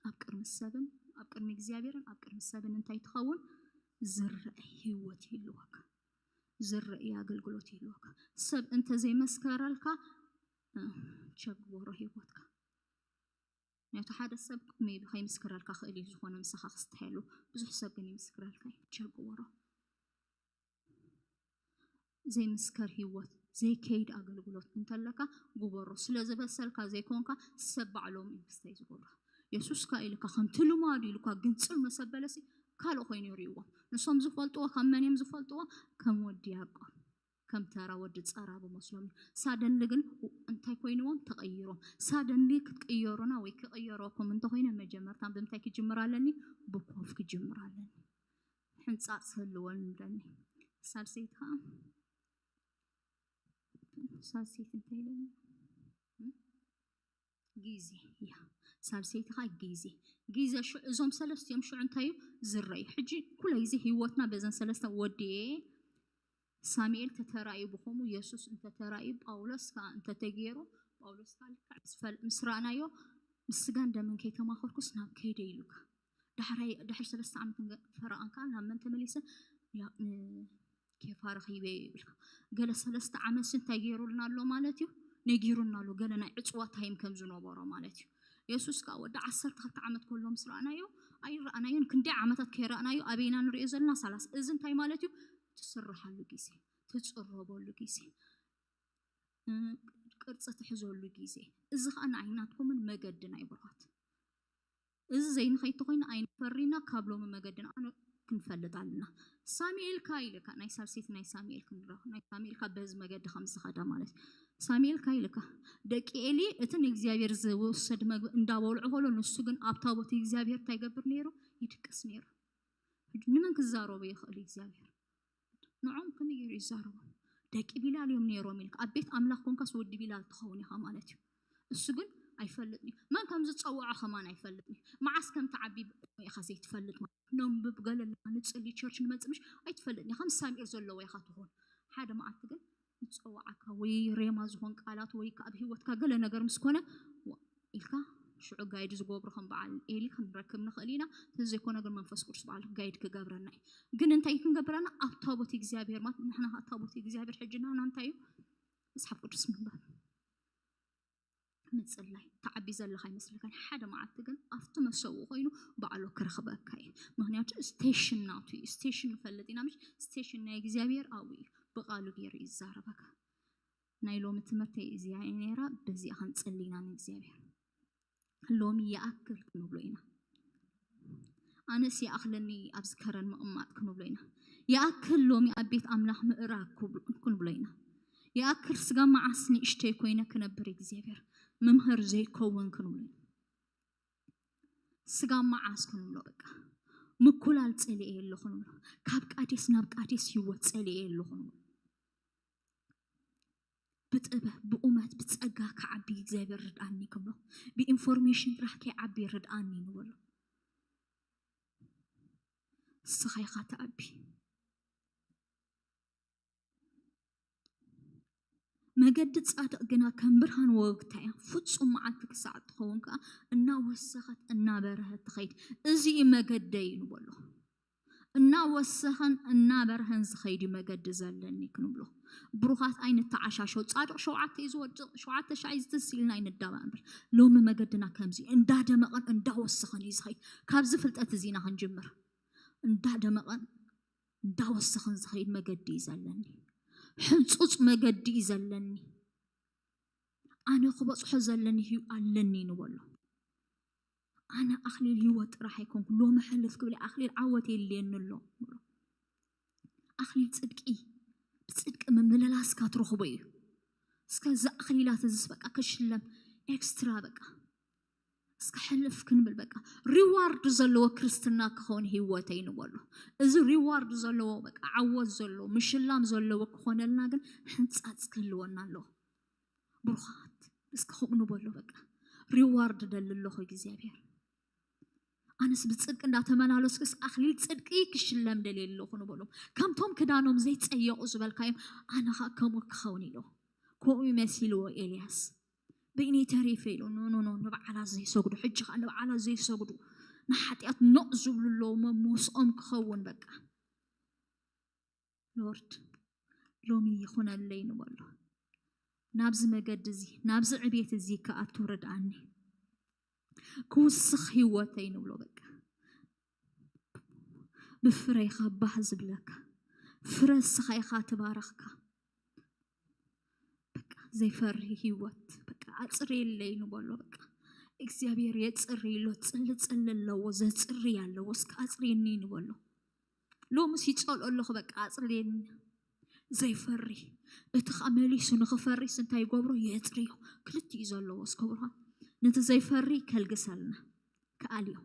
ኣብ ቅድሚ ሰብን ኣብ ቅድሚ እግዚኣብሔርን ኣብ ቅድሚ ሰብን እንታይ ትኸውን? ዝረአ ህይወት ይህልወካ። ዝረአ ኣገልግሎት ይህልወካ። ሰብ እንተዘይመስከረልካ ቸግበሮ ህይወትካ። ምክንያቱ ሓደ ሰብ ቢ ከይምስክረልካ ክእል እዩ። ዝኾነ ምሳኻ ክስተያሉ ብዙሕ ሰብ ግን ይምስክረልካ እዩ። ቸግበሮ ዘይምስከር ህይወት ዘይከይድ ኣገልግሎት እንተለካ ግበሮ። ስለ ዝበሰልካ ዘይኮንካ ሰብ ባዕሎም እዩ ምስታይ ዝገብሩ። የሱስ ካ ኢልካ ከምቲ ልማዱ ኢልካ ግንፅል መሰበለሲ ካልእ ኮይኑ ይርእዎም። ንሶም ዝፈልጥዎ ካብ መን እዮም ዝፈልጥዎ? ከም ወዲ ያዕቆብ ከም ተራ ወዲ ፀራ ብመስሎም እዩ። ሳደንሊ ግን እንታይ ኮይንዎም? ተቐይሮም። ሳደንሊ ክትቅየሩና ወይ ክቕየረኩም እንተኮይነ መጀመርታ ብምንታይ ክጅምር ኣለኒ? ብኮፍ ክጅምር ኣለኒ። ሕንፃፅ ህልወን ንብለኒ። ሳልሰይቲ ከዓ ሳልሰይቲ እንታይ ኢለኒ? ግዜ እያ። ሳልሰይቲ ከዓ ግዜ ግዜ ሽዑ እዞም ሰለስቲኦም ሽዑ እንታይ እዩ ዝረዩ? ሕጂ ኩለ ግዜ ህይወትና በዘን ሰለስተ ወዲኤ ሳሙኤል ተተራእዩ ብኸምኡ የሱስ እንተተራእዩ ጳውሎስ ከዓ እንተተገይሩ ጳውሎስ ከዓ ልክዕ ምስ ፈል- ምስ ረኣናዮ ምስ ስጋን ደምን ከይተማኸርኩስ ናብ ከይደ ኢሉካ ዳሕራይ ድሕሪ ሰለስተ ዓመት ፈረቓን ከዓ ናብ መን ተመሊሰ ኬፋ ረኺበ ይብልካ። ገለ ሰለስተ ዓመት እንታይ ገይሩልና ኣሎ ማለት እዩ? ነጊሩና ኣሎ ገለ ናይ ዕፅዋ ታይም ከም ዝነበሮ ማለት እዩ። የሱስ ከዓ ወዲ ዓሰርተ ክልተ ዓመት ከሎ ምስ ረኣናዮ ኣይረኣናዮን ክንደይ ዓመታት ከይረኣናዮ ኣበይና ንሪኦ ዘለና ሰላሳ እዚ እንታይ ማለት እዩ? ትስርሓሉ ግዜ ትፅረበሉ ግዜ ቅርፂ ትሕዘሉ ግዜ እዚ ከዓ ንዓይናትኩምን መገዲ ናይ ብርሃት እዚ ዘይንኸይድ ተኮይና ኣይንፈሪና ካብ ሎሚ መገድና ኣነ ክንፈልጥ ኣለና። ሳሙኤል ካይልካ ናይ ሳልሴት ናይ ሳሙኤል ክንረኽ ናይ ሳሙኤል ካብ በዚ መገዲ ከም ዝኸደ ማለት እዩ። ሳሙኤል ካይልካ ደቂ ኤሊ እቲ ንእግዚኣብሔር ዝወሰድ መግቢ እንዳበልዑ ከሎ ንሱ ግን ኣብ ታቦት እግዚኣብሔር እንታይ ይገብር ነይሩ? ይድቅስ ነይሩ። ንመን ክዛረቡ ይኽእል እግዚኣብሔር? ንዖም ከመይ ገይሩ ይዛረቦም? ደቂ ቢላል እዮም ነይሮም ኢልካ ኣብ ቤት ኣምላኽ ኮንካስ ወዲ ቢላል ትኸውን ኢኻ ማለት እዩ። እሱ ግን ኣይፈልጥን እዩ። መን ከም ዝፀውዖ ከማን ኣይፈልጥን እዩ። መዓስ ከም ትዓቢ ኢኻ ዘይትፈልጥ ማለት እዩ። ነንብብ ገለ ኣለና ንፅሊ ቸርች ንመፅእ ምሽ ኣይትፈልጥን ኢኻ። ምስ ሳሚኤል ዘለዋ ኢኻ ትኾን። ሓደ መዓልቲ ግን ዝፀዋዓካ ወይ ሬማ ዝኾን ቃላት ወይ ከዓ ኣብ ህይወትካ ገለ ነገር ምስ ኮነ ዋ ኢልካ ሽዑ ጋይድ ዝገብሩ ከም በዓል ኤሊ ክንረክብ ንኽእል ኢና። እንተዘይኮነ ግን መንፈስ ቅዱስ በዓል ጋይድ ክገብረና እዩ። ግን እንታይ ክንገብረና ኣብ ታቦት እግዚኣብሔር ማለት ንሕና ከዓ ታቦት እግዚኣብሔር ሕጂ ናና እንታይ እዩ? መፅሓፍ ቅዱስ ምንባብ ምፅላይ ትዓቢ ዘለካ ይመስለካ ሓደ መዓልቲ ግን ኣብቲ መሰብኡ ኮይኑ ባዕሉ ክረኽበካ እዩ። ምክንያቱ ስቴሽን ናቱ እዩ። ስቴሽን ንፈልጥ ኢና ምሽ ስቴሽን ናይ እግዚኣብሔር ኣብኡ እዩ። ብቃሉ ገይሩ ይዛረበካ። ናይ ሎሚ ትምህርተይ እዚኣ እያ ነይራ። በዚኣ ክንፅሊ ኢና ንእግዚኣብሔር። ሎሚ ይኣክል ክንብሎ ኢና። ኣነስ ይኣኽለኒ ኣብዚ ከረን ምቕማጥ ክንብሎ ኢና። ይኣክል ሎሚ ኣብ ቤት ኣምላኽ ምእራግ ክንብሎ ኢና። ይኣክል ስጋ መዓስ ንእሽተይ ኮይነ ክነብር እግዚኣብሔር ምምህር ዘይከውን ክንብሎ ኢና። ስጋ መዓስ ክንብሎ በቃ ምኩላል ፀሊኤ ኣሎ ክንብሎ ካብ ቃዴስ ናብ ቃዴስ ህይወት ፀሊኤ ኣሎ ክንብሎ ብጥበብ ብቁመት ብፀጋ ክዓቢ እግዚኣብሔር ርድኣኒ ክብሎ ብኢንፎርሜሽን ጥራሕ ከይዓቢ ርድኣኒ ንበሎ። ንስኻ ኢኻ ትዓቢ። መገዲ ጻድቕ ግና ከም ብርሃን ወገግታ እያ፣ ፍጹም መዓልቲ ክሳዕ እትኸውን ከኣ እናወሰኸት እናበርሀት ትኸይድ። እዚ እዩ መገደይ ንበሎ። እናወሰኸን እናበርሀን ዝኸይድ መገዲ ዘለኒ ክንብሎ። ብሩኻት ኣይንተዓሻሸው። ጻድቕ ሸውዓተ እዩ ዝወድቕ፣ ሸውዓተ ሻዕ እዩ ዝትስ ኢልና ኣይንዳባእ እምበር፣ ሎሚ መገድና ከምዚ እዩ። እንዳደመቐን እንዳወሰኸን እዩ ዝኸይድ። ካብዚ ፍልጠት እዚ ኢና ክንጅምር። እንዳደመቐን እንዳወሰኸን ዝኸይድ መገዲ እዩ ዘለኒ። ሕንጹጽ መገዲ እዩ ዘለኒ። ኣነ ክበጽሖ ዘለኒ ህዩ ኣለኒ ንበሎ። ኣነ ኣኽሊል ህይወት ጥራሕ ኣይኮንኩ፣ ሎሚ ሕልፍ ክብል ኣኽሊል ዓወት የድልየኒ ኣሎ። ኣኽሊል ጽድቂ፣ ብጽድቂ ምምልላስካ ትረኽቦ እዩ። እስከ እዚ ኣኽሊላት እዚስ በቃ ክሽለም ኤክስትራ በቃ እስከ ሕልፍ ክንብል በቃ ሪዋርድ ዘለዎ ክርስትና ክኸውን ህይወተይ ንበሎ። እዚ ሪዋርድ ዘለዎ በቃ ዓወት ዘለዎ ምሽላም ዘለዎ ክኾነልና ግን ሕንጻጽ ክህልወና ኣለዎ። ብሩኻት እስከ ከምኡ ንበሎ በቃ ሪዋርድ ደሊ ኣለኹ እግዚኣብሔር። ኣነስ ብጽድቂ እንዳተመላለስኩስ ኣኽሊል ጽድቂ ክሽለም ደልየ ኣለኹ ንበሎም። ከምቶም ክዳኖም ዘይጸየቑ ዝበልካዮም ኣነ ኸኣ ከምኡ ክኸውን ኢሉ ከምኡ መሲልዎ ኤልያስ። በይነይ ተሪፈ ኢሉ ኖ ኖ ኖ ንበዓላት ዘይሰግዱ ሕጂ ኸኣ ንበዓላት ዘይሰግዱ ንሓጢኣት ኖቕ ዝብሉ ኣለዉ መሞስኦም ክኸውን በቃ ሎርድ ሎሚ ይኹነለይ ንበሎ ናብዚ መገዲ እዚ ናብዚ ዕቤት እዚ ክኣቱ ርድኣኒ ክውስኽ ህይወተይ ንብሎ በቃ ብፍረይኻ ባህ ዝብለካ ፍረ እስኻ ኢኻ ትባረኽካ በቃ ዘይፈሪ ህይወት በቃ ኣፅርየለይ ንበሎ በቃ እግዚኣብሔር የፅሪ ኢሎ ፅሊ ፅሊ ኣለዎ ዘፅሪ ኣለዎ እስከ ኣፅርየኒ ንበሎ ሎምስ ይፀልኦ ኣለኹ በቃ ኣፅርየኒ ዘይፈሪ እቲ ከዓ መሊሱ ንኽፈሪስ እንታይ ይገብሮ የፅርዮ ክልቲኡ ዘለዎ እስከ ብርሃን ነቲ ዘይፈሪ ከልግሰልና ከኣልዮ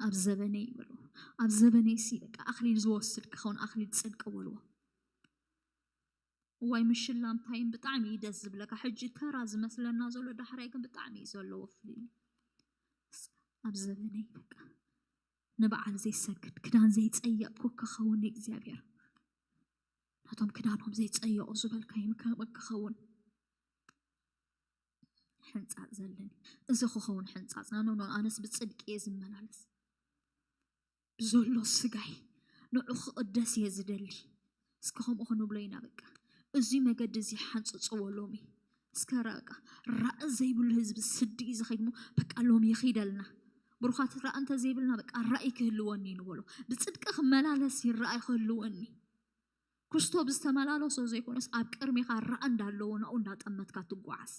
ኣብ ዘበነይ ይበልዎ ኣብ ዘበነይ ሲ በቃ ኣኽሊል ዝወስድ ክኸውን ኣኽሊል ፅድቂ በልዎ እዋይ ምሽላም ታይም ብጣዕሚ እዩ ደስ ዝብለካ ሕጂ ተራ ዝመስለና ዘሎ ዳሕራይ ግን ብጣዕሚ እዩ ዘለዎ ፍልይ ኣብ ዘበነይ በቃ ንበዓል ዘይሰግድ ክዳን ዘይፀየቕኩ ክኸውን እግዚኣብሔር ነቶም ክዳኖም ዘይፀየቑ ዝበልካዮም ክኸውን ሕንፃፅ ዘለኒ እዚ ክኸውን ሕንፃፅ ናኖ ኣነስ ብፅድቂ እየ ዝመላለስ ብዘሎ ስጋይ ንዑ ክቕደስ እየ ዝደሊ እስከ ከምኡ ክንብሎ ኢና በቃ እዚ መገዲ እዚ ሓንፅፅዎ ሎሚ እስከ በቃ ራእ ዘይብሉ ህዝቢ ስዲ እዩ ዝኸይድ ሞ በቃ ሎሚ ይኸይደልና ብሩኻት ራእ እንተ ዘይብልና በቃ ራእይ ክህልወኒ ንበሎ ብፅድቂ ክመላለስ ይረኣይ ክህልወኒ ክስቶ ብዝተመላለሶ ዘይኮነስ ኣብ ቅድሜኻ ራእ እንዳለዎ ናኡ እንዳጠመትካ ትጓዓዝ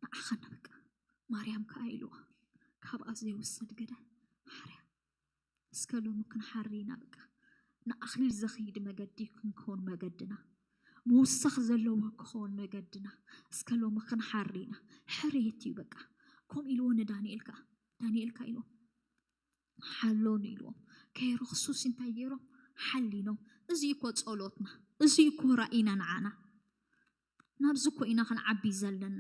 ንዓኸና በቃ ማርያም ከዓ ኢልዋ ካብኣ ዘይውሰድ ግደ ሓርያ እስከ ሎሚ ክንሓሪ ኢና በቃ ንኣኽሊል ዘኽይድ መገዲ ክንከውን መገድና ምውሳኽ ዘለዎ ክኸውን መገድና እስከ ሎሚ ክንሓሪ ኢና ሕርየት እዩ በቃ ከምኡ ኢልዎ ንዳንኤል ከዓ ዳንኤል ከዓ ኢልዎ ሓሎን ኢልዎም ከይረኽሱስ እንታይ ገይሮም ሓሊኖም እዚ እኮ ጸሎትና እዚ እኮ ራእይና ንዓና ናብዚ እኮ ኢና ክንዓቢ ዘለና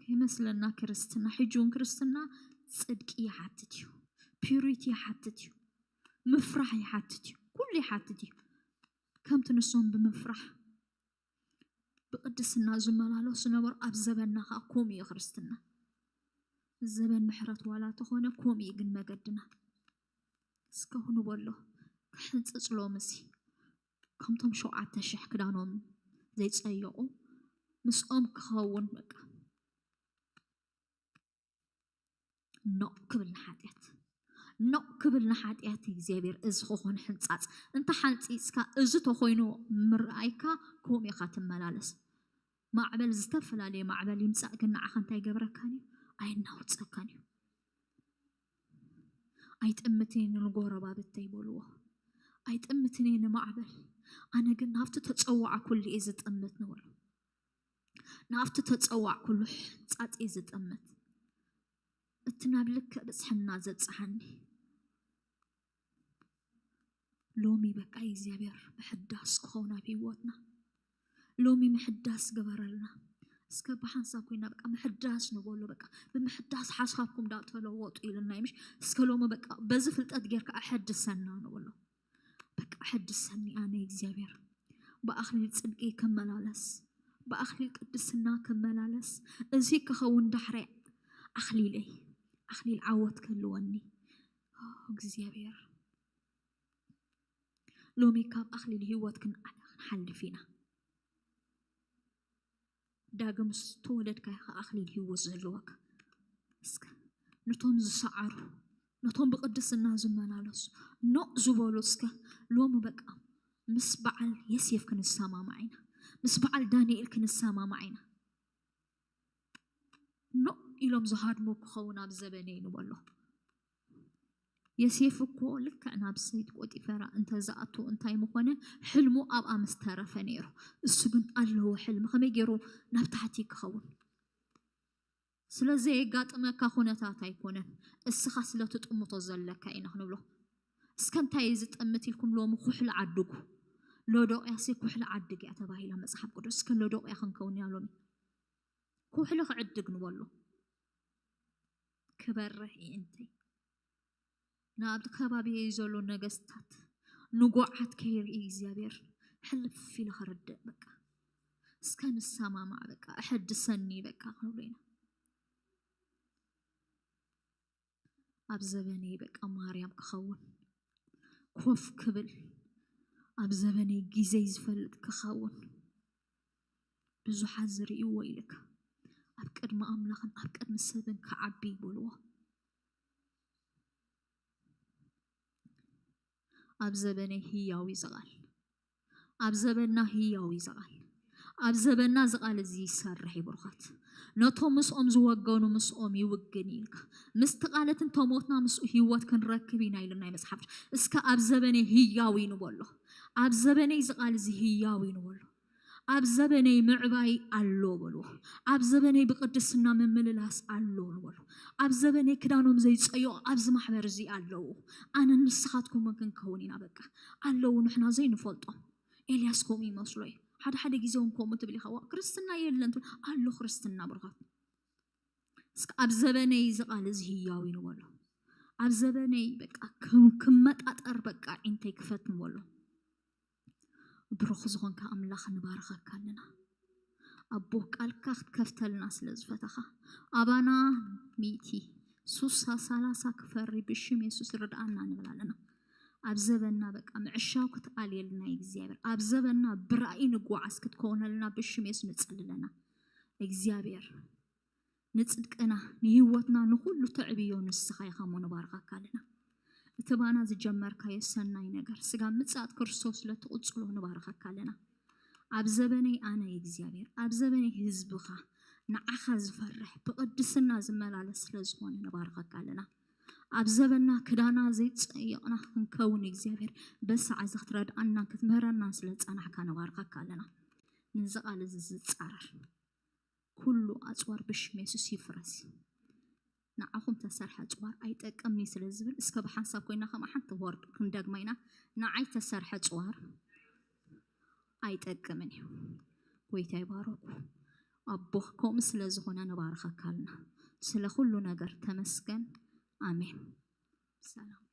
ከይመስለና ክርስትና ሕጂ እውን ክርስትና ጽድቂ ይሓትት እዩ ፒሪቲ ይሓትት እዩ ምፍራሕ ይሓትት እዩ ኩሉ ይሓትት እዩ ከምቲ ንሶም ብምፍራሕ ብቅድስና ዝመላለሱ ነበሩ ኣብ ዘበንና ከዓ ከምኡ እዩ ክርስትና ዘበን ምሕረት ዋላ ተኾነ ከምኡ እዩ ግን መገድና እስከ ንበሎ ክሕንፅፅ ሎምሲ ከምቶም ሸውዓተ ሽሕ ክዳኖም ዘይፀየቑ ምስኦም ክኸውን በቃ ኖቕ ክብል ንሓጢኣት ኖቕ ክብል ንሓጢኣት እግዚኣብሔር እዚ ክኾን ሕንጻጽ እንተ ሓንጺጽካ እዚ ተኾይኑ ምርኣይካ ከምኡ ኢኻ ትመላለስ ማዕበል ዝተፈላለየ ማዕበል ይምጻእ ግን ንዓኻ እንታይ ይገብረካን እዩ ኣይናውጸካን እዩ ኣይጥምትን ንጎረባብተይ በልዎ ኣይጥምትን ንማዕበል ኣነ ግን ናብቲ ተጸዋዕኩሉ እየ ዝጥምት ንበሎ ናብቲ ተጸዋዕኩሉ ሕንጻጽ እየ ዝጥምት እቲ ናብ ልክዕ ብጽሕና ዘብጽሓኒ ሎሚ በቃ እግዚኣብሔር ምሕዳስ ክኸውን ኣብ ህይወትና ሎሚ ምሕዳስ ግበረልና እስከ ብሓንሳብ ኮይና በቃ ምሕዳስ ንበሎ በቃ ብምሕዳስ ሓሳብኩም ዳተለወጡ ኢልና ምሽ እስከ ሎሚ በቃ በዚ ፍልጠት ጌርካ ኣሐድሰና ንበሎ በቃ ኣሐድሰኒ ኣነ እግዚኣብሔር ብኣኽሊል ጽድቂ ክመላለስ ብኣኽሊል ቅድስና ክመላለስ እዚ ክኸውን ዳሕራይ ኣኽሊለይ ኣኽሊል ዓወት ክህልወኒ እግዚኣብሔር፣ ሎሚ ካብ ኣኽሊል ህይወት ክንሓልፍ ኢና። ዳግም ዝተወለድካ ኢኻ ኣኽሊል ህይወት ዘለወካ። እስከ ነቶም ዝሰዓሩ፣ ነቶም ብቅድስና ዝመላለሱ፣ ኖእ ዝበሉ፣ እስከ ሎሚ በቃ ምስ በዓል የሴፍ ክንሰማማዕ ኢና፣ ምስ በዓል ዳንኤል ክንሰማማዕ ኢና። ኖእ ኢሎም ዝሃድሙ ክኸውን ኣብ ዘበነይ ንበሎ። የሴፍ እኮ ልክዕ ናብ ሰይድ ጶጢፈራ እንተ ዝኣቱ እንታይ ምኾነ? ሕልሙ ኣብኣ ምስ ተረፈ ነይሩ። እሱ ግን ኣለዎ ሕልሚ፣ ከመይ ገይሩ ናብ ታሕቲ ክኸውን? ስለ ዘየጋጥመካ ኩነታት ኣይኮነን፣ እስኻ ስለ ትጥምቶ ዘለካ ኢና ክንብሎ። እስከ እንታይ እዩ ዝጥምት ኢልኩም ሎሚ ኩሕሊ ዓድጉ። ሎዶቅያሲ ኩሕሊ ዓድግ እያ ተባሂላ መጽሓፍ ቅዱስ። እስከ ሎዶቅያ ክንከውን ኢና ሎሚ። ኩሕሊ ክዕድግ ንበሎ። ክበርህ ይእንተይ ንኣብቲ ከባቢየይ ዘሎ ነገስታት ንጉዓት ከይርኢ እግዚኣብሔር ሕልፍ ኢለ ክርድእ በቃ። እስከ ንሰማማዕ በቃ፣ እሐድሰኒ በቃ ክንብሎ ኢና። ኣብ ዘበነይ በቃ ማርያም ክኸውን፣ ኮፍ ክብል፣ ኣብ ዘበነይ ግዜይ ዝፈልጥ ክኸውን። ብዙሓት ዝርእይዎ ኢልካ ኣብ ቅድሚ ኣምላኽን ኣብ ቅድሚ ሰብን ክዓቢ ይበልዎ። ኣብ ዘበነይ ህያው እዩ ዝቓል። ኣብ ዘበና ህያው እዩ ዝቓል። ኣብ ዘበና ዝቓል እዚ ይሰርሕ ይብርኻት። ነቶም ምስኦም ዝወገኑ ምስኦም ይውግን ኢልካ። ምስቲ ቃለት እንተሞትና ምስኡ ህይወት ክንረክብ ኢና ኢልና ናይ መጽሓፍ። እስከ ኣብ ዘበነይ ህያው እዩ ንበሎ። ኣብ ዘበነይ ዝቓል እዚ ህያው እዩ ንበሎ። ኣብ ዘበነይ ምዕባይ ኣሎ በልዎ። ኣብ ዘበነይ ብቅድስና ምምልላስ ኣሎ ንበሎ። ኣብ ዘበነይ ክዳኖም ዘይጸዮ ኣብዚ ማሕበር እዚ ኣለዉ። ኣነ ንስኻትኩም እውን ክንከውን ኢና በቃ። ኣለዉ ንሕና ዘይንፈልጦም። ኤልያስ ከምኡ ይመስሎ እዩ። ሓደ ሓደ ግዜ እውን ከምኡ ትብል ኢኻ። ዋ፣ ክርስትና የለን ትብል። ኣሎ ክርስትና ብርኻት። እስከ ኣብ ዘበነይ እዚ ቃል እዚ ህያው እዩ ንበሎ። ኣብ ዘበነይ በቃ ክም-፣ ክመጣጠር በቃ ዒንተይ ክፈት ንበሎ። ብሩኽ ዝኾንካ ኣምላኽ ንባርኸካ ኣለና። ኣቦ ቃልካ ክትከፍተልና ስለ ዝፈተኻ ኣባና ሚእቲ ሱሳ ሰላሳ ክፈሪ ብሽም የሱስ ርድኣና ንብል ኣለና። ኣብ ዘበና በቃ ምዕሻው ክትኣልየልና እግዚኣብሔር። ኣብ ዘበና ብራእይ ንጓዓዝ ክትከውነልና ብሽም የሱስ ንጸልለና እግዚኣብሔር። ንጽድቅና ንህይወትና ንኹሉ ተዕብዮ ንስኻ ኢኻ እሞ ንባርኸካ ኣለና። እቲ ባና ዝጀመርካዮ ሰናይ ነገር ስጋ ምጽኣት ክርስቶስ ስለ ትቕጽሎ ንባርኸካ ኣለና። ኣብ ዘበነይ ኣነ እግዚኣብሔር፣ ኣብ ዘበነይ ህዝብኻ ንዓኻ ዝፈርሕ ብቕድስና ዝመላለስ ስለ ዝኾነ ንባርኸካ ኣለና። ኣብ ዘበና ክዳና ዘይጸየቕና ክንከውን እግዚኣብሔር በሳዕ እዚ ክትረድኣናን ክትምህረናን ስለ ዝጸናሕካ ንባርኸካ ኣለና። ነዚ ቃል እዚ ዝጻረር ኩሉ ኣጽዋር ብሽም የሱስ ይፍረስ። ንዓኹም ተሰርሐ ኣጽዋር ኣይጠቅምኒ ስለ ዝብል እስከ ብሓንሳብ ኮይና ከም ሓንቲ ወርድ ክንደግማ ኢና። ንዓይ ተሰርሐ ኣጽዋር ኣይጠቅምን እዩ። ጎይታ ይባረኩ። ኣቦ ከምኡ ስለ ዝኾነ ንባርኸካ ኣለና። ስለ ኩሉ ነገር ተመስገን። ኣሜን። ሰላም።